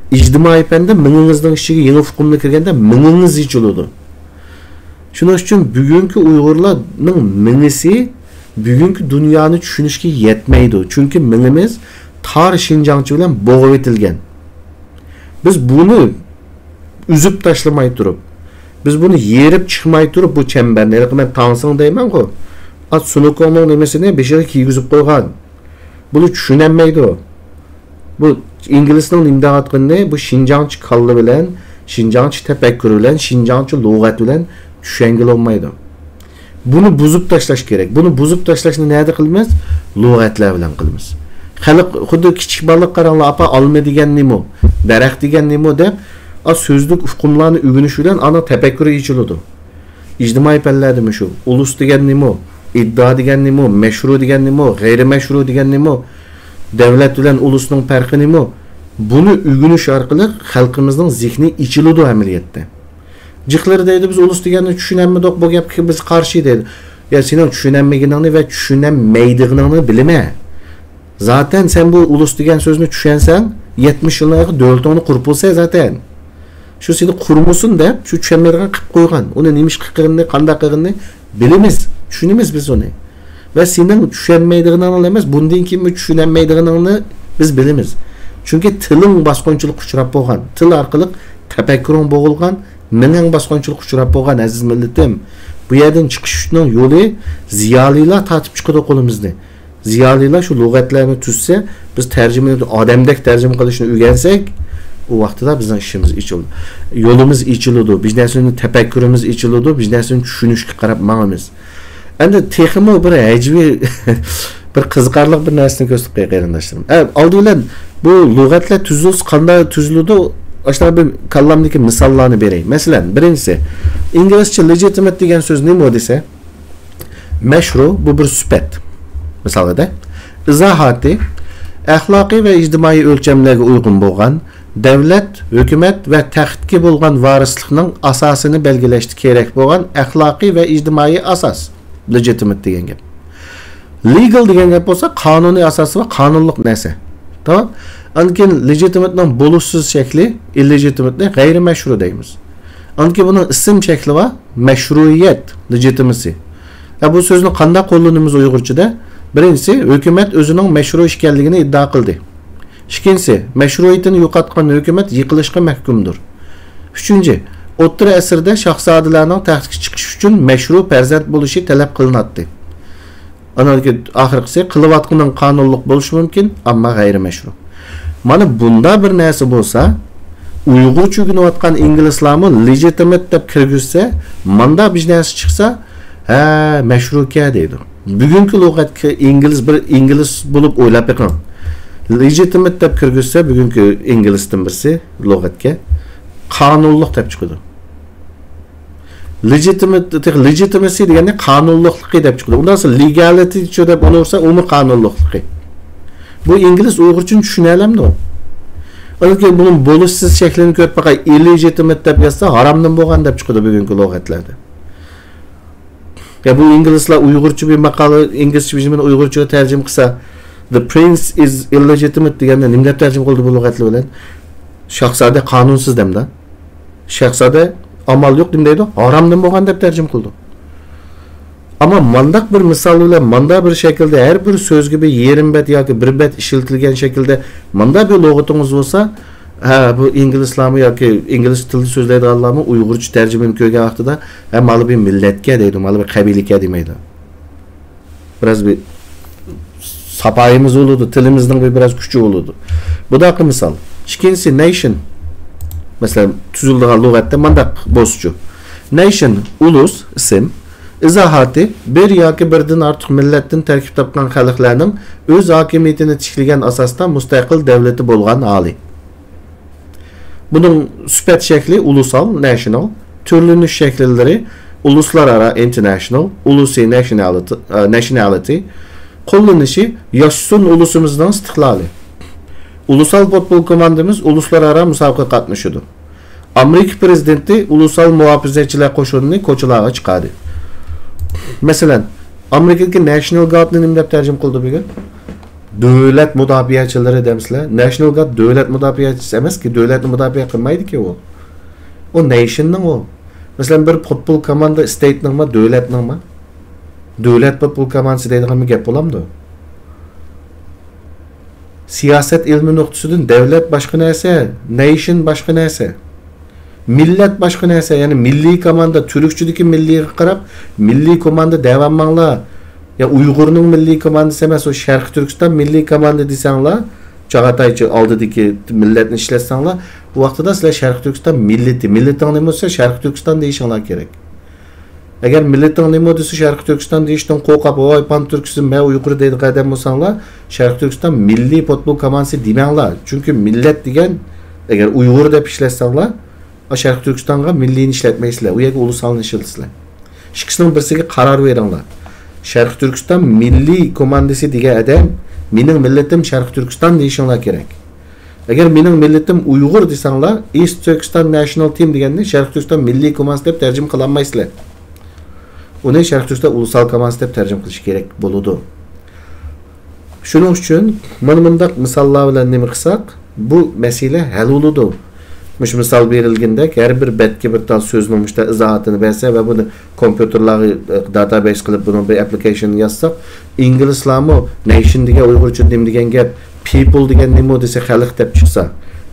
ئىجتىمائىي پەندە مېڭىڭىزنىڭ ئىچىگە يېڭى ئۇقۇملار كىرگەندە مېڭىڭىز ئېچىلىدۇ. شۇنىڭ ئۈچۈن بۈگۈنكى ئۇيغۇرلارنىڭ مېڭىسى بۈگۈنكى دۇنيانى چۈشىنىشكە يەتمەيدۇ. چۈنكى مېڭىمىز تار شىنجاڭچە بىلەن بوغۇۋېتىلگەن. بىز بۇنى ئۈزۈپ تاشلىماي تۇرۇپ، بىز بۇنى يېرىپ چىقماي تۇرۇپ، بۇ چەمبەرنى، ھېلىقى مەن تاڭسىڭ دەيمەنغۇ، ئا، سۇنۇكوڭنىڭ نېمىسىنى بېشىغا كىيگۈزۈپ قويغان. بۇنى چۈشىنەلمەيدۇ. بۇ ئىنگلىزنىڭ نېمە دەۋاتقىنىنى بۇ شىنجاڭچە كاللا بىلەن، شىنجاڭچە تەپەككۇر بىلەن، شىنجاڭچە لۇغەت بىلەن چۈشەنگىلى بولمايدۇ. بۇنى بۇزۇپ تاشلاش كېرەك. بۇنى بۇزۇپ تاشلاشنى نەدە قىلىمىز؟ لۇغەتلەر بىلەن قىلىمىز. خەلق، خۇددى كىچىك بالىلار قاراڭلار، «ئاپا، ئالما دېگەن نېمە؟ دەرەخ دېگەن نېمە؟» دەپ، ئا، سۆزلۈك ئۇقۇملارنى ئۆگىنىش بىلەن ئانا تەپەككۇرى ئېچىلىدۇ. ئىجتىمائىي پەنلەردىمۇ شۇ. ئۇلۇس دېگەن نېمە؟ ئىددىئا دېگەن نېمە؟ مەشرۇ دېگەن نېمە؟ غەيرىي مەشرۇ دېگەن نېمە؟ دۆلەت بىلەن ئۇلۇسنىڭ پەرقى نېمە؟ بۇنى ئۆگىنىش ئارقىلىق خەلقىمىزنىڭ زېھنى ئېچىلىدۇ ئەمەلىيەتتە. جىقلىرى دەيدۇ، «بىز ئۇلۇس دېگەننى چۈشىنەلمىدۇق، بۇ گەپكە بىز قارشى» دەيدۇ. يا سېنىڭ چۈشىنەلمىگىنىڭنى ۋە چۈشىنەلمەيدىغىنىڭنى بىلىمە. زاتەن سەن بۇ ئۇلۇس دېگەن سۆزنى چۈشەنسەڭ، يەتمىش يىلدىن ئاياغقا دۆلىتىڭنى قۇرۇپ بولىسەن زاتەن. شۇ سېنى قۇرمىسۇن دەپ، شۇ چۈشەنمەيدىغان قىلىپ قويغان. ئۇنى نېمە ئىش قىلغىنىنى، قانداق قىلغىنىنى بىلىمىز، چۈشىنىمىز بىز ئۇنى. ۋە سېنىڭ چۈشەنمەيدىغىنىڭلا ئەمەس، بۇندىن كېيىنمۇ چۈشىنەلمەيدىغىنىڭنى بىز بىلىمىز. چۈنكى تىلىڭ باسقۇنچىلىققا ئۇچراپ بولغان، تىل ئارقىلىق تەپەككۇرۇڭ بوغۇلغان، مېڭەڭ باسقۇنچىلىققا ئۇچراپ بولغان، ئەزىز مىللىتىم. بۇ يەردىن چىقىشنىڭ يولى زىيالىيلار تارتىپ چىقىدۇ قولىمىزنى. زىيالىيلار شۇ لۇغەتلەرنى تۈزسە، بىز تەرجىمىنى ئادەمدەك تەرجىمە قىلىشنى ئۆگەنسەك، ئۇ ۋاقتىدا بىزنىڭ ئىشىمىز ئېچىلىدۇ. يولىمىز ئېچىلىدۇ. بىر نەرسىنى تەپەككۇرىمىز ئېچىلىدۇ. بىر نەرسىنى چۈشىنىشكە قاراپ ماڭىمىز. ئەمدى تېخىمۇ بىر ئەجىبىي، بىر قىزىقارلىق بىر نەرسىنى كۆرسىتىپ قوياي، قېرىنداشلىرىم. ئە، ئالدى بىلەن بۇ لۇغەتلەر تۈزۈلسە قانداق تۈزۈلىدۇ؟ ئاشۇنداق بىر كاللامدىكى مىساللارنى بېرەي. مەسىلەن، بىرىنچىسى، ئىنگلىزچە لېجىتىمىت دېگەن سۆز نېمە دېسە، مەشرۇ، بۇ بىر سۈپەت. مىسالىدا، ئىزاھاتى، ئەخلاقىي ۋە ئىجتىمائىي ئۆلچەملەرگە ئۇيغۇن بولغان، دەۋلەت، ھۆكۈمەت ۋە تەختكە بولغان ۋارىسلىقنىڭ ئاساسىنى بەلگىلەشتە كېرەك بولغان ئەخلاقىي ۋە ئىجتىمائىي ئاساس. لېجىتىمىت دېگەن گەپ. لېگال دېگەن گەپ بولسا، قانۇنىي ئاساسى بار، قانۇنلۇق نەرسە. تامام؟ ئاندىن كېيىن لېجىتىمىتنىڭ بولۇشسىز شەكلى، ئىللېجىتىمىتنى غەيرىي مەشرۇ دەيمىز. ئاندىن كېيىن بۇنىڭ ئىسىم شەكلى بار، مەشرۇيەت، لېجىتىمىسى. ھە، بۇ سۆزنى قانداق قوللىنىمىز ئۇيغۇرچىدا؟ بىرىنچىسى، ھۆكۈمەت ئۆزىنىڭ مەشرۇ ئىكەنلىكىنى ئىددىئا قىلدى. ئىككىنچىسى، مەشرۇئىيىتىنى يوقاتقان ھۆكۈمەت يىقىلىشقا مەھكۇمدۇر. ئۈچىنچى، ئوتتۇرا ئەسىردە شاھزادىلەرنىڭ تەختكە چىقىشى ئۈچۈن مەشرۇ پەرزەنت بولۇشى تەلەپ قىلىناتتى. ئاندىن كېيىن ئاخىرقىسى، قىلىۋاتقىنىڭ قانۇنلۇق بولۇشى مۇمكىن، ئەمما غەيرىي مەشرۇ. مانا بۇنداق بىر نەرسە بولسا، ئۇيغۇرچە ئۆگىنىۋاتقان ئىنگلىزلارمۇ لېجىتىمىت دەپ كىرگۈزسە، ماندا بىر نەرسە چىقسا، ھە، مەشرۇكەن دەيدۇ. بۈگۈنكى لۇغەتكە ئىنگلىز، بىر ئىنگلىز بولۇپ ئويلاپ بېقىڭ. لېجىتىمىت دەپ كىرگۈزسە بۈگۈنكى ئىنگلىزدىن بىرسى لۇغەتكە، قانۇنلۇق دەپ چىقىدۇ. لېجىتىمىت، تېخى لېجىتىمىسى دېگەننى قانۇنلۇقلۇقى دەپ چىقىدۇ. ئۇنداق بولسا لېگالىتىچۇ دەپ ئۇنى ئۇرسا، ئۇمۇ قانۇنلۇقلۇقى. بۇ ئىنگلىز ئۇيغۇرچىنى چۈشىنەلەمدۇ؟ بەلكى بۇنىڭ بولۇشسىز شەكلىنى كۆرۈپ باقاي، ئىللېجىتىمىت دەپ يازسا، ھارامدىن بولغان دەپ چىقىدۇ بۈگۈنكى لۇغەتلەردە. يا بۇ ئىنگلىزلار ئۇيغۇرچە بىر ماقالە، ئىنگلىزچە بىر ئۇيغۇرچىغا تەرجىمە قىلسا، "The prince is illegitimate" دېگەندە نېمە دەپ تەرجىمە قىلدى بۇ لۇغەتلەر بىلەن؟ شاھزادە قانۇنسىز دەمدە. شاھزادە ئامال يوق نېمە دەيدۇ؟ ھارامدىن بولغان دەپ تەرجىمە قىلىدۇ. ئەمما مانداق بىر مىسال بىلەن، ماندا بىر شەكىلدە ھەر بىر سۆزگە بىر يېرىم بەت ياكى بىر بەت ئىشلىتىلگەن شەكىلدە ماندا بىر لۇغىتىڭىز بولسا، ھە، بۇ ئىنگلىزلارمۇ ياكى ئىنگلىز تىلىدا سۆزلەيدىغانلارمۇ ئۇيغۇرچە تەرجىمىنى كۆرگەن ۋاقتىدا، ھە، مانا بىر مىللەتكە دەيدۇ، مانا بىر قەبىلىگە دېمەيدۇ. بىراز بىر ساپايىمىز بولىدۇ، تىلىمىزنىڭ بىر بىراز كۈچى بولىدۇ. بۇ داقى مىسال. ئىككىنچىسى، نەيشن. مەسىلەن، تۈزۈلىدىغان لۇغەتتە مانداق بولسىچۇ. نەيشن، ئۇلۇس، ئىسىم. ئىزاھاتى، بىر ياكى بىردىن ئارتۇق مىللەتتىن تەركىب تاپقان خەلقلەرنىڭ ئۆز ھاكىمىيىتىنى تىكلىگەن ئاساستا مۇستەقىل دەۋلىتى بولغان ھالى. بۇنىڭ سۈپەت شەكلى ئۇلۇسال، نەشنال، تۈرلىنىش شەكىللىرى ئۇلۇسلارئارا، ئىنتېرنەشنال، ئۇلۇسىي، نەشنالىتى، ئە، نەشنالىتى، قوللىنىشى ياشىسۇن ئۇلۇسىمىزنىڭ ئىستىقلالى. ئۇلۇسال پۇتبول كوماندىمىز ئۇلۇسلارئارا مۇسابىقىگە قاتنىشىدۇ. ئامېرىكا پىرېزىدېنتى ئۇلۇسال مۇھاپىزەتچىلەر قوشۇنىنى كوچىلارغا چىقاردى. مەسىلەن، ئامېرىكىدىكى نەشنال گاردنى نېمە دەپ تەرجىمە قىلدى بۈگۈن؟ دۆلەت مۇداپىئەچىلىرى دەمسىلەر؟ نەشنال گارد دۆلەت مۇداپىئەچىسى ئەمەسكى، دۆلەتنى مۇداپىئە قىلمايدىكى ئۇ. ئۇ نەيشننىڭ ئۇ. مەسىلەن، بىر پۇتبول كوماندا ستېيتنىڭما، دۆلەتنىڭما؟ دۆلەت پۇتبول كوماندىسى دەيدىغان بىر گەپ بولامدۇ؟ سىياسەت ئىلمى نۇقتىسىدىن دەۋلەت باشقا نەرسە، نەيشن باشقا نەرسە. مىللەت باشقا نەرسە، يەنى مىللىي كوماندا، تۈركچىدىكى مىللىيغا قاراپ، مىللىي كوماندا دەۋالماڭلار. يا ئۇيغۇرنىڭ مىللىي كوماندىسى ئەمەس، ئۇ شەرقىي تۈركىستان مىللىي كوماندا دېسەڭلار، چاغاتايچە ئالدىدىكى مىللەتنى ئىشلەتسەڭلار، ئۇ ۋاقتىدا سىلەر شەرقىي تۈركىستان مىللىتى، مىللىتىڭ نېمە بولسا، شەرقىي تۈركىستان دېيىشىڭلار كېرەك. ئەگەر مىللىتىڭ نېمە دېسە، شەرقىي تۈركىستان دېيىشتىن قورقۇپ، ۋاي پان تۈركىسى، مەن ئۇيغۇر دەيدىغان ئادەم بولساڭلار، شەرقىي تۈركىستان مىللىي پۇتبول كوماندىسى دېمەڭلار. چۈنكى مىللەت دېگەن، ئەگەر ئۇيغۇر دەپ ئىشلەتسەڭلار، ئا، شەرقىي تۈركىستانغا مىللىينى ئىشلەتمەيسىلەر، ئۇ يەرگە ئۇلۇسالنى ئىشلىتىسىلەر. ئىككىسىنىڭ بىرسىگە قارار بېرىڭلار. شەرقىي تۈركىستان مىللىي كوماندىسى دېگەن ئادەم، مېنىڭ مىللىتىم شەرقىي تۈركىستان دېيىشىڭلار كېرەك. ئەگەر مېنىڭ مىللىتىم ئۇيغۇر دېسەڭلار، East Turkestan National Team دېگەننى شەرقىي تۈركىستان مىللىي كوماندىسى دەپ تەرجىمە قىلالمايسىلەر. ئۇنى شەرقىي تۈركىستان ئۇلۇسال كوماندىسى دەپ تەرجىمە قىلىش كېرەك بولىدۇ. شۇنىڭ ئۈچۈن مانا مۇنداق مىساللار بىلەن نېمە قىلساق، بۇ مەسىلە ھەل بولىدۇ. مۇشۇ مىسال بېرىلگىنىدەك، ھەر بىر بەتكە بىر تال سۆزنىڭ مۇشۇنداق ئىزاھاتىنى بەرسە ۋە بۇنى كومپيۇتېرلارغا، ئە، داتابەيس قىلىپ، بۇنىڭ بىر ئەپلىكەيشنىنى يازساق، ئىنگلىزلارمۇ نەيشن دېگەن ئۇيغۇرچە نېمە دېگەن گەپ، پىپل دېگەن نېمە دېسە، خەلق دەپ چىقسا،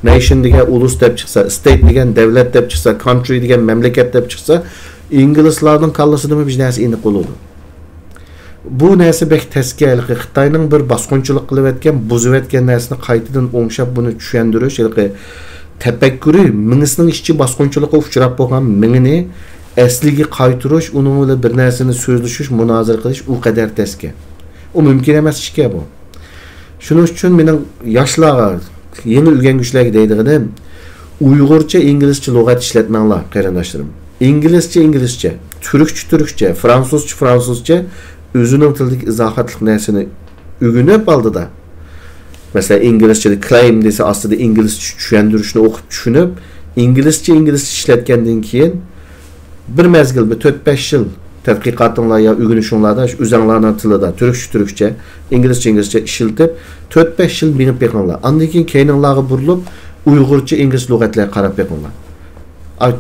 نەيشن دېگەن ئۇلۇس دەپ چىقسا، ستېيت دېگەن دەۋلەت دەپ چىقسا، كانترى دېگەن مەملىكەت دەپ چىقسا، ئىنگلىزلارنىڭ كاللىسىدىمۇ بىر نەرسە ئېنىق بولىدۇ. بۇ نەرسە بەك تەسكە، ھېلىقى خىتاينىڭ بىر باسقۇنچىلىق قىلىۋەتكەن، بۇزۇۋەتكەن نەرسىنى قايتىدىن ئوڭشاپ، بۇنى چۈشەندۈرۈش، ھېلىقى تەپەككۇرى مېڭىسىنىڭ ئىچى باسقۇنچىلىققا ئۇچراپ بولغان مېڭىنى ئەسلىگە قايتۇرۇش، ئۇنىڭ بىلەن بىر نەرسىنى سۆزلىشىش، مۇنازىرە قىلىش ئۇ قەدەر تەسكە. ئۇ مۇمكىن ئەمەس ئىشكەن بۇ. شۇنىڭ ئۈچۈن مېنىڭ ياشلارغا، يېڭى ئۆگەنگۈچىلەرگە دەيدىغىنىم، ئۇيغۇرچە، ئىنگلىزچە لۇغەت ئىشلەتمەڭلار، قېرىنداشلىرىم. ئىنگلىزچە، ئىنگلىزچە، تۈركچە، تۈركچە، فرانسۇزچە، فرانسۇزچە، ئۆزىنىڭ تىلىدىكى ئىزاھاتلىق نەرسىنى ئۆگىنىپ ئالدىدا، مەسىلەن، ئىنگلىزچىدە كلەيم دېسە، ئاستىدا ئىنگلىزچە چۈشەندۈرۈشنى ئوقۇپ چۈشىنىپ، ئىنگلىزچە، ئىنگلىزچە ئىشلەتكەندىن كېيىن، بىر مەزگىل، بىر تۆت-بەش يىل تەتقىقاتىڭلار يا ئۆگىنىشىڭلاردا شۇ ئۆزەڭلارنىڭ تىلىدا، تۈركچە، تۈركچە، ئىنگلىزچە، ئىنگلىزچە ئىشلىتىپ، تۆت-بەش يىل مېڭىپ بېقىڭلار. ئاندىن كېيىن كەينىڭلارغا بۇرۇلۇپ، ئۇيغۇرچە، ئىنگلىز لۇغەتلەرگە قاراپ بېقىڭلار. ئاي،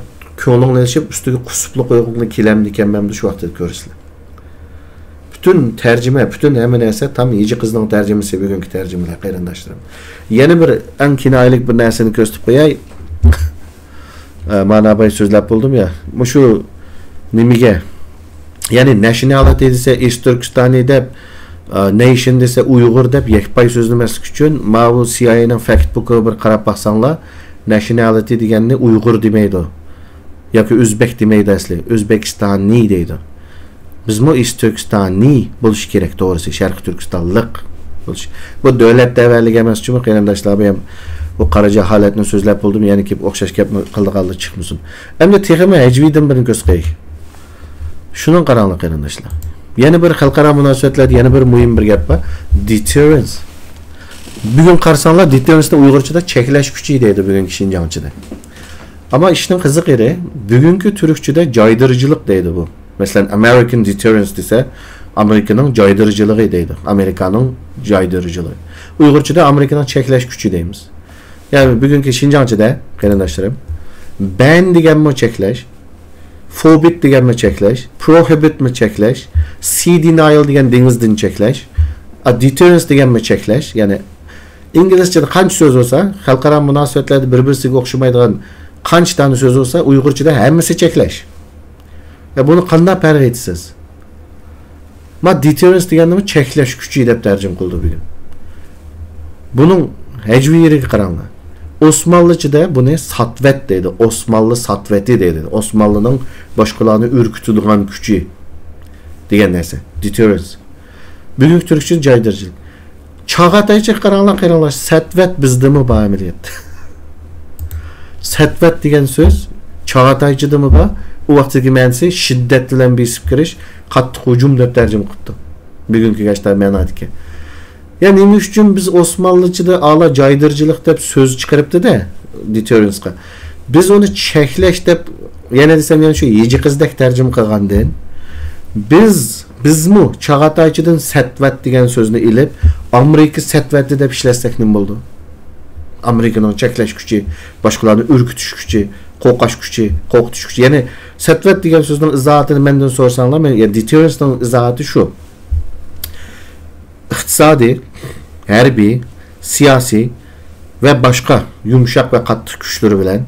كۆڭلۈڭلار ئېلىشىپ، ئۈستىگە قۇسۇپلۇق ئۇيغۇرغا كېلەمدىكەنمەن، شۇ ۋاقىتتا كۆرىسىلەر. پۈتۈن تەرجىمە، پۈتۈن ھەممە نەرسە تام ھىجى قىزنىڭ تەرجىمىسى، بۈگۈنكى تەرجىمىلەر، قېرىنداشلىرىم. يەنە بىر ئەڭ كىنايىلىك بىر نەرسىنى كۆرسىتىپ قوياي. ئە، مانا باي سۆزلەپ بولدۇم يا. مۇشۇ نېمىگە؟ يەنى نەشنالىتى دېسە ئىست تۈركىستانى دەپ، ئە، نەيشن دېسە ئۇيغۇر دەپ يەكپاي سۆزلىمەسلىك ئۈچۈن ماۋۇ سىئايئېنىڭ فەكت بۇكىغا بىر قاراپ باقساڭلار، نەشنالىتى دېگەننى ئۇيغۇر دېمەيدۇ. ياكى ئۆزبەك دېمەيدۇ ئەسلى. ئۆزبېكىستانى دەيدۇ. بىزمۇ ئىست تۈركىستانى بولۇشى كېرەك، توغرىسى، شەرقىي تۈركىستانلىق بولۇش. بۇ دۆلەت تەۋەلىكى ئەمەس جۇمۇ، قېرىنداشلار، بۇ يەم-، بۇ قارا جاھالەتنى سۆزلەپ بولدۇم، يەنە كېلىپ ئوخشاش گەپنى قىلىدىغانلار چىقمىسۇن. ئەمدى تېخىمۇ ھەجۋىيدىن بىرنى كۆرسىتەي. شۇنىڭ قاراڭلار قېرىنداشلار. يەنە بىر خەلقئارا مۇناسىۋەتلەردە يەنە بىر مۇھىم بىر گەپ بار. دېتېررېنس. بۈگۈن قارىساڭلار، دېتېررېنسنى ئۇيغۇرچىدا چەكلەش كۈچى دەيدۇ بۈگۈنكى شىنجاڭچىدا. ئەمما ئىشنىڭ قىزىق يېرى، بۈگۈنكى تۈركچىدە جايدۇرۇجىلىق دەيدۇ بۇ. مەسىلەن، American deterrence دېسە، ئامېرىكىنىڭ جايدۇرۇجىلىقى دەيدۇ. ئامېرىكانىڭ جايدۇرۇجىلىقى. ئۇيغۇرچىدا ئامېرىكىنىڭ چەكلەش كۈچى دەيمىز. يەنى بۈگۈنكى شىنجاڭچىدە، قېرىنداشلىرىم، بەن دېگەنمۇ چەكلەش، فوبىت دېگەنمۇ چەكلەش، پروھىبىتمۇ چەكلەش، سى دېنايل دېگەن دېڭىزدىن چەكلەش، ئا، دېتېررېنس دېگەنمۇ چەكلەش. يەنى ئىنگلىزچىدا قانچە سۆز بولسا، خەلقئارا مۇناسىۋەتلەردە بىر-بىرسىگە ئوخشىمايدىغان قانچە دانە سۆز بولسا، ئۇيغۇرچىدا ھەممىسى چەكلەش. يا بۇنى قانداق پەرق ئېتىسىز؟ ما دېتېررېنس دېگەننىمۇ چەكلەش كۈچى دەپ تەرجىمە قىلدى بۈگۈن. بۇنىڭ ھەجۋىي يېرىگە قاراڭلار. ئوسمانلىچىدا بۇنى ساتۋەت دەيدۇ. ئوسمانلى ساتۋەتى دەيدۇ. ئوسمانلىنىڭ باشقىلارنى ئۈركۈتىدىغان كۈچى دېگەن نەرسە. دېتېررېنس. بۈگۈنكى تۈركچە جايدۇرۇجىلىق. چاغاتايچىغا قاراڭلار، قېرىنداش، سەتۋەت بىزدىمۇ بار ئەمەلىيەتتە. سەتۋەت دېگەن سۆز چاغاتايچىدىمۇ بار. ئۇ ۋاقىتتىكى مەنىسى شىددەت بىلەن بېسىپ كىرىش، قاتتىق ھۇجۇم دەپ تەرجىمە قىپتۇ. بۈگۈنكى ياشلار مەنادىكى. يا نېمە ئۈچۈن بىز ئوسمانلىچىدا ئالا جايدۇرۇجىلىق دەپ سۆز چىقىرىپتۇ-دە، دېتېررېنسقا. بىز ئۇنى چەكلەش دەپ، يەنە دېسەم، يەنە شۇ ھىجى قىزدەك تەرجىمە قىلغاندىن، بىز، بىزمۇ چاغاتايچىدىن سەتۋەت دېگەن سۆزنى ئېلىپ، ئامېرىكا سەتۋەتى دەپ ئىشلەتسەك نېمە بولىدۇ؟ ئامېرىكىنىڭ چەكلەش كۈچى، باشقىلارنى ئۈركۈتۈش كۈچى، قورقاش كۈچى، قورقۇتۇش كۈچى. يەنى سەتۋەت دېگەن سۆزنىڭ ئىزاھاتىنى مەندىن سورىساڭلار، مەن، يا دېتېررېنسنىڭ ئىزاھاتى شۇ. ئىقتىسادىي، ھەربىي، سىياسىي ۋە باشقا يۇمشاق ۋە قاتتىق كۈچلىرى بىلەن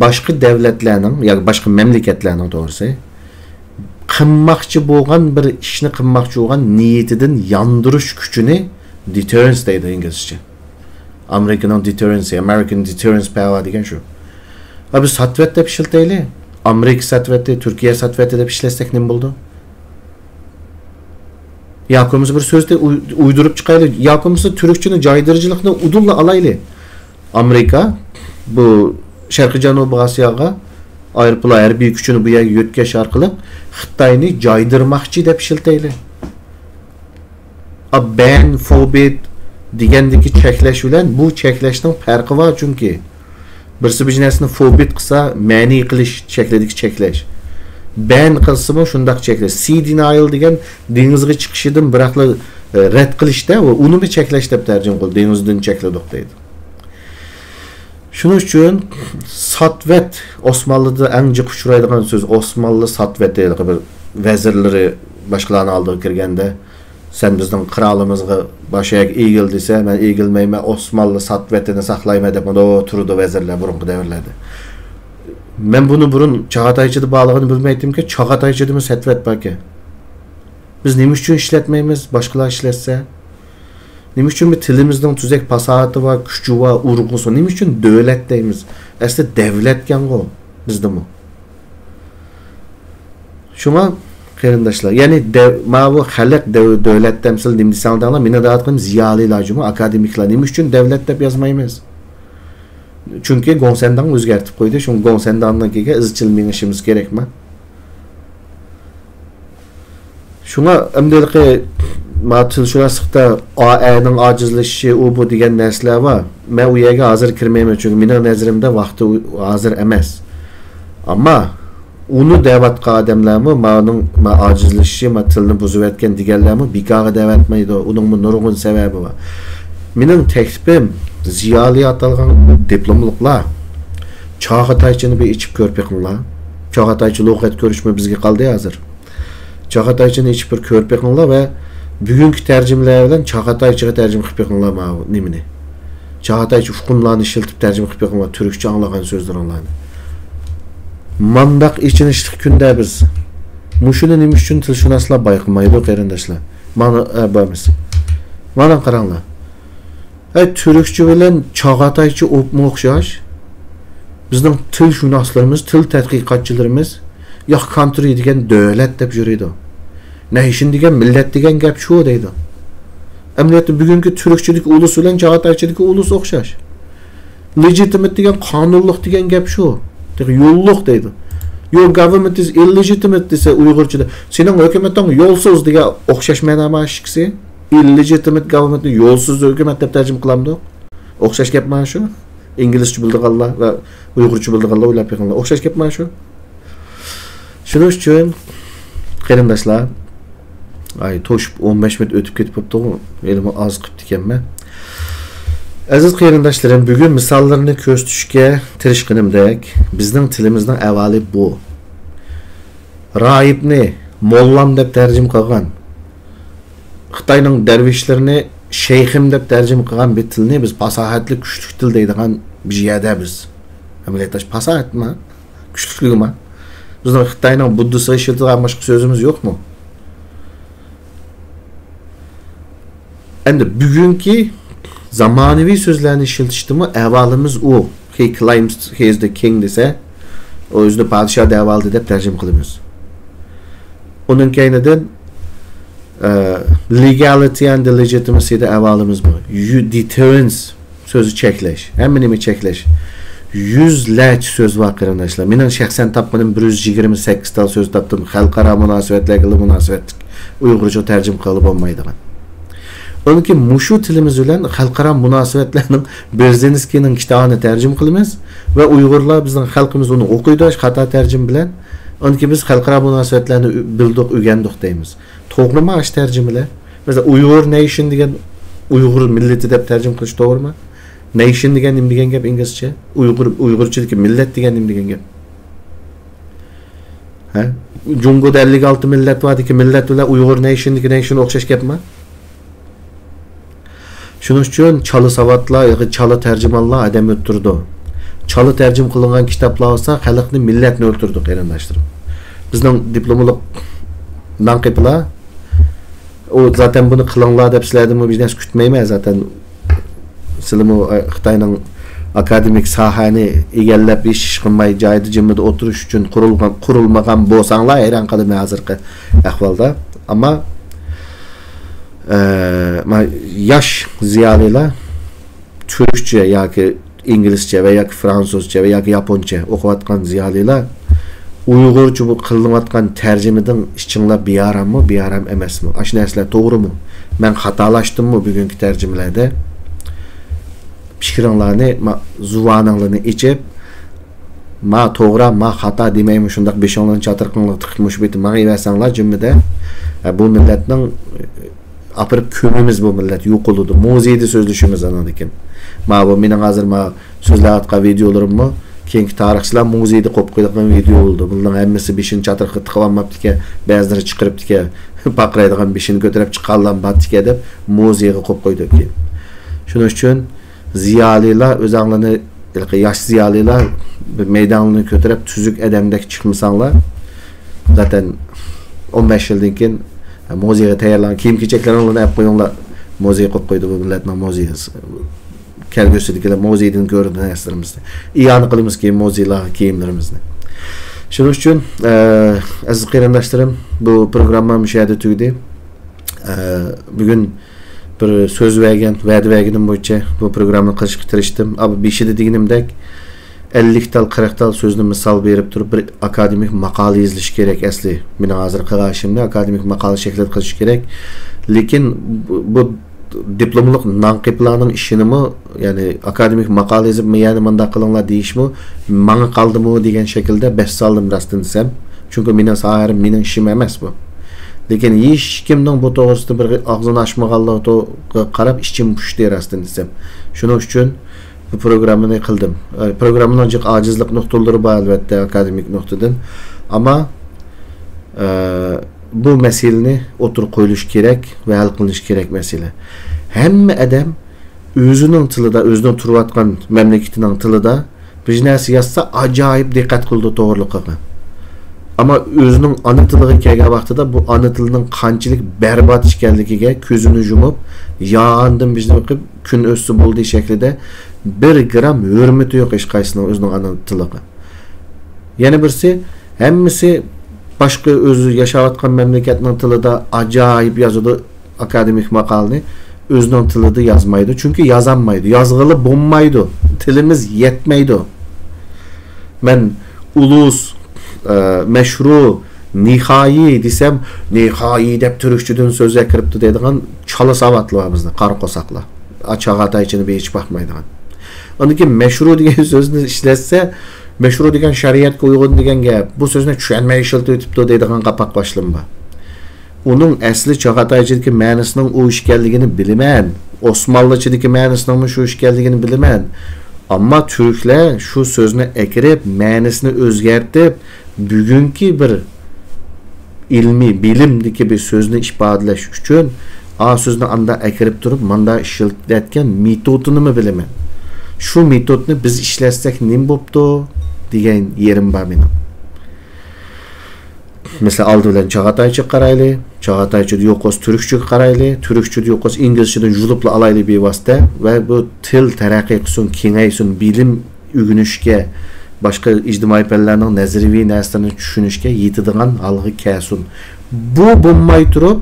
باشقا دەۋلەتلەرنىڭ ياكى باشقا مەملىكەتلەرنىڭ، توغرىسى، قىلماقچى بولغان بىر ئىشنى قىلماقچى بولغان نىيىتىدىن ياندۇرۇش كۈچىنى دېتېررېنس دەيدۇ ئىنگلىزچە. ئامېرىكىنىڭ دېتېررېنسى، American deterrence power دېگەن شۇ. ھە، بىز ساتۋەت دەپ ئىشلىتەيلى. ئامېرىكا ساتۋەتى، تۈركىيە ساتۋەتى دەپ ئىشلەتسەك نېمە بولىدۇ؟ ياكى بولمىسا بىر سۆزنى ئۇي-، ئۇيدۇرۇپ چىقايلى. ياكى بولمىسا تۈركچىنى، جايدۇرۇجىلىقنى ئۇدۇللا ئالايلى. ئامېرىكا بۇ شەرقىي جەنۇبىي ئاسىياغا ئايروپىلان ھەربىي كۈچىنى بۇ يەرگە يۆتكەش ئارقىلىق خىتاينى جايدۇرماقچى دەپ ئىشلىتەيلى. ئا، بەن، فوبىت دېگەندىكى چەكلەش بىلەن بۇ چەكلەشنىڭ پەرقى بار، چۈنكى بىرسى بىر نەرسىنى فوبىت قىلسا، مەنئى قىلىش شەكلىدىكى چەكلەش. بەن قىلسىمۇ شۇنداق چەكلەش. سى دېنايل دېگەن دېڭىزغا چىقىشىدىن بىراقلا، ئە، رەت قىلىشتا، ئۇنىمۇ چەكلەش دەپ تەرجىمە قىلدى. دېڭىزدىن چەكلىدۇق دەيدۇ. شۇنىڭ ئۈچۈن ساتۋەت ئوسمانلىدا ئەڭ جىق ئۇچرايدىغان سۆز. ئوسمانلى ساتۋەتى، ھېلىقى بىر ۋەزىرلىرى باشقىلارنىڭ ئالدىغا كىرگەندە، سەن بىزنىڭ قىرالىمىزغا باش ئەگىپ ئېگىل دېسە، مەن ئېگىلمەيمەن، ئوسمانلى ساتۋەتىنى ساقلايمەن دەپ مۇنداق تۇرىدۇ ۋەزىرلەر بۇرۇنقى دەۋرلەردە. مەن بۇنى بۇرۇن چاغاتايچىدا بارلىقىنى بىلمەيتتىمكەن، چاغاتايچىدىمۇ سەتۋەت باركەن. بىز نېمە ئۈچۈن ئىشلەتمەيمىز، باشقىلار ئىشلەتسە؟ نېمە ئۈچۈن بىز تىلىمىزنىڭ تۈزەك پاساھىتى بار، كۈچى بار، ئۇرغۇسى بار؟ نېمە ئۈچۈن دۆلەت دەيمىز؟ ئەسلى دەۋلەتكەنغۇ بىزدىمۇ. شۇڭا قېرىنداشلار، يەنى دەۋ-، ماۋۇ خەلق دەۋ-، دۆلەت دەمسىل نېمە دېسەڭلار دەڭلار، مېنىڭ دەۋاتقىنىم زىيالىيلار جۇمۇ، ئاكادېمىكلار. نېمە ئۈچۈن دۆلەت دەپ يازمايمىز؟ چۈنكى گوڭسەنداڭ ئۆزگەرتىپ قويدى، شۇڭا گوڭسەنداڭنىڭكىگە ئىزچىل مېڭىشىمىز كېرەكما؟ شۇڭا ئەمدى ھېلىقى ما تىلشۇناسلىقتا ئا ئەنىڭ ئاجىزلىشىشى، ئۇ بۇ دېگەن نەرسىلەر بار. مەن ئۇ يەرگە ھازىر كىرمەيمەن، چۈنكى مېنىڭ نەزىرىمدە ۋاقتى ئۇ-، ھازىر ئەمەس. ئەمما ئۇنى دەۋاتقان ئادەملەرمۇ، مانىڭ، ما ئاجىزلىشىشى، ما تىلنى بۇزۇۋەتكەن دېگەنلەرمۇ بىكارغا دەۋەتمەيدۇ. ئۇنىڭمۇ نۇرغۇن سەۋەبى بار. مېنىڭ تەكلىپىم، زىيالىي ئاتالغان دىپلوملۇقلار، چاغاتايچىنى بىر ئېچىپ كۆرۈپ بېقىڭلار. چاغاتايچە لۇغەت كۆرۈشمۇ بىزگە قالدى ھازىر. چاغاتايچىنى ئېچىپ بىر كۆرۈپ بېقىڭلار ۋە بۈگۈنكى تەرجىمىلەر بىلەن چاغاتايچىغا تەرجىمە قىلىپ بېقىڭلار ماۋۇ نېمىنى. چاغاتايچە ئۇقۇملارنى ئىشلىتىپ تەرجىمە قىلىپ بېقىڭلار تۈركچە ئاڭلىغان سۆزلىرىڭلارنى. مانداق ئېچىنىشلىق كۈندە بىز مۇشۇنى نېمە ئۈچۈن تىلشۇناسلار بايقىمايدۇ، قېرىنداشلار؟ مانا، ئە، بارمىز. مانا قاراڭلار. ئەي، تۈركچە بىلەن چاغاتايچە ئوپمۇ ئوخشاش؟ بىزنىڭ تىلشۇناسلىرىمىز، تىل تەتقىقاتچىلىرىمىز، ياق، كانترى دېگەن دۆلەت دەپ يۈرىدۇ. نەيشن دېگەن مىللەت دېگەن گەپ شۇ دەيدۇ. ئەمەلىيەتتە بۈگۈنكى تۈركچىدىكى ئۇلۇس بىلەن چاغاتايچىدىكى ئۇلۇس ئوخشاش. لېجىتىمىت دېگەن قانۇنلۇق دېگەن گەپ شۇ. تېخى يوللۇق دەيدۇ. Your government is illegitimate دېسە ئۇيغۇرچىدا، سېنىڭ ھۆكۈمىتىڭ يولسىز دېگەن ئوخشاش مەنامۇ ئىككىسى؟ Illegitimate government نى يولسىز ھۆكۈمەت دەپ تەرجىمە قىلامدۇق؟ ئوخشاش گەپ مانا شۇ. ئىنگلىزچە بىلىدىغانلار ۋە ئۇيغۇرچە بىلىدىغانلار ئويلاپ بېقىڭلار. ئوخشاش گەپ مانا شۇ. شۇنىڭ ئۈچۈن، قېرىنداشلار، ئاي، توشۇپ ئون بەش مىنۇت ئۆتۈپ كېتىپ بوپتۇغۇ، ھېلىمۇ ئاز قىپتىكەنمەن. ئەزىز قېرىنداشلىرىم، بۈگۈن مىساللىرىنى كۆرسىتىشكە تىرىشقىنىمدەك، بىزنىڭ تىلىمىزنىڭ ئەھۋالى بۇ. راھىبنى موللام دەپ تەرجىمە قىلغان، خىتاينىڭ دەرۋىشلىرىنى شەيخىم دەپ تەرجىمە قىلغان بىر تىلنى بىز پاساھەتلىك، كۈچلۈك تىل دەيدىغان بىر يەردە بىز. ئەمەلىيەتتە پاساھەتمۇ، كۈچلۈكلۈكمۇ؟ بىزنىڭ خىتاينىڭ بۇددىسىغا ئىشلىتىدىغان باشقا سۆزىمىز يوقمۇ؟ ئەمدى بۈگۈنكى زامانىۋى سۆزلەرنى ئىشلىتىشتىمۇ ئەھۋالىمىز ئۇ. He claims he is the king دېسە، ئۇ ئۆزىنى پادىشاھ دەۋالدى دەپ تەرجىمە قىلىمىز. ئۇنىڭ كەينىدىن، ئە، legality and legitimacy دە ئەھۋالىمىز بۇ. يۈ-، deterrence سۆزى چەكلەش، ھەممە نېمە چەكلەش. يۈزلەرچە سۆز بار، قېرىنداشلار. مېنىڭ شەخسەن تاپقىنىم بىر يۈز يىگىرمە سەككىز تال سۆز تاپتىم. خەلقئارا مۇناسىۋەتلەرگىلا مۇناسىۋەتلىك ئۇيغۇرچە تەرجىمە قىلغىلى بولمايدىغان. ئۇنىڭكى مۇشۇ تىلىمىز بىلەن خەلقئارا مۇناسىۋەتلەرنىڭ بېرزىنسكىينىڭ كىتابىنى تەرجىمە قىلىمىز ۋە ئۇيغۇرلار، بىزنىڭ خەلقىمىز ئۇنى ئوقۇيدۇ، خاتا تەرجىمە بىلەن. ئۇنىڭكى بىز خەلقئارا مۇناسىۋەتلەرنى ئۈ-، بىلدۇق، ئۆگەندۇق دەيمىز. توغرىمۇ ئاشۇ تەرجىمىلەر؟ مەسىلەن، ئۇيغۇر نەيشن دېگەن ئۇيغۇر مىللىتى دەپ تەرجىمە قىلىش توغرىمۇ؟ نەيشن دېگەن نېمە دېگەن گەپ ئىنگلىزچە؟ ئۇيغۇر، ئۇيغۇرچىدىكى مىللەت دېگەن نېمە دېگەن گەپ؟ ھە؟ جۇڭگودا ئەللىك ئالتە مىللەت بار، دېگەن مىللەت بىلەن ئۇيغۇر نەيشندىكى نەيشن ئوخشاش گەپمۇ؟ شۇنىڭ ئۈچۈن چالا ساۋاتلار ياكى چالا تەرجىمانلار ئادەم ئۆلتۈرىدۇ. چالا تەرجىمە قىلىنغان كىتابلار بولسا خەلقنى، مىللەتنى ئۆلتۈرىدۇ، قېرىنداشلىرىم. بىزنىڭ دىپلوملۇق نانقېپىلار، ئۇ زاتەن بۇنى قىلىڭلار دەپ سىلەردىنمۇ بىر نەرسە كۈتمەيمەن زاتەن. سىلىمۇ، ئە، خىتاينىڭ ئاكادېمىك ساھەنى ئىگىلەپ، ھېچ ئىش قىلماي، جايىدا جىممىدە ئولتۇرۇش ئۈچۈن قۇرۇلغان، قۇرۇلمىغان بولساڭلار، ھەيران قالىمەن ھازىرقى ئەھۋالدا. ئەمما، ئە، ما-، ياش زىيالىيلار تۈركچە ياكى ئىنگلىزچە ۋە ياكى فرانسۇزچە ۋە ياكى ياپونچە ئوقۇۋاتقان زىيالىيلار ئۇيغۇرچە بۇ قىلىنىۋاتقان تەرجىمىدىن ئىچىڭلار بىئاراممۇ، بىئارام ئەمەسمۇ؟ ئاشۇ نەرسىلەر توغرىمۇ؟ مەن خاتالاشتىممۇ بۈگۈنكى تەرجىمىلەردە؟ پىكرىڭلارنى، ما-، زۇۋانىڭلارنى ئېچىپ، ما توغرا، ما خاتا دېمەي، مۇشۇنداق بېشىڭلارنى چاتىرىقىڭلارغا تىقىپ، مۇشۇ بېتى ماڭىۋەرسەڭلار جىممىدە، ئە، بۇ مىللەتنىڭ، ئە، ئاپىرىپ كۆمىمىز، بۇ مىللەت يوقىلىدۇ. مۇزېيدا سۆزلىشىمىز ئانىڭدىن كېيىن. ما بۇ مېنىڭ ھازىر ما سۆزلەۋاتقان ۋىدىيولىرىممۇ كېيىنكى تارىخچىلار مۇزېيدا قويۇپ قويىدىغان ۋىدىيو بولىدۇ. بۇلارنىڭ ھەممىسى بېشىنى چاتىرىققا تىقىۋالماپتىكەن، بەزىلىرى چىقىرىپتىكەن، پارقىرايدىغان بېشىنى كۆتۈرۈپ چىققانلار بارتىكەن دەپ مۇزېيغا قويۇپ قويدۇكەن. شۇنىڭ ئۈچۈن زىيالىيلار ئۆزەڭلارنى، ھېلىقى ياش زىيالىيلار، بىر مەيدانلارنى كۆتۈرۈپ، تۈزۈك ئادەمدەك چىقمىساڭلار، زاتەن ئون بەش يىلدىن كېيىن مۇزېيغا تەييارلانغان كىيىم-كېچەكلىرىڭلارنى ئەپ قويۇڭلار. مۇزېي قويۇپ قويدى بۇ مىللەتنىڭ مۇزېيى. كەلگۈسىدىكىلەر مۇزېيدىن كۆرىدۇ نەرسىلىرىمىزنى. ئىئانە قىلىمىز كېيىن مۇزېيلارغا كىيىملىرىمىزنى. شۇنىڭ ئۈچۈن، ئە، ئەزىز قېرىنداشلىرىم، بۇ پروگراممام شۇ يەردە تۈگىدى. ئە، بۈگۈن بىر سۆز بەرگەن، ۋەدە بەرگىنىم بويىچە بۇ پروگراممىنى قىلىشقا تىرىشتىم. ئەمما بېشىدا دېگىنىمدەك، ئەللىك تال، قىرىق تال سۆزنى مىسال بېرىپ تۇرۇپ، بىر ئاكادېمىك ماقالە يېزىلىشى كېرەك ئەسلى. مېنىڭ ھازىر قىلغان ئىشىمنى ئاكادېمىك ماقالە شەكلىدە قىلىش كېرەك. لېكىن بۇ، بۇ دىپلوملۇق نانقېپىلارنىڭ ئىشىنىمۇ، يەنى ئاكادېمىك ماقالە يېزىپ، يەنە مۇنداق قىلىڭلار دېيىشمۇ ماڭا قالدىمۇ دېگەن شەكىلدە بەس سالدىم، راستىنى دېسەم. چۈنكى مېنىڭ ساھەم، مېنىڭ ئىشىم ئەمەس بۇ. لېكىن ھېچكىمنىڭ بۇ توغرىسىدا بىر ئاغزىنى ئاچمىغانلىقىغا قاراپ ئىچىم پۇشتى، راستىنى دېسەم. شۇنىڭ ئۈچۈن بۇ پروگراممىنى قىلدىم. ئە، پروگراممىنىڭ جىق ئاجىزلىق نۇقتىلىرى بار، ئەلۋەتتە، ئاكادېمىك نۇقتىدىن. ئەمما، ئە، بۇ مەسىلىنى ئوتتۇرىغا قويۇلۇشى كېرەك ۋە ھەل قىلىنىشى كېرەك مەسىلە. ھەممە ئادەم ئۆزىنىڭ تىلىدا، ئۆزىنىڭ تۇرۇۋاتقان مەملىكىتىنىڭ تىلىدا بىر نەرسە يازسا، ئاجايىپ دىققەت قىلىدۇ توغرىلىقىغا. ئەمما ئۆزىنىڭ ئانا تىلىغا كەلگەن ۋاقتىدا بۇ ئانا تىلىنىڭ قانچىلىك بەربات ئىكەنلىكىگە كۆزىنى يۇمۇپ، ياندىن بېشىنى بېقىپ، كۈن ئۆتسە بولدى شەكلىدە بىر گرام ھۆرمىتى يوق ھېچقايسىنىڭ ئۆزىنىڭ ئانا تىلىغا. يەنە بىرسى، ھەممىسى باشقا ئۆزى ياشاۋاتقان مەملىكەتنىڭ تىلىدا ئاجايىپ يازىدۇ، ئاكادېمىك ماقالىنى ئۆزىنىڭ تىلىدا يازمايدۇ، چۈنكى يازالمايدۇ، يازغىلى بولمايدۇ، تىلىمىز يەتمەيدۇ. مەن ئۇلۇس، ئە، مەشرۇ، نىھايى دېسەم، نىھايى دەپ تۈركچىدىن سۆزگە كىرىپتۇ دەيدىغان چالا ساۋاتلار بار بىزدە، قارا قورساقلار. ئا، چاغاتايچىنى بىر ھېچ باقمايدىغان. ئاندىن كېيىن مەشرۇ دېگەن سۆزنى ئىشلەتسە، مەشرۇ دېگەن شەرىئەتكە ئۇيغۇن دېگەن گەپ. بۇ سۆزنى چۈشەنمەي ئىشلىتىۋېتىپتۇ دەيدىغان قاپاق باشلىما بار. ئۇنىڭ ئەسلى چاغاتايچىدىكى مەنىسىنىڭ ئۇ ئىكەنلىكىنى بىلىمەن. ئوسمانلىچىدىكى مەنىسىنىڭمۇ شۇ ئىكەنلىكىنى بىلىمەن. ئەمما تۈركلەر شۇ سۆزنى ئەكىرىپ، مەنىسىنى ئۆزگەرتىپ، بۈگۈنكى بىر ئىلمىي بىلىمدىكى بىر سۆزنى ئىپادىلەش ئۈچۈن، ئا سۆزنى ئاندا ئەكىرىپ تۇرۇپ، ماندا ئىشلىتىۋەتكەن مېتودىنىمۇ بىلىمەن. شۇ مېتودنى بىز ئىشلەتسەك نېمە بوپتۇ دېگەن يېرىم بار مېنىڭ. مەسىلەن، ئالدى بىلەن چاغاتايچىغا قارايلى. چاغاتايچىدا يوق بولسا تۈركچىگە قارايلى. تۈركچىدە يوق بولسا ئىنگلىزچىدىن يۇلۇپلا ئالايلى بىۋاسىتە. ۋە بۇ تىل تەرەققىي قىلسۇن، كېڭەيسۇن، بىلىم ئۆگىنىشكە، باشقا ئىجتىمائىي پەنلەرنىڭ نەزەرىيىۋى نەرسىلىرىنى چۈشىنىشكە يېتىدىغان ھالغا كەلسۇن. بۇ بولماي تۇرۇپ،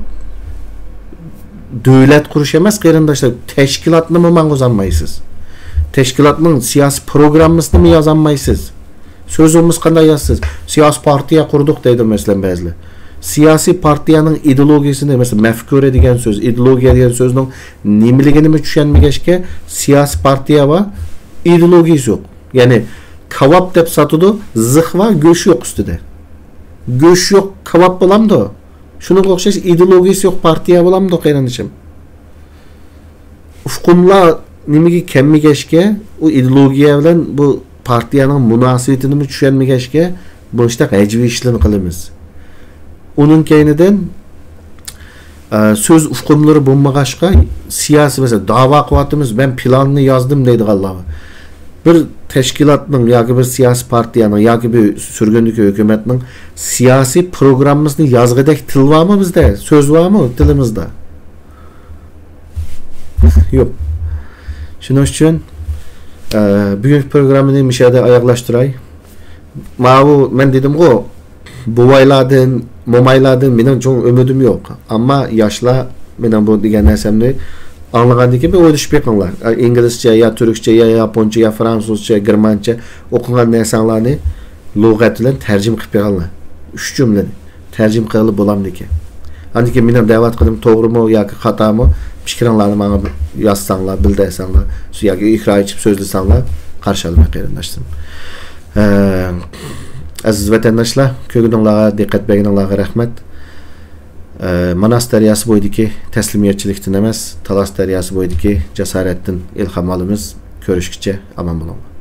دۆلەت قۇرۇش ئەمەس، قېرىنداشلار، تەشكىلاتنىمۇ ماڭغۇزالمايسىز. تەشكىلاتنىڭ سىياسىي پروگراممىسىنىمۇ يازالمايسىز. سۆز بولمىسا قانداق يازىسىز؟ سىياسىي پارتىيە قۇردۇق دەيدۇ، مەسىلەن، بەزىلەر. سىياسىي پارتىيەنىڭ ئىدېئولوگىيىسىنى، مەسىلەن، مەفكۇرە دېگەن سۆز، ئىدېئولوگىيە دېگەن سۆزنىڭ نېمىلىكىنىمۇ چۈشەنمىگەچكە، سىياسىي پارتىيە بار، ئىدېئولوگىيىسى يوق. يەنى، كاۋاپ دەپ ساتىدۇ، زىخ بار، گۆش يوق ئۈستىدە. گۆش يوق كاۋاپ بولامدۇ؟ شۇنىڭغا ئوخشاش ئىدېئولوگىيىسى يوق پارتىيە بولامدۇ، قېرىندىشىم؟ ئۇقۇملار نېمىگە كەلمىگەچكە، ئۇ ئىدېئولوگىيە بىلەن بۇ پارتىيەنىڭ مۇناسىۋىتىنىمۇ چۈشەنمىگەچكە، بۇنچىلىق ھەجۋىي ئىشلارنى قىلىمىز. ئۇنىڭ كەينىدىن، ئە، سۆز ئۇقۇملىرى بولمىغاچقا، سىياسىي، مەسىلەن، داۋا قىلىۋاتىمىز، مەن پىلاننى يازدىم دەيدىغانلار بار. بىر تەشكىلاتنىڭ ياكى بىر سىياسىي پارتىيەنىڭ ياكى بىر سۈرگۈندىكى ھۆكۈمەتنىڭ سىياسىي پروگراممىسىنى يازغۇدەك تىل بارمۇ بىزدە؟ سۆز بارمۇ تىلىمىزدا؟ يوق. شۇنىڭ ئۈچۈن، ئە، بۈگۈنكى پروگراممىنى مۇشۇ يەردە ئاياغلاشتۇراي. ماۋۇ مەن دېدىمغۇ، بوۋايلاردىن، مومايلاردىن مېنىڭ چوڭ ئۈمىدىم يوق. ئەمما ياشلار مېنىڭ بۇ دېگەن نەرسەمنى ئاڭلىغاندىن كېيىن بىر ئويلىشىپ بېقىڭلار. ئە، ئىنگلىزچە، يا تۈركچە، يا ياپونچە، يا فرانسۇزچە، گېرمانچە ئوقۇغان نەرسەڭلارنى لۇغەت بىلەن تەرجىمە قىلىپ بېقىڭلار. ئۈچ جۈملىنى تەرجىمە قىلغىلى بولامدىكىن. ئاندىن كېيىن مېنىڭ دەۋاتقىنىم توغرىمۇ ياكى خاتامۇ، پىكرىڭلارنى ماڭا يازساڭلار، بىلدۈرسەڭلار، ياكى ئېكران ئېچىپ سۆزلىسەڭلار، قارشى ئالىمەن، قېرىنداشلىرىم. ئە، ئەزىز ۋەتەنداشلار، كۆرگىنىڭلارغا، دىققەت بەرگىنىڭلارغا رەھمەت. ئە، ماناس دەرياسى بويىدىكى تەسلىمىيەتچىلىكتىن ئەمەس، تالاس دەرياسى بويىدىكى جاسارەتتىن ئىلھام ئالىمىز. كۆرۈشكىچە ئامان بولۇڭلار.